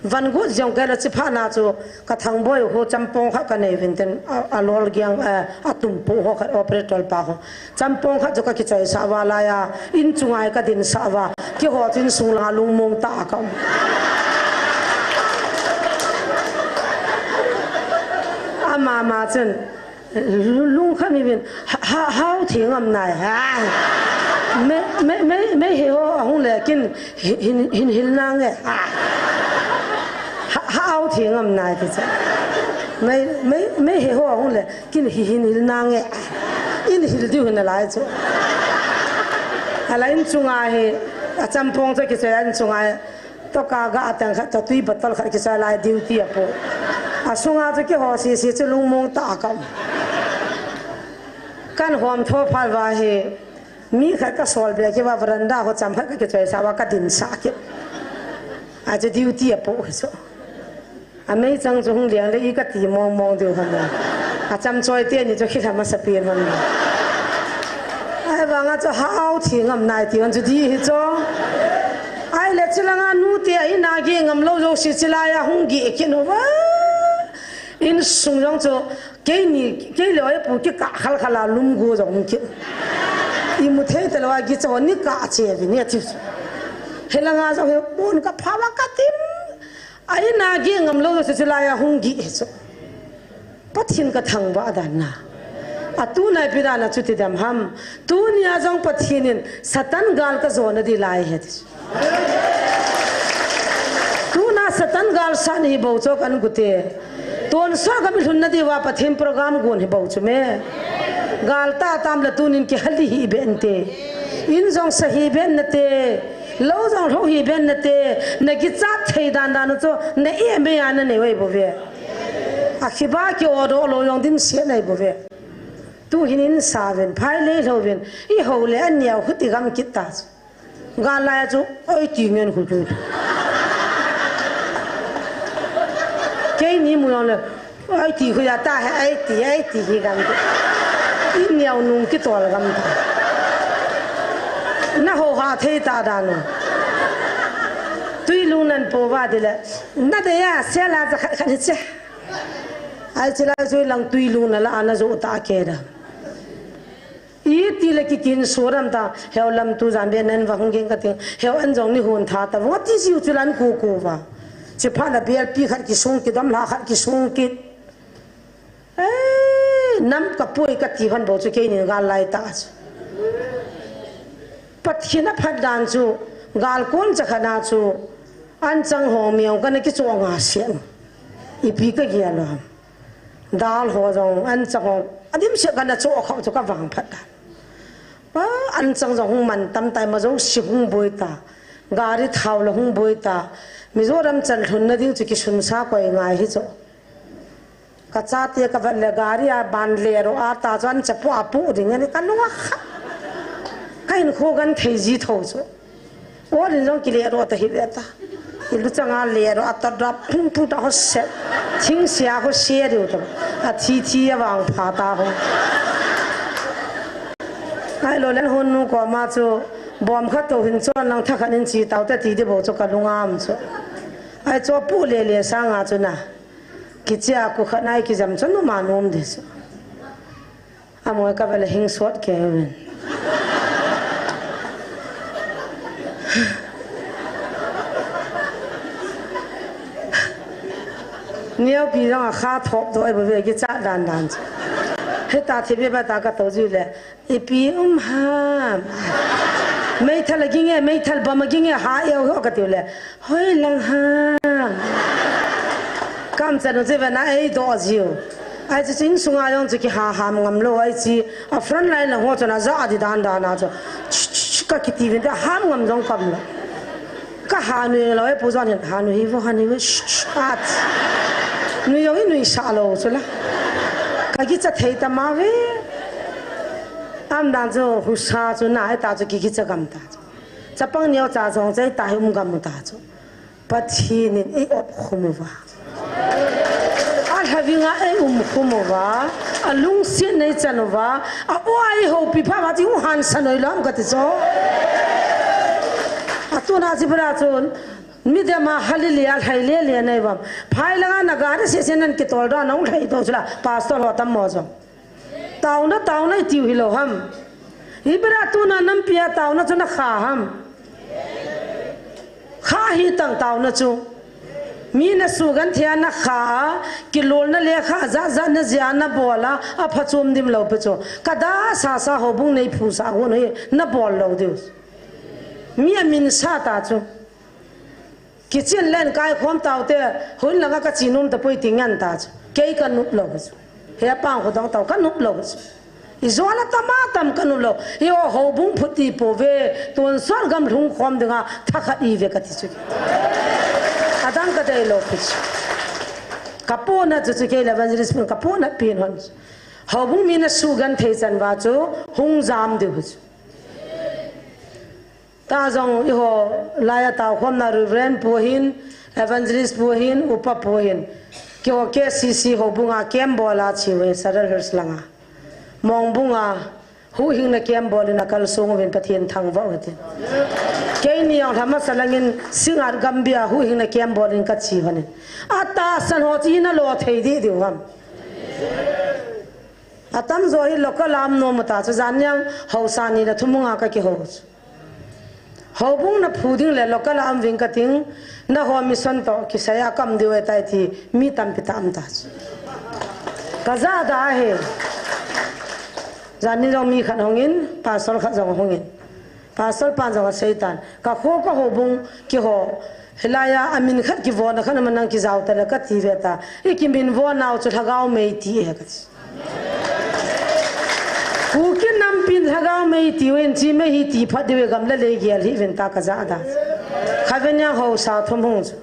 Van gu jong kei la chi phat na chu, ka Thangboi ho champong khat ka nei uvin tin, a, a lol giang, a, a tumpu ho khat operator pa ho. Champong khat chu ka kichoi sah uva lai a, in chunga ka din sah uva, keiho chu insung langa lungmong tah a ka um. Ama ma chun, Lu-, lungkham uvin, ha, ha, hao theng am nai, ha. Me, me, me, me he ho ahung le kin, hi, hin, hin hil nange, ha. Ha, hao theng am nai ti cha. Me, me, me he ho ahung le kin, hi, hin hil nange, ha. In hil diu hin alai chu. Alai in chunga hi, a champong chu kichoi in chunga hi. Toka ga ateng khat, to tui bottle khat kisai lai duty apo. Asunga chu keiho sisi chu lungmong tah a ka um. Kan hom tho phat uva hi, mi khat ka sol be kit uva veranda ho cham khat ka kichoi sah uva ka din sah kit. A chu duty apo hi chu. A meichang chu hung liang le i ka ti mong mong diu ham. A cham choi teni chu khilha masa pen ham. Ahivanga chu hao theng am nai ti vang chu di hi chu. Ahile chilanga nute a in a geh ngam lou jouse chilai a hung geh kit uva. Insung jong chu keini, kei le oi pu kikah khal khal a lum gu jong um kit. Imu thei talou a geh chu ni kah che uvin ati chu. Hilanga jong hi pon ka pha uva ka tim. A in a geh ngam lou jouse chilai a hung geh hi chu. Pathen ka thangvah dan na. A tuna ipi dan a chuti dem ham. Tunia jong Pathen in Satan gal ka jona di lai ahi ti. Tuna Satan gal sat hi bou chu kan gute. Tonsot ka mi lhun na diuva Pathen program gon hi bou chu me. Gal tah tam le tunin kihal di hi ben te. In jong sa hi ben na te. Lou jong lhou hi ben na te, na kichat thei dan dan u chu, na e mei a na nei uve bou ve. A khiba ki odoh lou jong dimset nei bou ve. Tu hin in sa uvin, phai lei lhou uvin, i hou le an neo huti gam kit ta chu. Gal lai a chu, oi ti ngen khu chu. Keini mu jong le, Ai ti khu ya ta he, ai ti, ai ti hi gam ti. I neo nung kitol gam ta. Na ho ha thei ta dan u. Tui lung nan po va ti le. Na de ya, se la za khat khat che. Ai chi la zui lang tui lung na la ana zo ta ke da. Iti le kikin suram ta, heu lam tu jan be nan va hung ging ka ting, heu an jong ni hun tha ta, va ti jiu chu lan ku ku va. Chi pha la bial pi khat ki sung ki dam la khat ki sung ki. Eh, nam ka pui ka ti hon bo chu keini gal lai ta chu. Pathen a phat dan chu, gal kon cha khana chu, an chang hong miau ka na ki chu nga sian. Ipi ka gia lo. Dal ho jong, an chang ho, a dimset ka na cho khau chu ka vang phat dan. Pa, an chang jong hung man tam tai ma jouse hung boi ta. Gari thau la hung boi ta. Mizoram chan lhun na ding chu kisun sa koi ngai hi chu. Ka chate ka vat le gari a ban le ro a ta chu an cha pu a pu ding ani ka nung a kha. Ka in khu gan thei ji tho chu. Ol in jong kile ro ta hi ve ta. I lu changa le ro a ta dap phung phung ta ho se. Thing sia ho se riu ta. A thi thi a vang pha ta ho. Ai lo len hon nu ko ma chu bom khat to hin chon lang tha khat in chi tau ta ti de bo chu ka lungam chu. Ai cho pu le le sanga chu na. Kiche a ku khat nai kijam chu nu ma nom de chu. Amoi ka vele hing sot ke ven. Neo pi jong a kha thop do e bo ve ki cha dan dan. He ta the be ba ta ka to ji le. Ipi um ha. Meithal a ging e, meithal bam a ging e, ha e ho ka ti le. Hoi lang ha. Kam cha no je ve na ei do jiu. Ai chi chin sunga jong chi ki ha ham ngam lo ai chi. A front line la ho chana ja di dan dan a cho. Ch, ch, ch, ka ki ti vin da ham ngam jong kam lo. Ka ha nui lou e, Pu John hin ha nui hi vo, ha nui hi, shh, shh, at. Nui jong i nui sa lou chu la. Ka kicha thei ta ma ve. Am dan chu husa chu na e ta chu ki kicha gam ta chu. Chapang neo cha jong chai ta hi um gam ta chu. Pathen in ei op khum uva. A lhaving a ei um khum uva, a lungset nei chan uva, a o a ei houpi pha uva, ti u hansa noi lam ka ti cho. A tuna chi bra chun, mi dem a halili a lhai le le nei vam. Phai langa na gari se se nan ki tol da nong lhai to chula, pastor ho tam mo cho. Tauna, tauna i tiu hi lo ham. Hi bra tuna nampi a tauna chu na kha ham. Kha hi tang tauna chu. Mi na sugan thia na kha a, kilolna le kha, za za na zia na bol a, a phachom dim lo pe chu. Ka da sa sa houbung nei phu sa hun hi, na bol lo diu. Mi a min sa ta chu. Kichin len kai khom tau te, hun langa ka chi num ta pui ti ngan ta chu. Kei ka nup lo chu. He pang khu dong tau ka nup lo chu. I zo la tama tam ka nup lo. I o houbung phuti po ve, tun sor gam lhung khom dinga, tha khat i ve ka ti chu. Adang ka dei lo pi chu. Ka po na chu chu kei le evangelist pun ka po na pin hon chu. Houbung mi na sugan thei chan va chu, hung jam diu chu. Ta jong i ho laia tau khom na Reverend pu hin, Evangelist pu hin, Upa pu hin. Kei ho K C C houbung a camp bol a chi ve Sadar Hills langa. Mongbung a huhhingna camp bol in a kal sung uvin Pathen thangvah u hite. Kei ni jong lhama salangin Singngat Gambia huhhingna camp bol in ka chi honin. A tahsan ho chi na lo thei di diu ham. A tam zo hi local a um nom ta chu jan niang hausa ni le thumunga ka kihou chu. Houbung na phu ding le local a um ving ka ting, na ho mission to kisai a kam diu e tai ti mi tampi ta um ta chu. Ka ja da he. Jan ni jong mi khat hongin, pastor khat jong hongin. Pastor pan jong a seitan. Ka kho ka houbung kiho. Hilai a, a min khat kivona khat na manang kijau ta le ka ti ve ta. I kimin vo nau chu lhagao mei ti e ka ti. Kuki nampin lhagao mei ti uvin chi mei hi ti phat diu e gam le lei gel hi vin ta ka ja da. Kha ve niang hausa thum hung chu.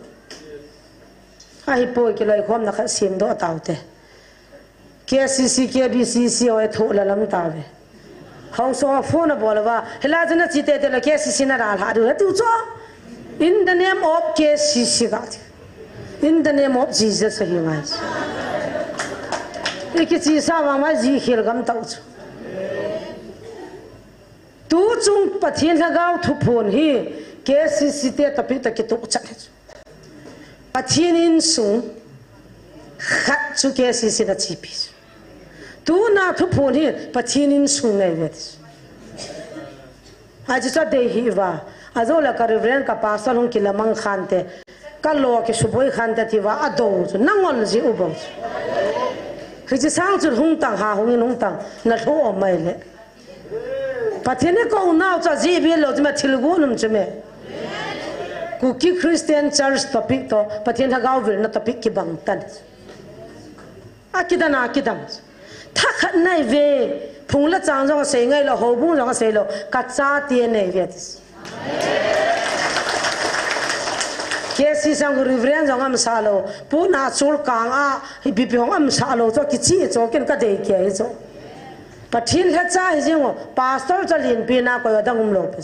Ahi poi kiloi khom na khat sim do tau te. K C C, K B C C o e thu la lam ta ve. Hausa phone a bol va. Hila jana chi te te la K C C na ra la du tu cho. In the name of K C C ka ti. In the name of Jesus, he writes. I kichi sa vang mai ji khel gam tau chu. Tu chung Pathen lhagao thuphon hi K C C te tapi ta kitu chan. Pathen insung khat chu K C C na chipi. Tuna thuphon hi Pathen insung nei ve ti. Aji cha dei hi va. Ajo la ka Reverend ka pastor hung kilamang khan te. Ka lo kisuboi khan te ti va a do chu. Na ngol ji u bo chu. Hichi sang chu hung tang ha hung in hung tang. Na lhu om mai le. Pathen in kou nau cha ji bi lo chu ma thil gu num chu me. Kuki Christian Church topic to Pathen lhagao vil na topic kibang tan. A kidan a kidam. Tha khat nai ve, phung le chang jong a sei ngai lo, houbung jong a sei lo, ka chate nei ve ti. K C sang Reverend jong am sa lo, pu na chul kang a, hi bi pi hong am sa lo, cho kichi cho ken ka dei ke hi cho. Pathen lha cha hi jing o, pastor cha lin pi na ko dang um lo pi.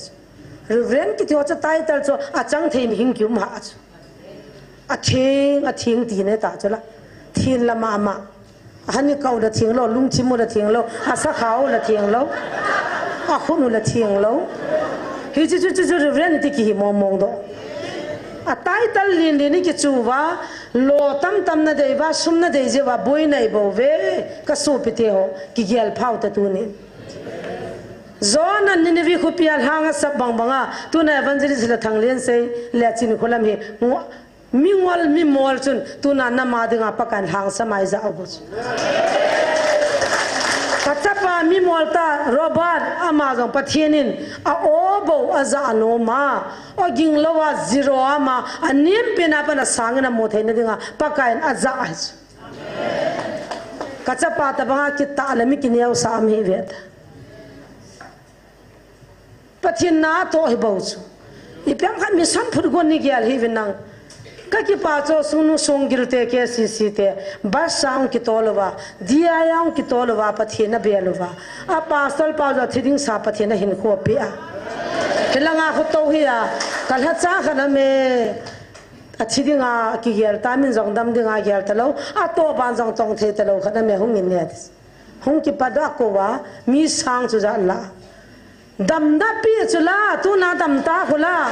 Reverend kiti ho cha title cho a chang thei mi hing ki um ha cho. A thing, a thing ti ne ta cho la. Thing la ma ma. A hani kau la thing lo, lungthim u la thing lo, a sa khau la thing lo. A khun u la thing lo. Hi chu chu chu chu Reverend ti ki hi mong mong do. A title lin lin ni ki chu va, lo tam tam na dei va, sum na dei je va, boi nai bo ve, ka su pi te ho, ki gel phau ta tu ni. John an Nineveh khopi a lhang a sap bang bang a, tuna evangelist la thang len sei, le chin kholam hi, ngo-, mi ngol, mi mol chun, tuna nama dinga Pakai in lhang sa mai ja u bu chu. Ka chapa mi mol ta, Robert, ama jong Pathen in, a o bo, a ja no ma, o ging lo a zero ama, a nim pe na pa na sang na mo thei na dinga, Pakai in a ja a hi chu. Ka chapa ta banga kita le mi ki neo sa am hi ve ta. Pathen na to hi bo chu. Ipi ham khat mission phutgon ni gel hi vin nang. Ka kipa chu sungnu songgil te, K C C te, bus a hung kitol uva, D I a hung kitol uva, Pathen a bel uva. A pastor pa chu thi ding sa Pathen a hin khopi a. Hilanga khu to hi a, ka lhacha khat a me. A thi dinga kigel ta, min jong dam dinga gel ta lou. A to ban jong tong thei ta lou khat a me hung in ne. Hung kipat a ko a, mi sang chu ja la. Damna pi chu la, tuna dam ta khu la.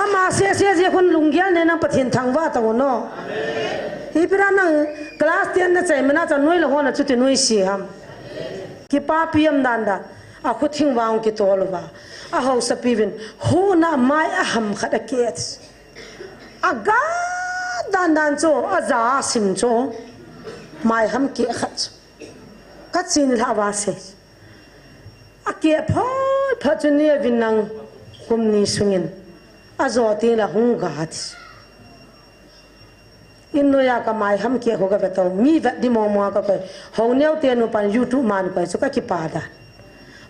Ama se se je khun lunggel ne nang Pathen thangvah ta u no. Hi pira nang class ten na chai mana cha noi la hona chuti noi si ham. Kipapi am dan dan. A khu thing vang kitol uva. A hausa pi vin. Huna mai a ham khat a ke. A ga dan dan chu, a ja sim chu. Mai ham ke khat chu. Ka chin lha va se. A ke phot phot chu ni a vin nang kum ni sungin. A jo ti la hung ga ti. In noiya ka mai ham ke ho ka ve to. Mi vet di mo mo ka koi. Ho neo te nu pan YouTube man koi. Chu ka kipa da.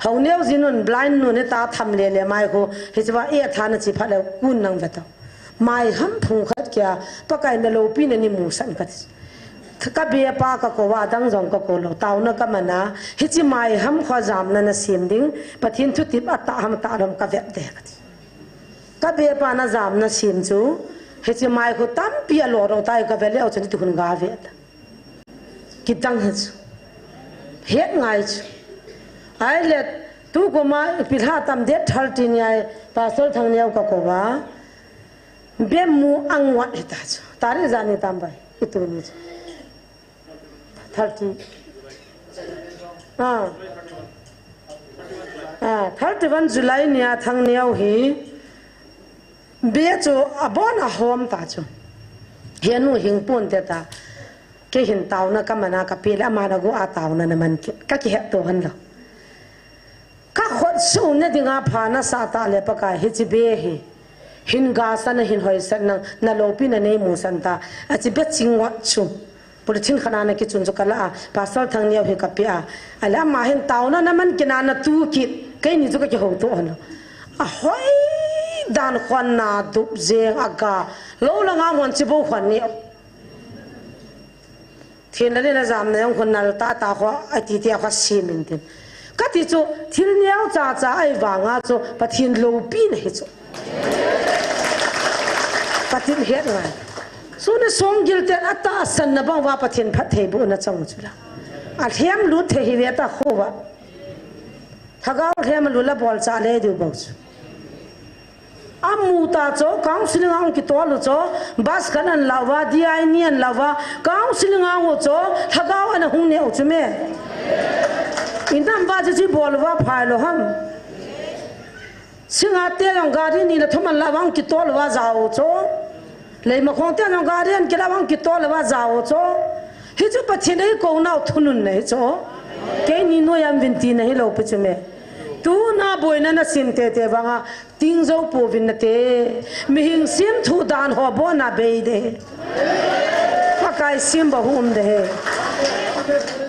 Ho neo jin nun blind nun e ta tham le le mai ho. Hi chu va e tha na chi pha le kun nang ve to. Mai ham phung khat kia, Pakai na lopi na ni musan ka ti. Ka be pa ka ko va dang jong ka ko lou, tauna ka mana, hichi mai ham kho jamna na sim ding, Pathen thutep a ta ham ta lom ka vet de ka ti. Ka be pa na jamna sim chu, hichi mai khu tampi a lo rong tai ka ve leu chun ti hun ga ve ta. Kidang hi chu. Het ngai chu. Ai le tu ko ma pilha tam det thal tin yai, Pastor Thang Neo ka ko va. Bemu ang wat hita chu. Tari jani tam bai. Itu ni chu. Thirty. Ah. Ah, thirty-one July nia Thang Neo hi. Be chu abon a hom ta chu. Henu hing pun te ta. Ke hin tauna ka mana ka pele ama na gu a tauna na man ki. Ka ki het to han lo. Ka khot su ne dinga pha na sa ta le Pakai hichi be hi. Hin ga sa na hin hoi san nang na lopi na nei mu san ta. A chi be ching wat chu. Puli thin khana na ki chun chu ka la a. Pastor Thang Neo hi ka pi a. A le ama hin tauna na man ki na na tu ki. Kei ni chu ka ki ho to hon lo. A hoi dan khon na dup jeng a ga. Lo la nga mon chi bo khon ni. Thin la ni na jam na yong khon nal ta ta kho a ti ti a kho si min tin. Ka ti chu thil neo cha cha ai vanga chu Pathen lopi na hi chu. Pathen het ngai. Su na song gil te a ta san na bang va Pathen phat thei bu na chang chu la. A lhem lu thei hi ve ta kho va. Thagau lhem lu la bol cha le du bang chu. Amu ta chu, counseling ang kitol u chu, bus kan an la va, D I ni an la va, counseling ang u chu, thagau an hung ne u chu me. Inam va chu chi bol va phai lo ham. Singa te ang gari ni la thum an la vang kitol va ja u chu. Lei ma khong te ang gari an kila vang kitol va ja u chu. Hi chu Pathen ei ko nau thunun nei chu. Kei ni no yam vin ti na hi lo pi chu me. Tu na boina na sim te te vanga. Ting zo po vin na te. Mihing sim thu dan ho bo na bei de. Pakai sim ba hum de he.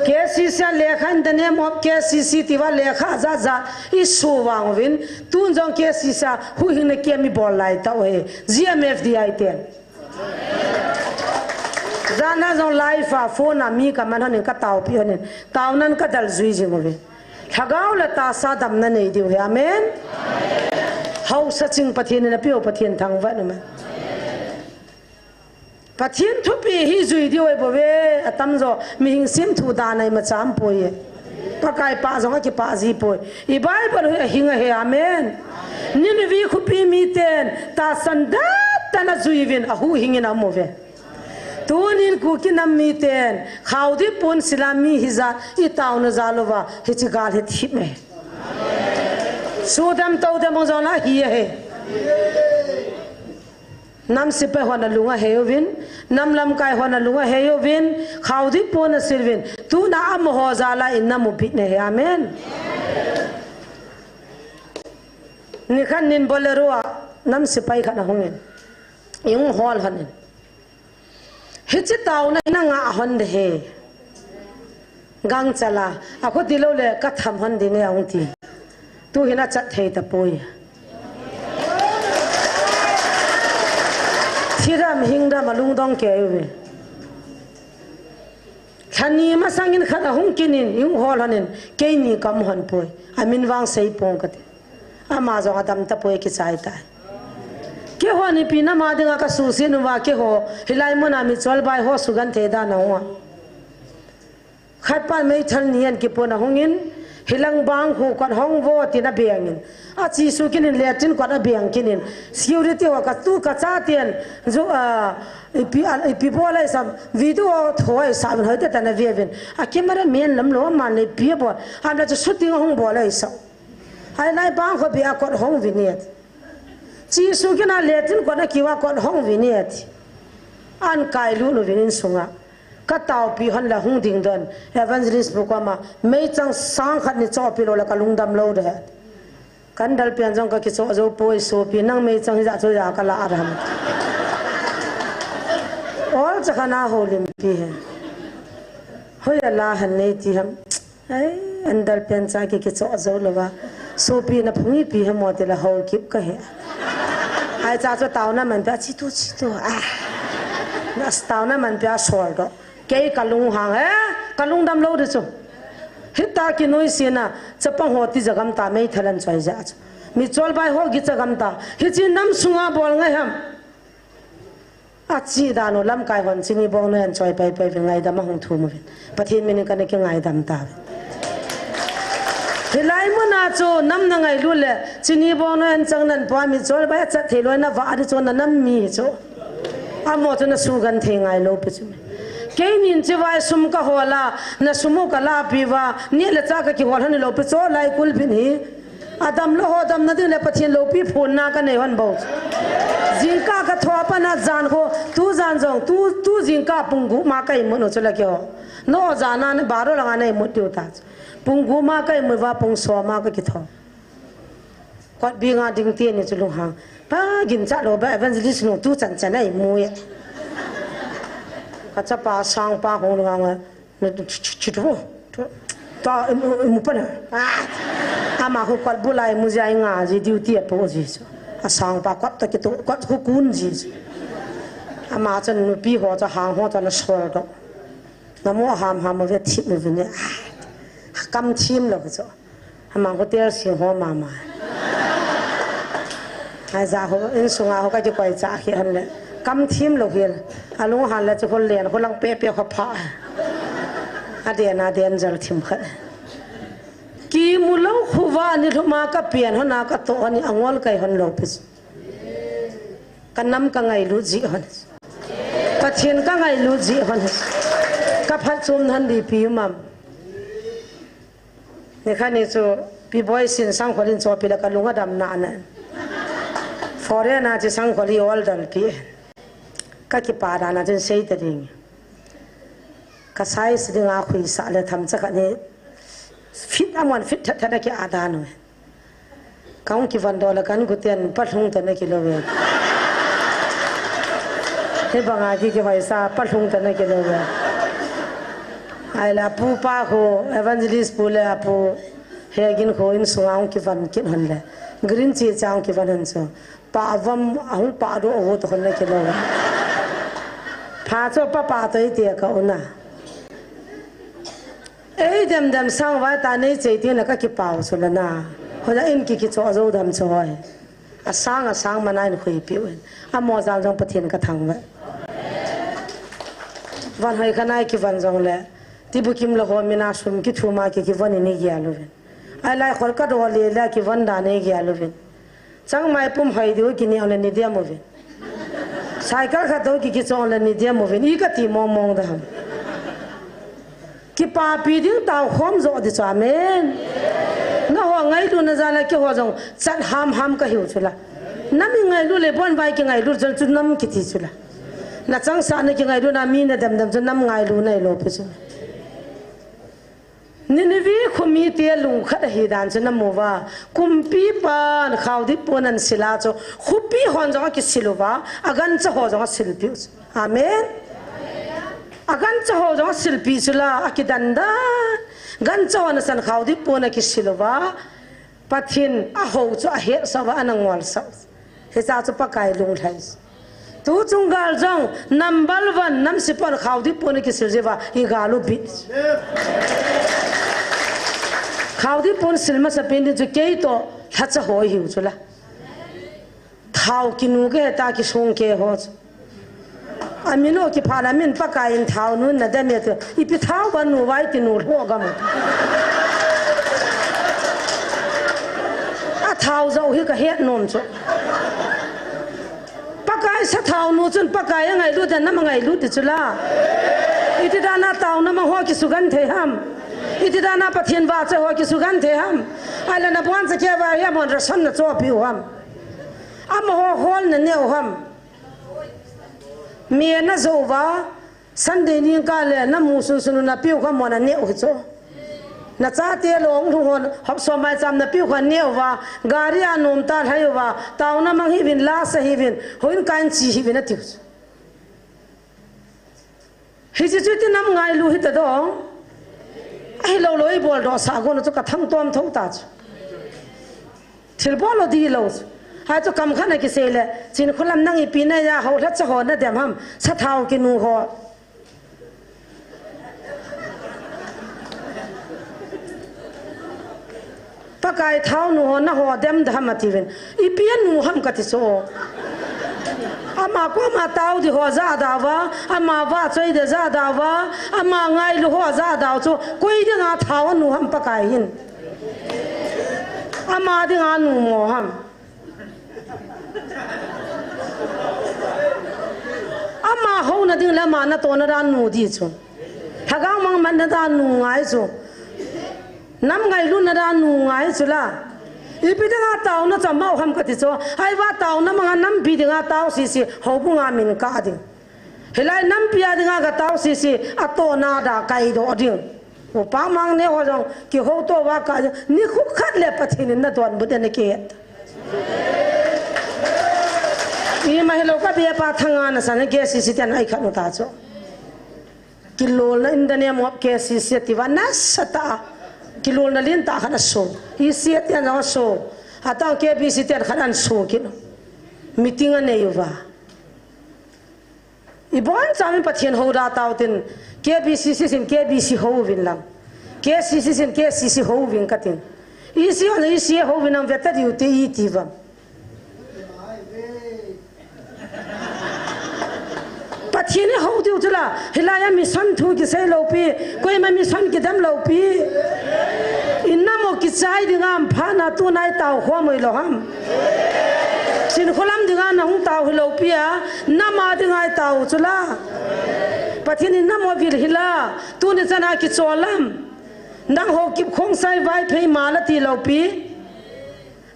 K C C a lekha in the name of K C C ti va lekha za za i su vang vin. Tun jong K C C a hu hing na ke mi bol lai ta o he. G M F D I ten. Zana jong live a phone a mi ka man honin ka tao pi honin. Tao nan ka dal zui jing uve. Thagau le tahsa damna nei diu hi. Amen. Hausa ching Pathen in a piu Pathen thangvah na ma. Pathen thupi hi zui diu ai bove, a tam jo, mihing sim thu dan ai ma cham poi e. Pakai pa jong a kipa ji poi. I Bible hi a hing a he. Amen. Nineveh khupi mi ten, tahsan dat tan a zui vin a hu hing in a mo ve. Tunin Kuki nam mi ten, khaudi pun sila mi hi ja, i tau na ja lo va, hi chi gal hi thip me. Su dem tau dem bang jong la hi a he. Nam sipai hon a lung a he uvin, nam lamkai hon a lung a he uvin, khaudi pun a sil vin, tu na am ho ja la in nam u bit ne he. Amen. Ni khan nin Bolero a, nam sipai khan a hungin. Ing hol hanin. Hichi tauna hi na nga hon de he. Gangcha la, a khuti lo le ka tham hon ding e a hung ti. Tu hi na chat thei ta poi. Thi dam, hing dam, alungdong kei uve. Lha ni masangin khat ahung kinin, ihung hol honin, keini kaum hon poi. Amin vang seipong kati. Ama jong adam tapoi, kichai tai. Keiho nipi nama dinga kasusen uva, keiho hilai muna mi cholbai ho sugenthei dan ahung a. Khatpan meithal ni an kipon ahungin, hilang bang khu kot hong vo tin abengin. Achesuh kinin, latrine kot abeng kinin. Security ho katu kachaten, ju, ah, ipi, ah, ipi bol ahi sam, video ho tho ahi sam, hoitah tah in ave uvin. A camera man lam lou, aman le ipi abol. Ham le chu shooting ahung bol ahi sam. Hilai bang khu bia kot hong uvin e. Chesuh kinin latrine kot akiu a, kot hong uvin e. Ahin kailut uvin insunga. Ka taopi hon le hung ding don. Evangelist pu koma, meichang sang khat nei chohpi lou le ka lungdam lou ding ahi. Candle pen jong ka kichoh jou poi, sopi, nang meichang hijat chu ja ka la a ham. Ol cha kha na ho limpi he. Hoi a la han nei ti ham. Ai, candle pen cha ki kichoh jou louva. Sopi, na phung ipi ham ti le, ho kip ka he. Ai cha chu taona man pia, chi tu, chi tu. Ah. Na taona man pia, sol doh. Kei ka lunghang e, ka lungdam lou ding chu. Hita kinoise na, chapang ho tija gam ta, meithal ahin choi jeh chu. Mi cholbai ho kicha gam ta. Hiche nam sunga bol ngai ham. Ache dan u lamkai hon chini bongnoi ahin choi pai pai uvin, ngaidam ahung thum uvin. Pathen min in kana kingaidam tauve. Hilai muna chu nam na ngailut le, chini bongnoi ahin chang nan pua mi cholbai achat thei lou na va ding chu na nam mi chu. Amaho chu na sugenthei ngai lou pi chu. Keinin chibai sum ka hol a, na sum u ka lapi uva, neh le chah ka kihol hon lou pi chu, lai kulbin hi. Adam lou ho damna ding le Pathen loupi phonna ka nei hon bou. Jingkah ka tho a pat a jan khu, tu jan jong, tu, tu jingkah pung gup ma ka imut u chu le keiho. No jan a baro langa na imut diu ta chu. Pung gup ma ka imut uva, pung som a ka kitho. Kot bing a ding teni chu lunghang. Pa ginchat lou ba evangelist nu tu chan chan a imu e. Ka chapa sangpa hung lunghang a. Na chu, chu, chu, chu, chu. Ta, imu, imu pa na. Ah. Ama khu kot bul a imu jia inga ji duty apo ji chu. Asangpa kot toh kitu, kot khu kun ji chu. Ama chun nupi ho chu hang ho chu ana sol doh. Namu ham ham uve, thim uve ne. Ah. Kam thim lou chu. Amang hotel sing ho mama. Ai ja ho, insunga ho ka kikoi cha khi han le. Kam thim lou hel. Alung han le chu hol len, holang pe pe ho pha. Aden, aden jal thim kha. Kimu lou khu va ni lhuma ka pian hon a ka toh hon ni angol kai hon lou pi chu. Ka nam ka ngailut ji hon. Pathen ka ngailut ji hon. Ka phatchom hon di pi mam. Nikhat ni chu, Pi Boisin Sangkhol in chohpi le ka lung adam nana. Foreign a chu Sangkhol hi ol dal pi. Ka kipa dan a chun sei ta ding. Ka size dinga khuisah le themcha khat ni fit a mon fit that that a ki adan u. Ka hung kivon doh le kan guten pa lhung ta na kilou ve. Hibanga ki kihoisa pa lhung ta na kilou ve. Ahile apu pa khu, evangelist pu le apu Hegin khu insunga hung kivon kit hon le. Green chi cha hung kivon hon chu. Pa avom, ahung pa doh ho to hon na kilou ve. Pha chu pa pa toh iti ka una. Ei, dem dem sang vai ta nei chei ti na ka kipau chu la na. Hoja in ki kichoh jou dam chu hoi. Asang, asang mana in khuipi u in. Amo jal jong Pathen ka thangvah. Van hoi khanai kivon jong le. Tibukim la ho mina sum kithuma ki kivon in i gel u in. Ai lai khol ka do le le kivon dan i gel u in. Changmai pum hoi diu kineo le ni diam u in. Cycle khat to ki kichong le ni diam u in. I ka ti mong mong da ham. Kipapi ding tao khom jo di chu, amen. Nangho ngailutna jal a keiho jong chat ham ham ka hiu chu la. Nam i ngailut le bon vai kingailut jal chu nam kiti chu la. Na changsah na kingailutna mi na dem dem chu nam ngailutna i lou pi chu. Nineveh khomi te lungkhat ahi dan chu na mu uva. Kumpipan khaodip pon ahin sil a chu. Khopi hon jong akisil uva. Agancha ho jong asilpi u chu. Amen. Agancha ho jong asilpi chu la, akidan dan. Gancha ho nasan khaodip pon akisil uva. Pathen a ho chu ahetsah uva, ana ngolsah u. Hicha chu Pakai lunglhai. Tuchung gal jong number one nam sipon khaudi pon kisil jiuva, i gal u bit. Khaudi pon sil masa pen ding chu kei toh lhacha ho hiu chu la. Thao kinu kei ta kisung kei ho chu. Amin o kipha la min Pakai in thao nun na dem e tu. Ipi thao ba nu vai ti nu lho gam. A thao jao hi ka het nom chu. Pakai sathao nu chun Pakai angailut dan nam angailut ti chu la. Iti dan a taona mang ho kisugen thei ham. Iti dan a Pathen vahchoi ho kisugen thei ham. Ahile na boncha kei va hi amahon ration na chohpeh u ham. Amaho hol na neh u ham. Mi na jo uva, Sunday ni kah le na mu sunsun u na peh u kha mo na neh u hi chu. Na chate long lhung hon, hop som mai cham na peh u kha neh uva, gari a nom ta lhai uva, taona mang hiuvin, la sa hiuvin, houin kah in che hiuvin ati u chu. Hiche chu iti nam ngailu hita dong. Ahilou lou i bol doh sah gon chu ka thangtom tho ta chu. Thil bol lou di lou chu. Hai chu kam khat na kisei le, Chinkholam nang ipi na ja ho lhacha ho na dem ham, sathao kinu ho. Pakai thao nu ho na ho dem da ham ati uvin. Ipi a nu ham kati chu. Ama koma tao di ho ja da uva, ama vahchoi di ja da uva, ama ngailu ho ja da u chu. Koi dinga thao a nu ham Pakai hin. Ama dinga nu mo ham. Ama houna ding le ama natohna dan nu di chu. Lhagao mang manna dan nu ngai chu. Nam ngailutna dan nu ngai chu la. Ipi dinga taona chu amau ham kati chu. Ahivang taona manga nampi dinga tao sese, houbunga min kah ding. Hilai nampi a dinga ka tao sese, atohna da kaidoh ding. Upa mang ne ho jong, kihouto uva kah ding. Nikho khat le Pathen in na donbut e na kihet. Ima hilou ka bepa thanga na san, K C C ten ai khat nu ta chu. Kilolna in the name of K C C ati uva, nasatah a. Kilolna lentah khat aso. E C ten jong aso. Atang K B C ten khat aso kit. Meeting anei uva. Ibon chamin Pathen hou da tao tin, K B C C sin K B C hou vin lang. K C C sin K C C hou vin katin. E C hon E C hou vin lang veta diu te iti uvam. Pathen in hou diu chu la, hilai a mission thu kisei lou pi, koima mission kidem lou pi. I nam u kichai dinga amphat na tuna i tao khom u hilou ham. Chinkholam dinga na hung tao hilou pi a, nam a dinga i tao chu la. Pathen in nam u vil hila, tuni chan a kichol lam. Nangho kip Khongsai Vaiphei ma la ti lou pi.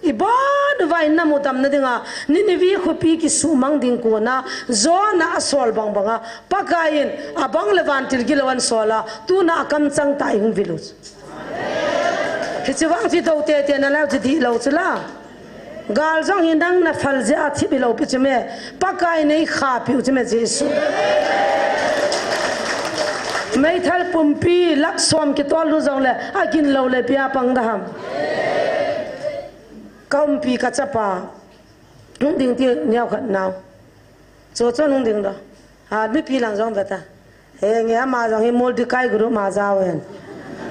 Ibon uva i nam u damna dinga, Nineveh khopi kisumang ding kona, Jonah asol bang banga, Pakai in abang le vantil gilou ahin sol a, tuna akamchang tah i hung vil u chu. Hiche vang chu dou tete na lou chu dihlou chu la. Gal jong hi nang na phal jeh a thip hilou pi chu me, Pakai in eikhahpi u chu me Jesu. Meithal pumpi lakh som kitol u jongle, agin lou le ipi a pang da ham. Ka umpi ka chapa. Hung ding ti neo khat nao. Cho cho hung ding lo. Ha, mipi lang jong veta. He nge ama jong hi Mordecai group ma jao hen.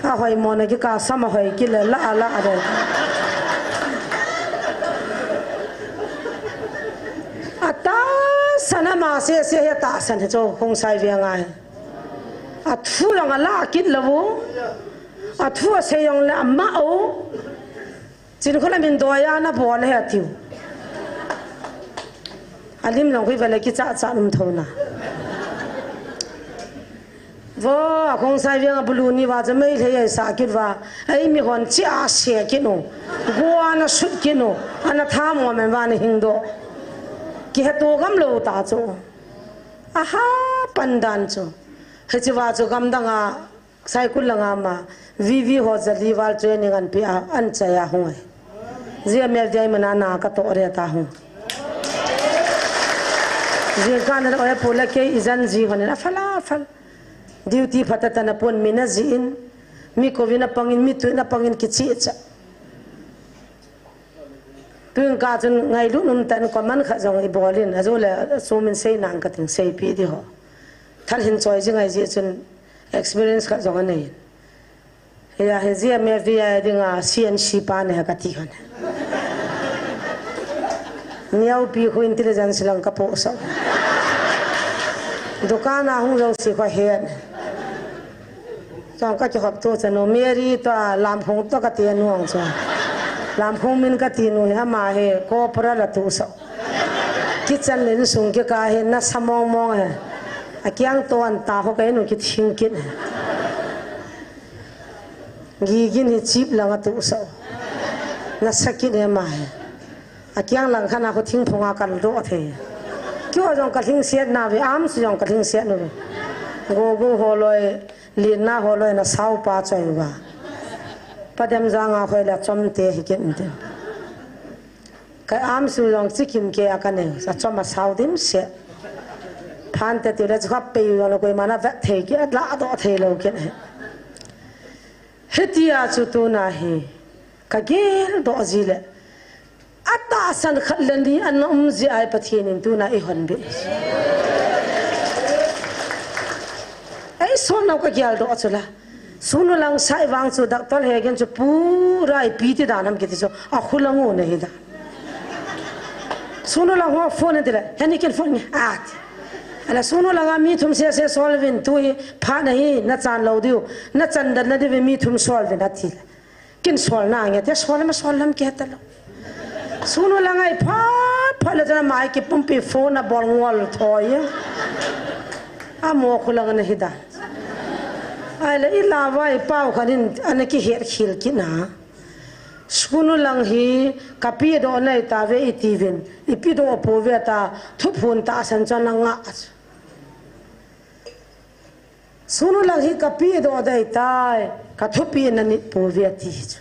Ahoimo na kikah sam ahoi kit le la la de. Atahsan ama sese hi atahsan hi cho Khongsai Veng a hi. Athu jong ala kit lou. Athu asei jong le ama u. Chinkholam in doi a na bol ahi atiu. Alim jong khu vele kicha cha um thou na. Vo, a Khongsai Veng a bulu ni uva chu Meitei a sa kit uva. Ei mi hon chi a se kit u. Gua na sut kit u. Ana tha mo men uva na hing doh. Kiheto gam lou ta chu. Aha, pandan chu. Hiche uva chu gamdang a Saikul langa ma, V V ho jali val training an pe a, an chai a hung ai. Zia mel dia i mana na ka to re ta hung. Zia ka na oi pu le kei i jan ji hon in a phal a phal. Duty phat a tan a pun mi na ji in, mi kovin a pang in, mi tuin a pang in kichi cha. Tuin ka chun ngailut um tan comment khat jong i bol in, ajo le sumin sei nang ka ting, seipi di ho. Thal hin choi jing ai ji chun experience khat jong anei. Hiya, hi ji a me vi a ding a C N C pa ne ka ti hon. Miao pi khu intelligence lang ka po sa. Dukan a hung jong si kho he. Chong ka kihop tu chanu Mary to a Lamphung to ka ti nu ang chu. Lamphung min ka ti nu hi ama hi corporal a tu sa. Kitchen le insung kikah hi nasa mong mong hi. A kiang to an ta ho ka inu kithing kit hi. Gigin hi chip lang a tu sa. Nasa kit hi ama hi. A kiang lang khan a khu thingphung a kal doh thei. Kio jong ka lhingset na ve, arms jong ka lhingset nu ve. Go go holoi, lin na holoi na sau pa choi va. Pa dem jang a khoi la chom te hi kin te. Ka arms jong chikim ke a ka ne, sa chom a sau dim se. Phan te ti le chu khap pe jong lo koi mana vet thei ki a la doh thei lo kin he. Hitia chu tuna hi ka gel doh ji le. A tahsan khat le ni an um ji ai Pathen in tuna i hon be. Ei son nau ka gel doh chu la. Sunu lang sai vang chu doctor he gen chu pura i pi ti dan ham kiti chu a khu lang u na hi da. Sunu lang ho phone ti le. He ni ken phone ni. At. Ala sunu lang a mi thum se se solving tu hi pha na hi na chan lo diu. Na chan dan na diu mi thum solving a ti le. Kin sol na nge te sol ma sol lam ke ta lo. Sunu lang ai pha pha le jana mai ki pumpi phone a bol ngol thoi. A mo khu lang na hi da. Ai le i la vai pau khan in ana ki her khil ki na. Sunu lang hi ka pi doh nai ta ve i ti vin. I pi doh po ve ta thu phun tahsan chon na nga. Sunu lang hi ka pi doh dai tai, ka thupi na ni po ve ti chu.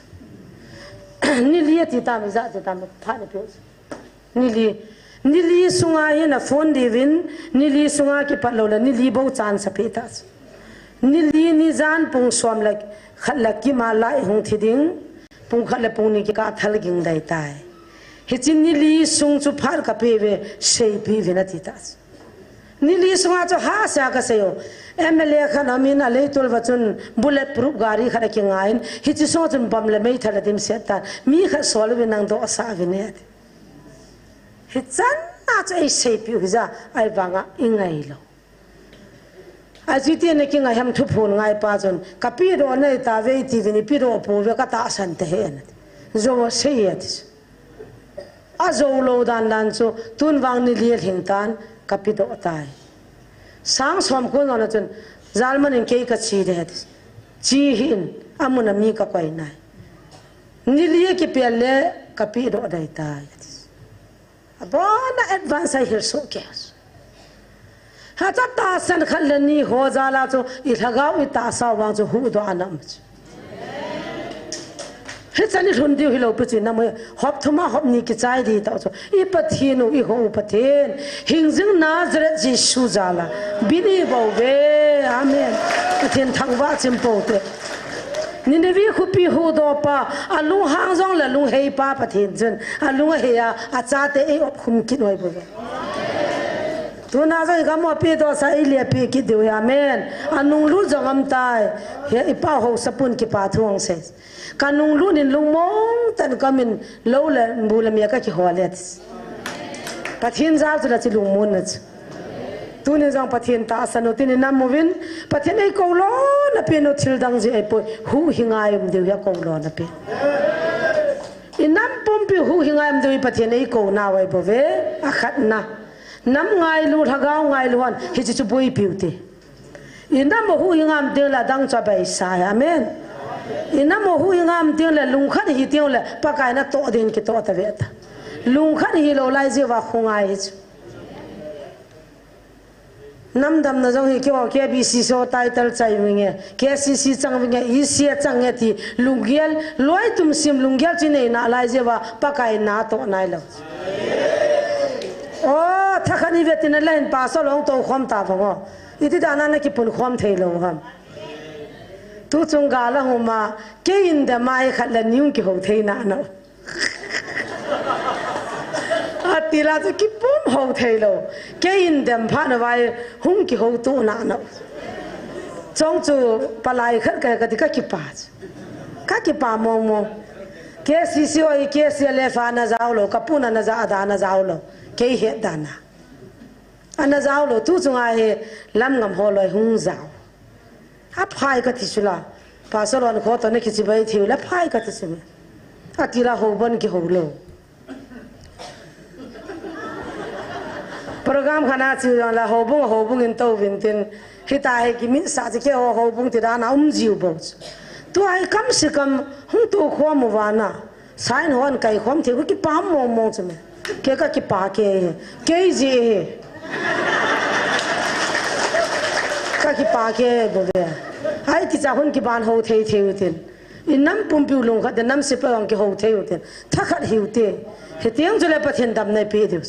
Ni li ti ta mi ja ti ta mi pha ni pe. Ni li, ni li sunga hi na phone di vin, ni li sunga ki pat lo la, ni li bo chan sa pe ta chu. Ni li ni jan pung som la, khat la ki ma lai hung thi ding, pung khat la pung ni ki ka thal ging dai tai. Hi chin ni li sung chu phat ka pe ve, sei pi ve na ti ta chu. Ni li sunga chu ha sa ka sei o. M L A khan amin a lei tul va chun bullet proof gari khat a ki ngai in. Hi chi so chun bom le mei thala dim set ta. Mi khat sol vi nang do sa vi ne. Hi chan na chu ei sei pi u hi ja ai vanga i ngai lo. A chi ti ne ki ngai ham thu phun ngai pa chun. Ka pi do nei ta ve ti vi ni pi do pu ve ka ta san te he na. Jo sei ya ti. A zo lo dan dan chu tun vang ni li a lhing tan ka pi doh tai. Sang som kun na chun German in kei ka chi de. Chi hi in a mun a mi ka koi nai. Ni li a ki pel le ka pi doh dai tai. A bona advance ai hil so ke. Ha cha ta san khat le ni ho ja la chu i lhagao i ta sa vang chu hu do anam chu. Hi chan i lhun diu hi lo pi chu nam hop thuma hop ni ki chai di ta chu. I Pathen u i ho u Pathen. Hing jing Nazareth Jesu ja la. Bini bo ve. Amen. Pathen thang va chim po te. Nineveh khupi hu do pa. A lung hang jong la lung hei pa Pathen chun. A lung a hei a. A cha te ei op khum ki noi bo ve. Tuna jong i gam u a pi doh sa i le pi kit diu hi, amen. A nung lut jong am tai. Hi i pa ho sapun ki pa thuang se. Ka nung lut in lung mong tan ka min lo le bu le mi a ka ki ho le. Pathen jal chu la chi lung mun na chu. Tuni jong Pathen ta san u tuni nam mu vin. Pathen ei ko lo na pi nu thil dang ji ei poi. Hu hi ngai um diu hi a ko lo na pi. I nam pumpi hu hi ngai um diu hi Pathen ei ko na vai bo ve. A khat na. Nam ngailu, lhagao ngailu han, hichi chu buipiu ti. I nam hu hi ngam ding le dang chu abai sa hi, amen. I nam hu hi ngam ding le lungkhat hi ding le Pakai na toh ding kitoh ta ve ta. Lungkhat hi lo lai jeh uva khu ngai hi chu. Nam damna jong hi keiho K B C C title chai vinge, K C C chang vinge, E C A chang nge ti, lunggel, loi tum sim lunggel chi nei na lai jeh uva, Pakai na toh nai lo. O, thakhat ni ve tin a lain pastor long to khom ta vang o. Iti dan a na kipun khom thei lo ham. Tu chung gal a huma, kei in da mai khat la niung kiho thei na na. Tila chu kipum ho thei lou. Kei in dem phat na vai hung kiho tu na na. Chong chu palai khat ka, kati ka kipa chu. Ka kipa mong mong. K C C oi, K C L F a na jao lou, ka pun a na ja, a da na jao lou. Kei het dan a. A na jao lou, tu chunga hi lam ngam ho loi hung jao. A phai ka ti chu la. Pastor on kho to na kichi bai thiu la phai ka ti chu. A ti la ho bon kiho lou. Program khana chu la ho bung, ho bung in to vin tin. Hita he ki min sa chi ke ho, ho bung ti da na um jiu bo. Tu ai kam si kam hung tu khom u va na. Sign hon kai khom thei, kipam mong mong chu me. Kei ka kipa kei he. Kei ji he. Ka kipa kei bo ve. Ai ti cha hon kiban ho thei thei u tin. I nam pumpi u lung khat, nam sipa ong kiho thei u tin. Tha khat hiu te. He tiang chu le Pathen dam nei pe diu.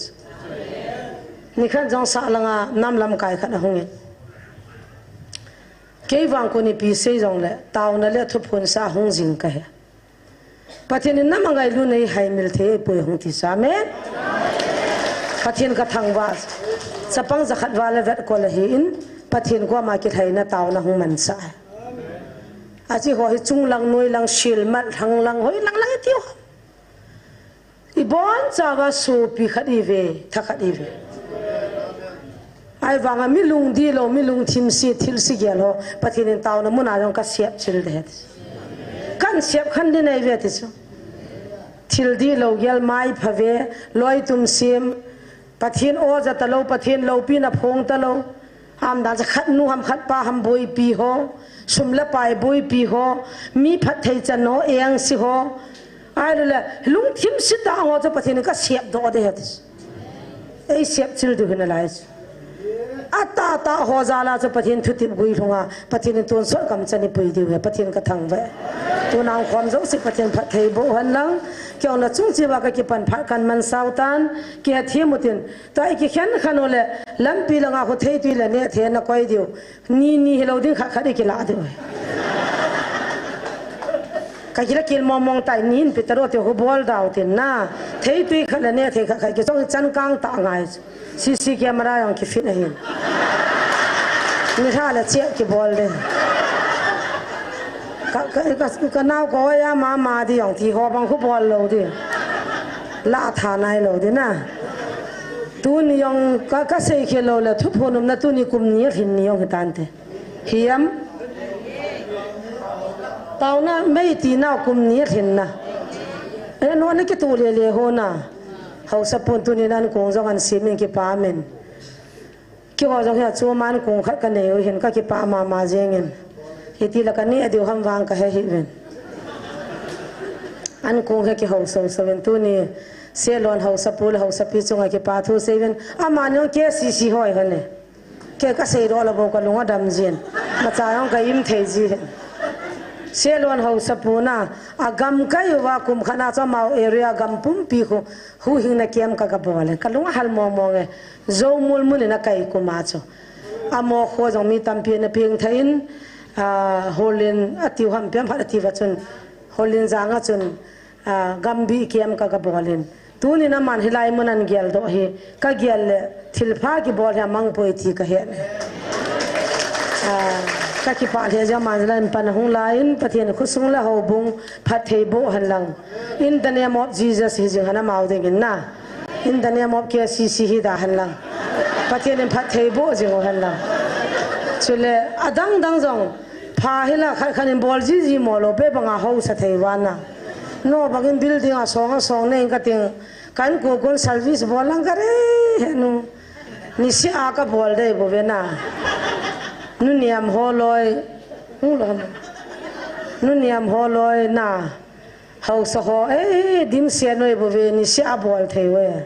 Ni khan jong sa langa nam lam kai khat a hung in. Kei vang ko ni pi sei jong le, tauna le thuphun sa hung jing ka he. Pathen in nam a ngailu nei hai mil thei poi hung ti sa, amen. Pathen ka thangvah, chapang jakhat val a vet ko la hi in, Pathen ko ama kithaina tauna hung man sa. A chi ho hi chung lang, noi lang, sil mat, thang lang, hoi lang lang i tiu. I bon chauva sopi khat i ve, tha khat i ve. Ai vanga mi lungdi lou, mi lungthim si, thil si gel ho, Pathen in tauna muna jong ka siap chil de het. Kan siap khan di nei ve ti chu. Thil di lou gel mai pha ve, loi tum sim, Pathen o ja ta lou, Pathen loupi na phong ta lou. Ham dan cha khat nu ham khat pa ham boipi ho, sum le pai boipi ho, mi phat thei chan ho, eng si ho. Ai le, lungthim si ta ho chu Pathen in ka siap doh de het. Ei siap chil diu hin a lai chu. A ta ta ho jal a chu Pathen thutep gui lhunga, Pathen in tonsot kam chan i pui diu he, Pathen ka thangvah. Tuna khom jouse Pathen phatthei boh hen lang, kei ong na chung cheh uva ka kipan phat kan man sau tan, kihethem u tin, tua i kikhen khan u le, lampi langa khu theitui le nehthei na koi diu. Ni, ni hilou ding khat khat i kila diu. Ka kila kil mong mong tai, ni hin pi ta ro ti khu bol dau tin na. Theitui khat le nehthei khat khat kichong changkang ta ngai. C C camera jong kifit ahin. Ni tha le cheh kibol de. Ka, ka, ka, ka nao ko ya ma ma di jong ti ho bang khu bol lou di. La tha nai lou di na. Tuni jong ka, ka sei khel lou le, thuphon umna tuni kum ni a lhin ni jong hi tante. Hiam? Tauna mei ti nau kum ni a lhin na. E, no na kitu le le ho na. Hausa pun tuni nan kong jong an simin kipa min. Kei ho jong hi a chu man kong khat ka nei u hin ka kipa ma ma jeng in. Hiti la ka ni a diu ham vang ka he hi vin. An kong he ki hausa hausa vin tuni. Selon hausa pu le hausa pi chunga kipa thu sei vin. Ama ni jong K C C hoi hon e. Kei ka sei doh la bou ka lung a dam jin. Macha jong ka im thei ji hin. Selon hausa pu na, a gam kai uva kum khat na chu amau area gam pumpi khu huhhingna camp ka ka bol e. Ka lung a hal mong mong e. Zomul mun in a kai kum a chu. Amo kho jong mi tampi na peng thei in, a, holin a tiu ham piam phat a tiu va chun. Holin jang a chun. A, gambi camp ka ka bol in. Tuni na man hilai mun an gel doh hi. Ka gel le thilpha kibol hi a mang poi ti ka he. A, ka kipa le ja man la in pan hung la in Pathen khosung le houbung phatthei boh hen lang. In the name of Jesus hi jing hana mau ding in na. In the name of K C C hi da hen lang. Pathen in phatthei boh jing u hen lang. Chule adang dang jong. Pha hila khat khat in bol ji ji mo lo pe banga hausa thei vana. No bangin building a song a song nei ka ting kan ko kon service bol lang ka re he nu. Ni si a ka bol dei bo ve na. Nu niam ho loi. Nu lo. Nu niam ho loi na. Hausa ho, eh, dim sia noi bo ve ni sia a bol thei ve.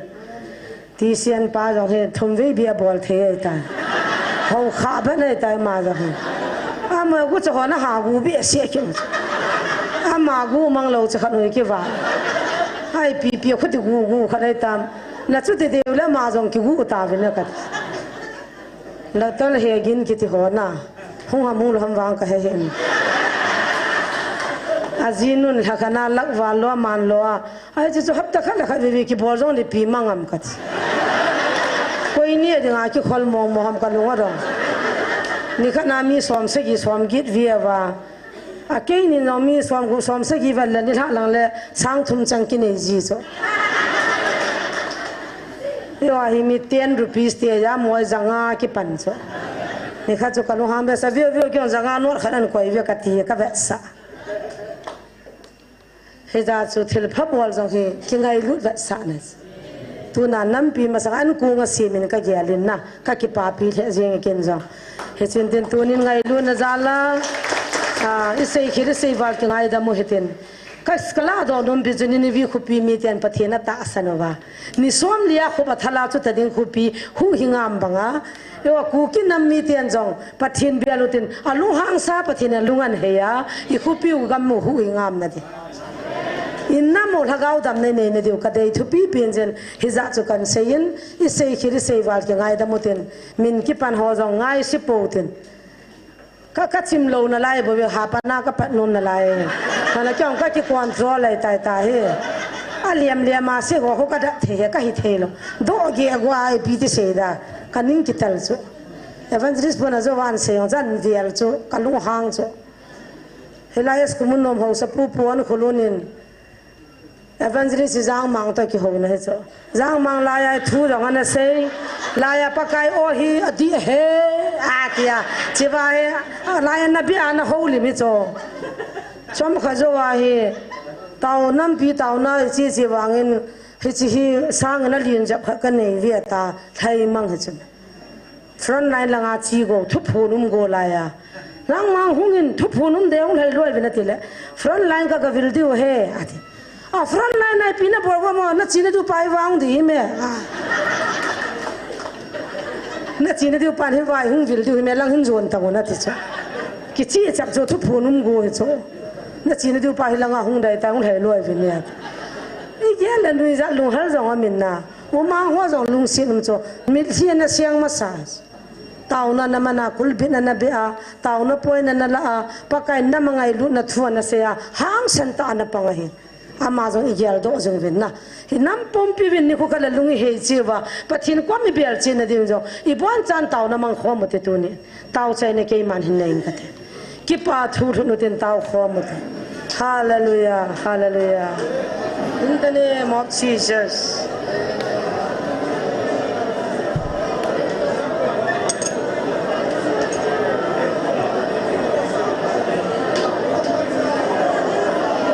Ti sian pa jong he thum ve bi a bol thei ai ta. Hau kha ba nei ta ma jong he. Ama gu cha ho na ha gu bi sia ki. Ama gu mang lo cha khat noi ki va. Ai pi pi khu ti gu gu khat ai tam. Na chu ti de le ma jong ki gu ta ve na ka. Latal he gin kiti ho na. Hung ham hung lo ham vang ka he hin. Ajinun lhakhat na lak val lou a, man lou a. Ahi chu chu hapta khat le khat veve kibol jong le ipi mang am kati. Koi ni dinga kikhol mong mong ham kalung adong. Nikhat na mi som sagi som get ve uva. A keini jong mi som gup som sagi val le nilhah lang le sang thum chang kinei ji chu. Eiho hi mi ten rupees te ja moi janga kipan chu. Nikhat chu kalunghang behseh, veu veu kei jong janga note khat ahin koi ve kati, kavetsah. Hijeh chun thilpha bol jong hi kingailut vetsahna. Tuna nampi masang a an kong a simin kagel in na, kakipapi lheh jeng ken jong. Hichun tin tunin ngailutna jal a, ah, isei khel isei val kingaidam u hitin. Ka, kaladoh nom pi chu Nineveh khopi miten Pathen atahsan uva. Ni som li a khop athal a chuti ding khopi huhhing ngam banga. Eiho Kuki nam miten jong Pathen bel utin, alunghangsa Pathen in alung ahin hei a, i khopi u gam u huhhing ngamna ding. I nam u lhagao damna inei na diu kadei thupi pen jin, hijeh chun kahin seiyin, isei khel isei val kingaidam utin, min kipan ho jong ngaise pou tin. Ka, kachim lou nalai bou ve, hapan a kapat nom nalai. Kana kei jong kaki control lai tai tai hi. Aliam liam a sei ho ho kadah thei hi, kahi thei lou. Doh geh gua ipi ti sei da. Kaning kitel chu. Evangelist pon a jo van sei jong chan vel chu, kalunghang chu. Hilai a school mun nom haosapu pon khulun in. Evangelist Jangmang toh kihouna hi chu. Jangmang laiya thu jong ana sei. Laiya Pakai o hi adih e atia. Chiva hi, laiya nabia ana houlim hi chu. Chomkhat jouva hi. Tao nampi taona ichi chi vangin hichi hi sangin alen jep khat kanei ve ta. Lhaimang hi chu. Front line langa chi go, thuphon um go laiya. Langmang hungin thuphon um ding hung lhai loi uvin atile. Front line ka, kavil diu ahi, ati. A front line a ipi nabol go mo, nachena diu pa hi vang ding hi me. A. Nachena diu pa hi vai hung vil diu hi me, lang hin jon tangun ati chu. Kichi chap chu thuphon um go hi chu. Nachena diu pa hi langa hung dai ta, hung lhai loi uvin e. Igel le nuijat lunghel jong amin na. Umang ho jong lungset um chu. Mitlhi ana seng masa. Taona namana, kulbitna nabeh a, taona poina nala a, Pakai nama ngailutna thu ana sei a, hangsan tah a ana pang ahi. Ama jong igel doh jing uvin na. Hi nam pumpi uvin nikho khat le lung ihei cheh uva, Pathen kom ibel cheh na ding jong, ibonchan taona mang khom ute tuni. Tao chaina keiman hin nei ing kate. Kipa thu lhut utin tao khom ute. Hallelujah, hallelujah. In the name of Jesus.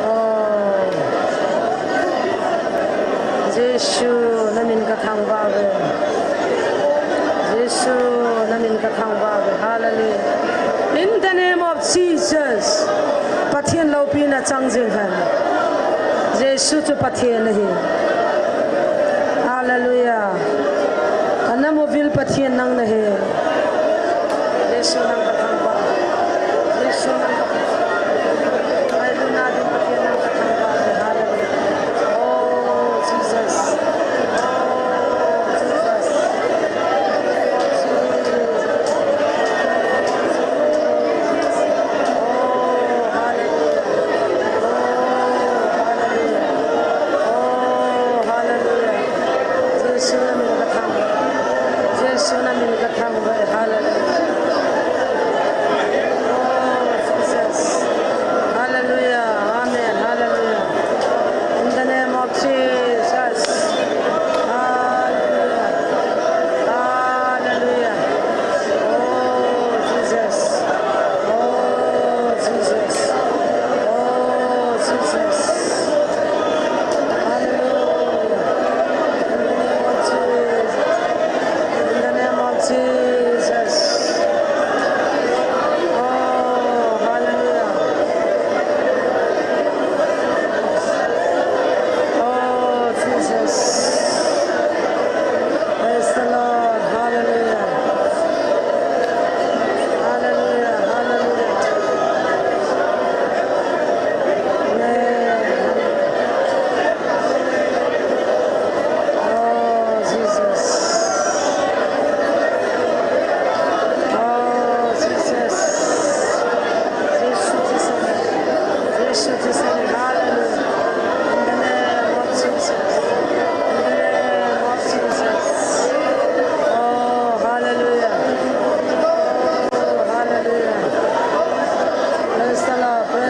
Oh. Jesu, namin kathangvah uve. Jesu, namin kathangvah uve. Hallelujah. In the name of Jesus. Pathen loupina chang jing hen. Jesu chu Pathen ahi. Hallelujah. Kanam u vil Pathen nang nahi. Jesu nang kathangvah. Jesu nang kathangvah. Ngailutna ding Pathen nang kathangvah. Hallelujah. Oh, Jesus. Oh, Jesus. Oh, hallelujah. Oh, hallelujah. Oh, hallelujah. Jesu namin kathangvah. Jesu namin kathangvah. Hallelujah. Oh, Jesus.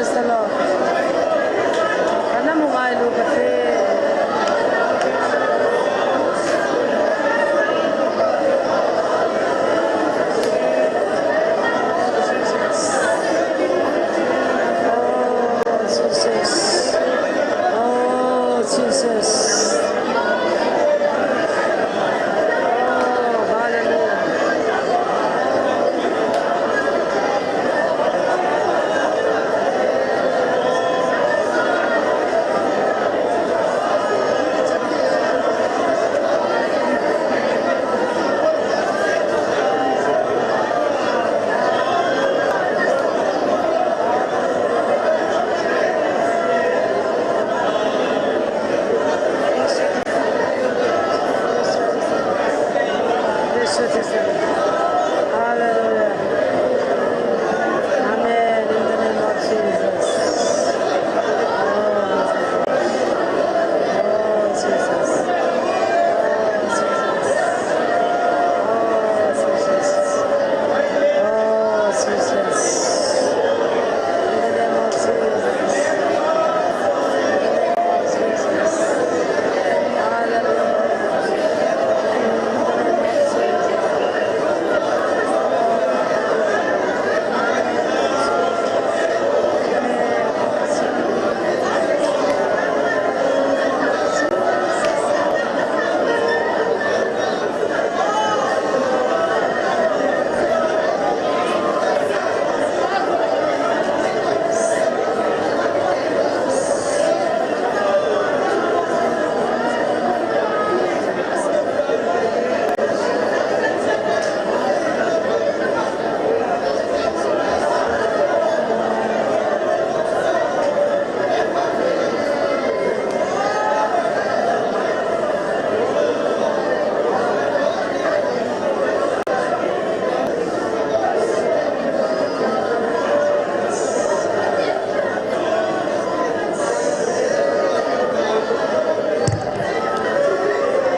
Praise the Lord. Ka nam u ngailu Pathen. Oh, Jesus. Oh, Jesus. Oh, hallelujah. Hallelujah. Amen. In the name of Jesus. Oh, Jesus. Oh, Jesus. Oh, Jesus. Oh, Jesus. In the name of Jesus. In the name of Jesus. Hallelujah.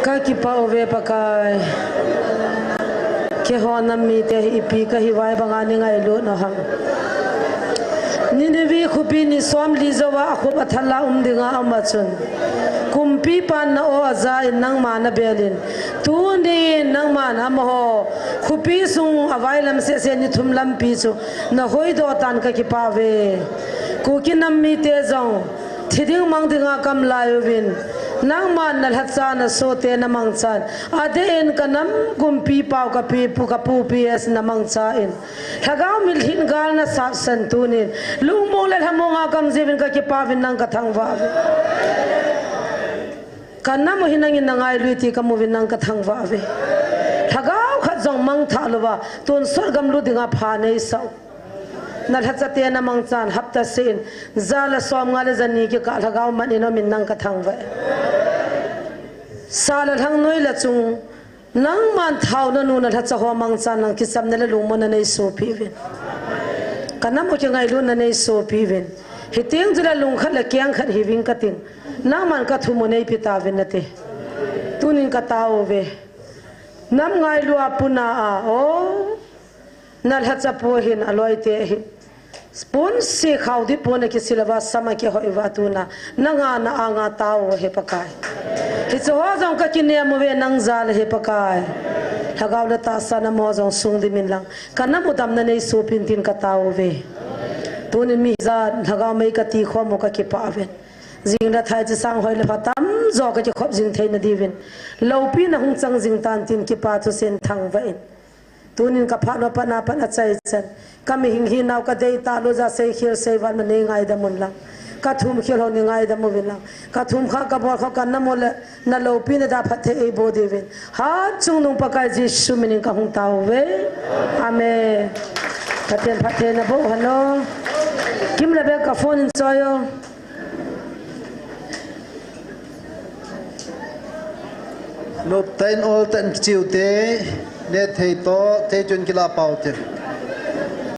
Ka kipah uve Pakai. Keiho nam mite hi ipi kahi uva, ibanga nei ngailut nau ham. Nineveh khopi ni somli jouva akhup athal a um dinga aum a chun, kumpipan na aw aja in nangma na bel in, tunin nangman amaho khopi sung a vailam seh seh ni thum lampi chu na hoidoh tan ka kipah uve. Kuki nam mite jong thi ding mang dinga kam lai uvin, nangman na lhacha na sohte na mangchan, adeh in ka nam kumpi pau ka pi pu ka pu P S na mangcha in, lhagao mitlhi gal na satsan tunin, lungmong le lhamong a ka um jiuvin ka kipah uvin nang ka thangvah uve. Ka nam u hi nangin na ngailui ti ka mu uvin nang ka thangvah uve. Lhagao khat jong mangthah louva tonsot gam lut dinga pha nei sah u. Na lhachate na mangchan hapta seh in, ja le som nga le ja ni kikah lhagao man in um in nang ka thangvah e. Sa le lhang noi le chung, nangman thaona nu na lhacha ho mangchan nang kichamna le lungmonna nei sopi uvin. Ka nam u kingailutna nei sopi uvin. Hiteng chule lungkhat le kengkhat hiuving kating. Nangman ka thum u nei pe tauvin nate. Tunin ka tao uve. Nam ngailu a puna a, o. Na lhacha pu hin aloite hin. Pon se khao dih pon a kisil uva, sam a kihoi uva tuna. Nanga na anga tao he Pakai. Hiche ho jong ka kinem uve nang jal a he Pakai. Lhagao le tahsa na mo jong sung dimin lang. Ka nam u damna nei sopin tin ka tao uve. Tunin mi ja lhagao mei ka ti khom u ka kipah uve. Jing le thai chi sang hoi le pha tamjo ka kikhop jing theina diuvin. Loupina hung chang jing tan tin kipa thusen thangvah in. Tunin ka phat uva pat na pat na chai chan. Ka mihing hinau ka dei talou ja seikhel seival ma nei ngaidam un lang. Ka thum khel ho nei ngaidam uvin lang. Ka thum kha ka bol kha ka nam u le na loupina da phatthei eiboh diuvin. Hatchungnung Pakai Jesu minin ka hung tao uve. Amen. Pathen phattheina boh hen o. Kim le bek ka phone in choi o. Noptah in oltah in kicheu te, nethei toh, thei chun kila pau te.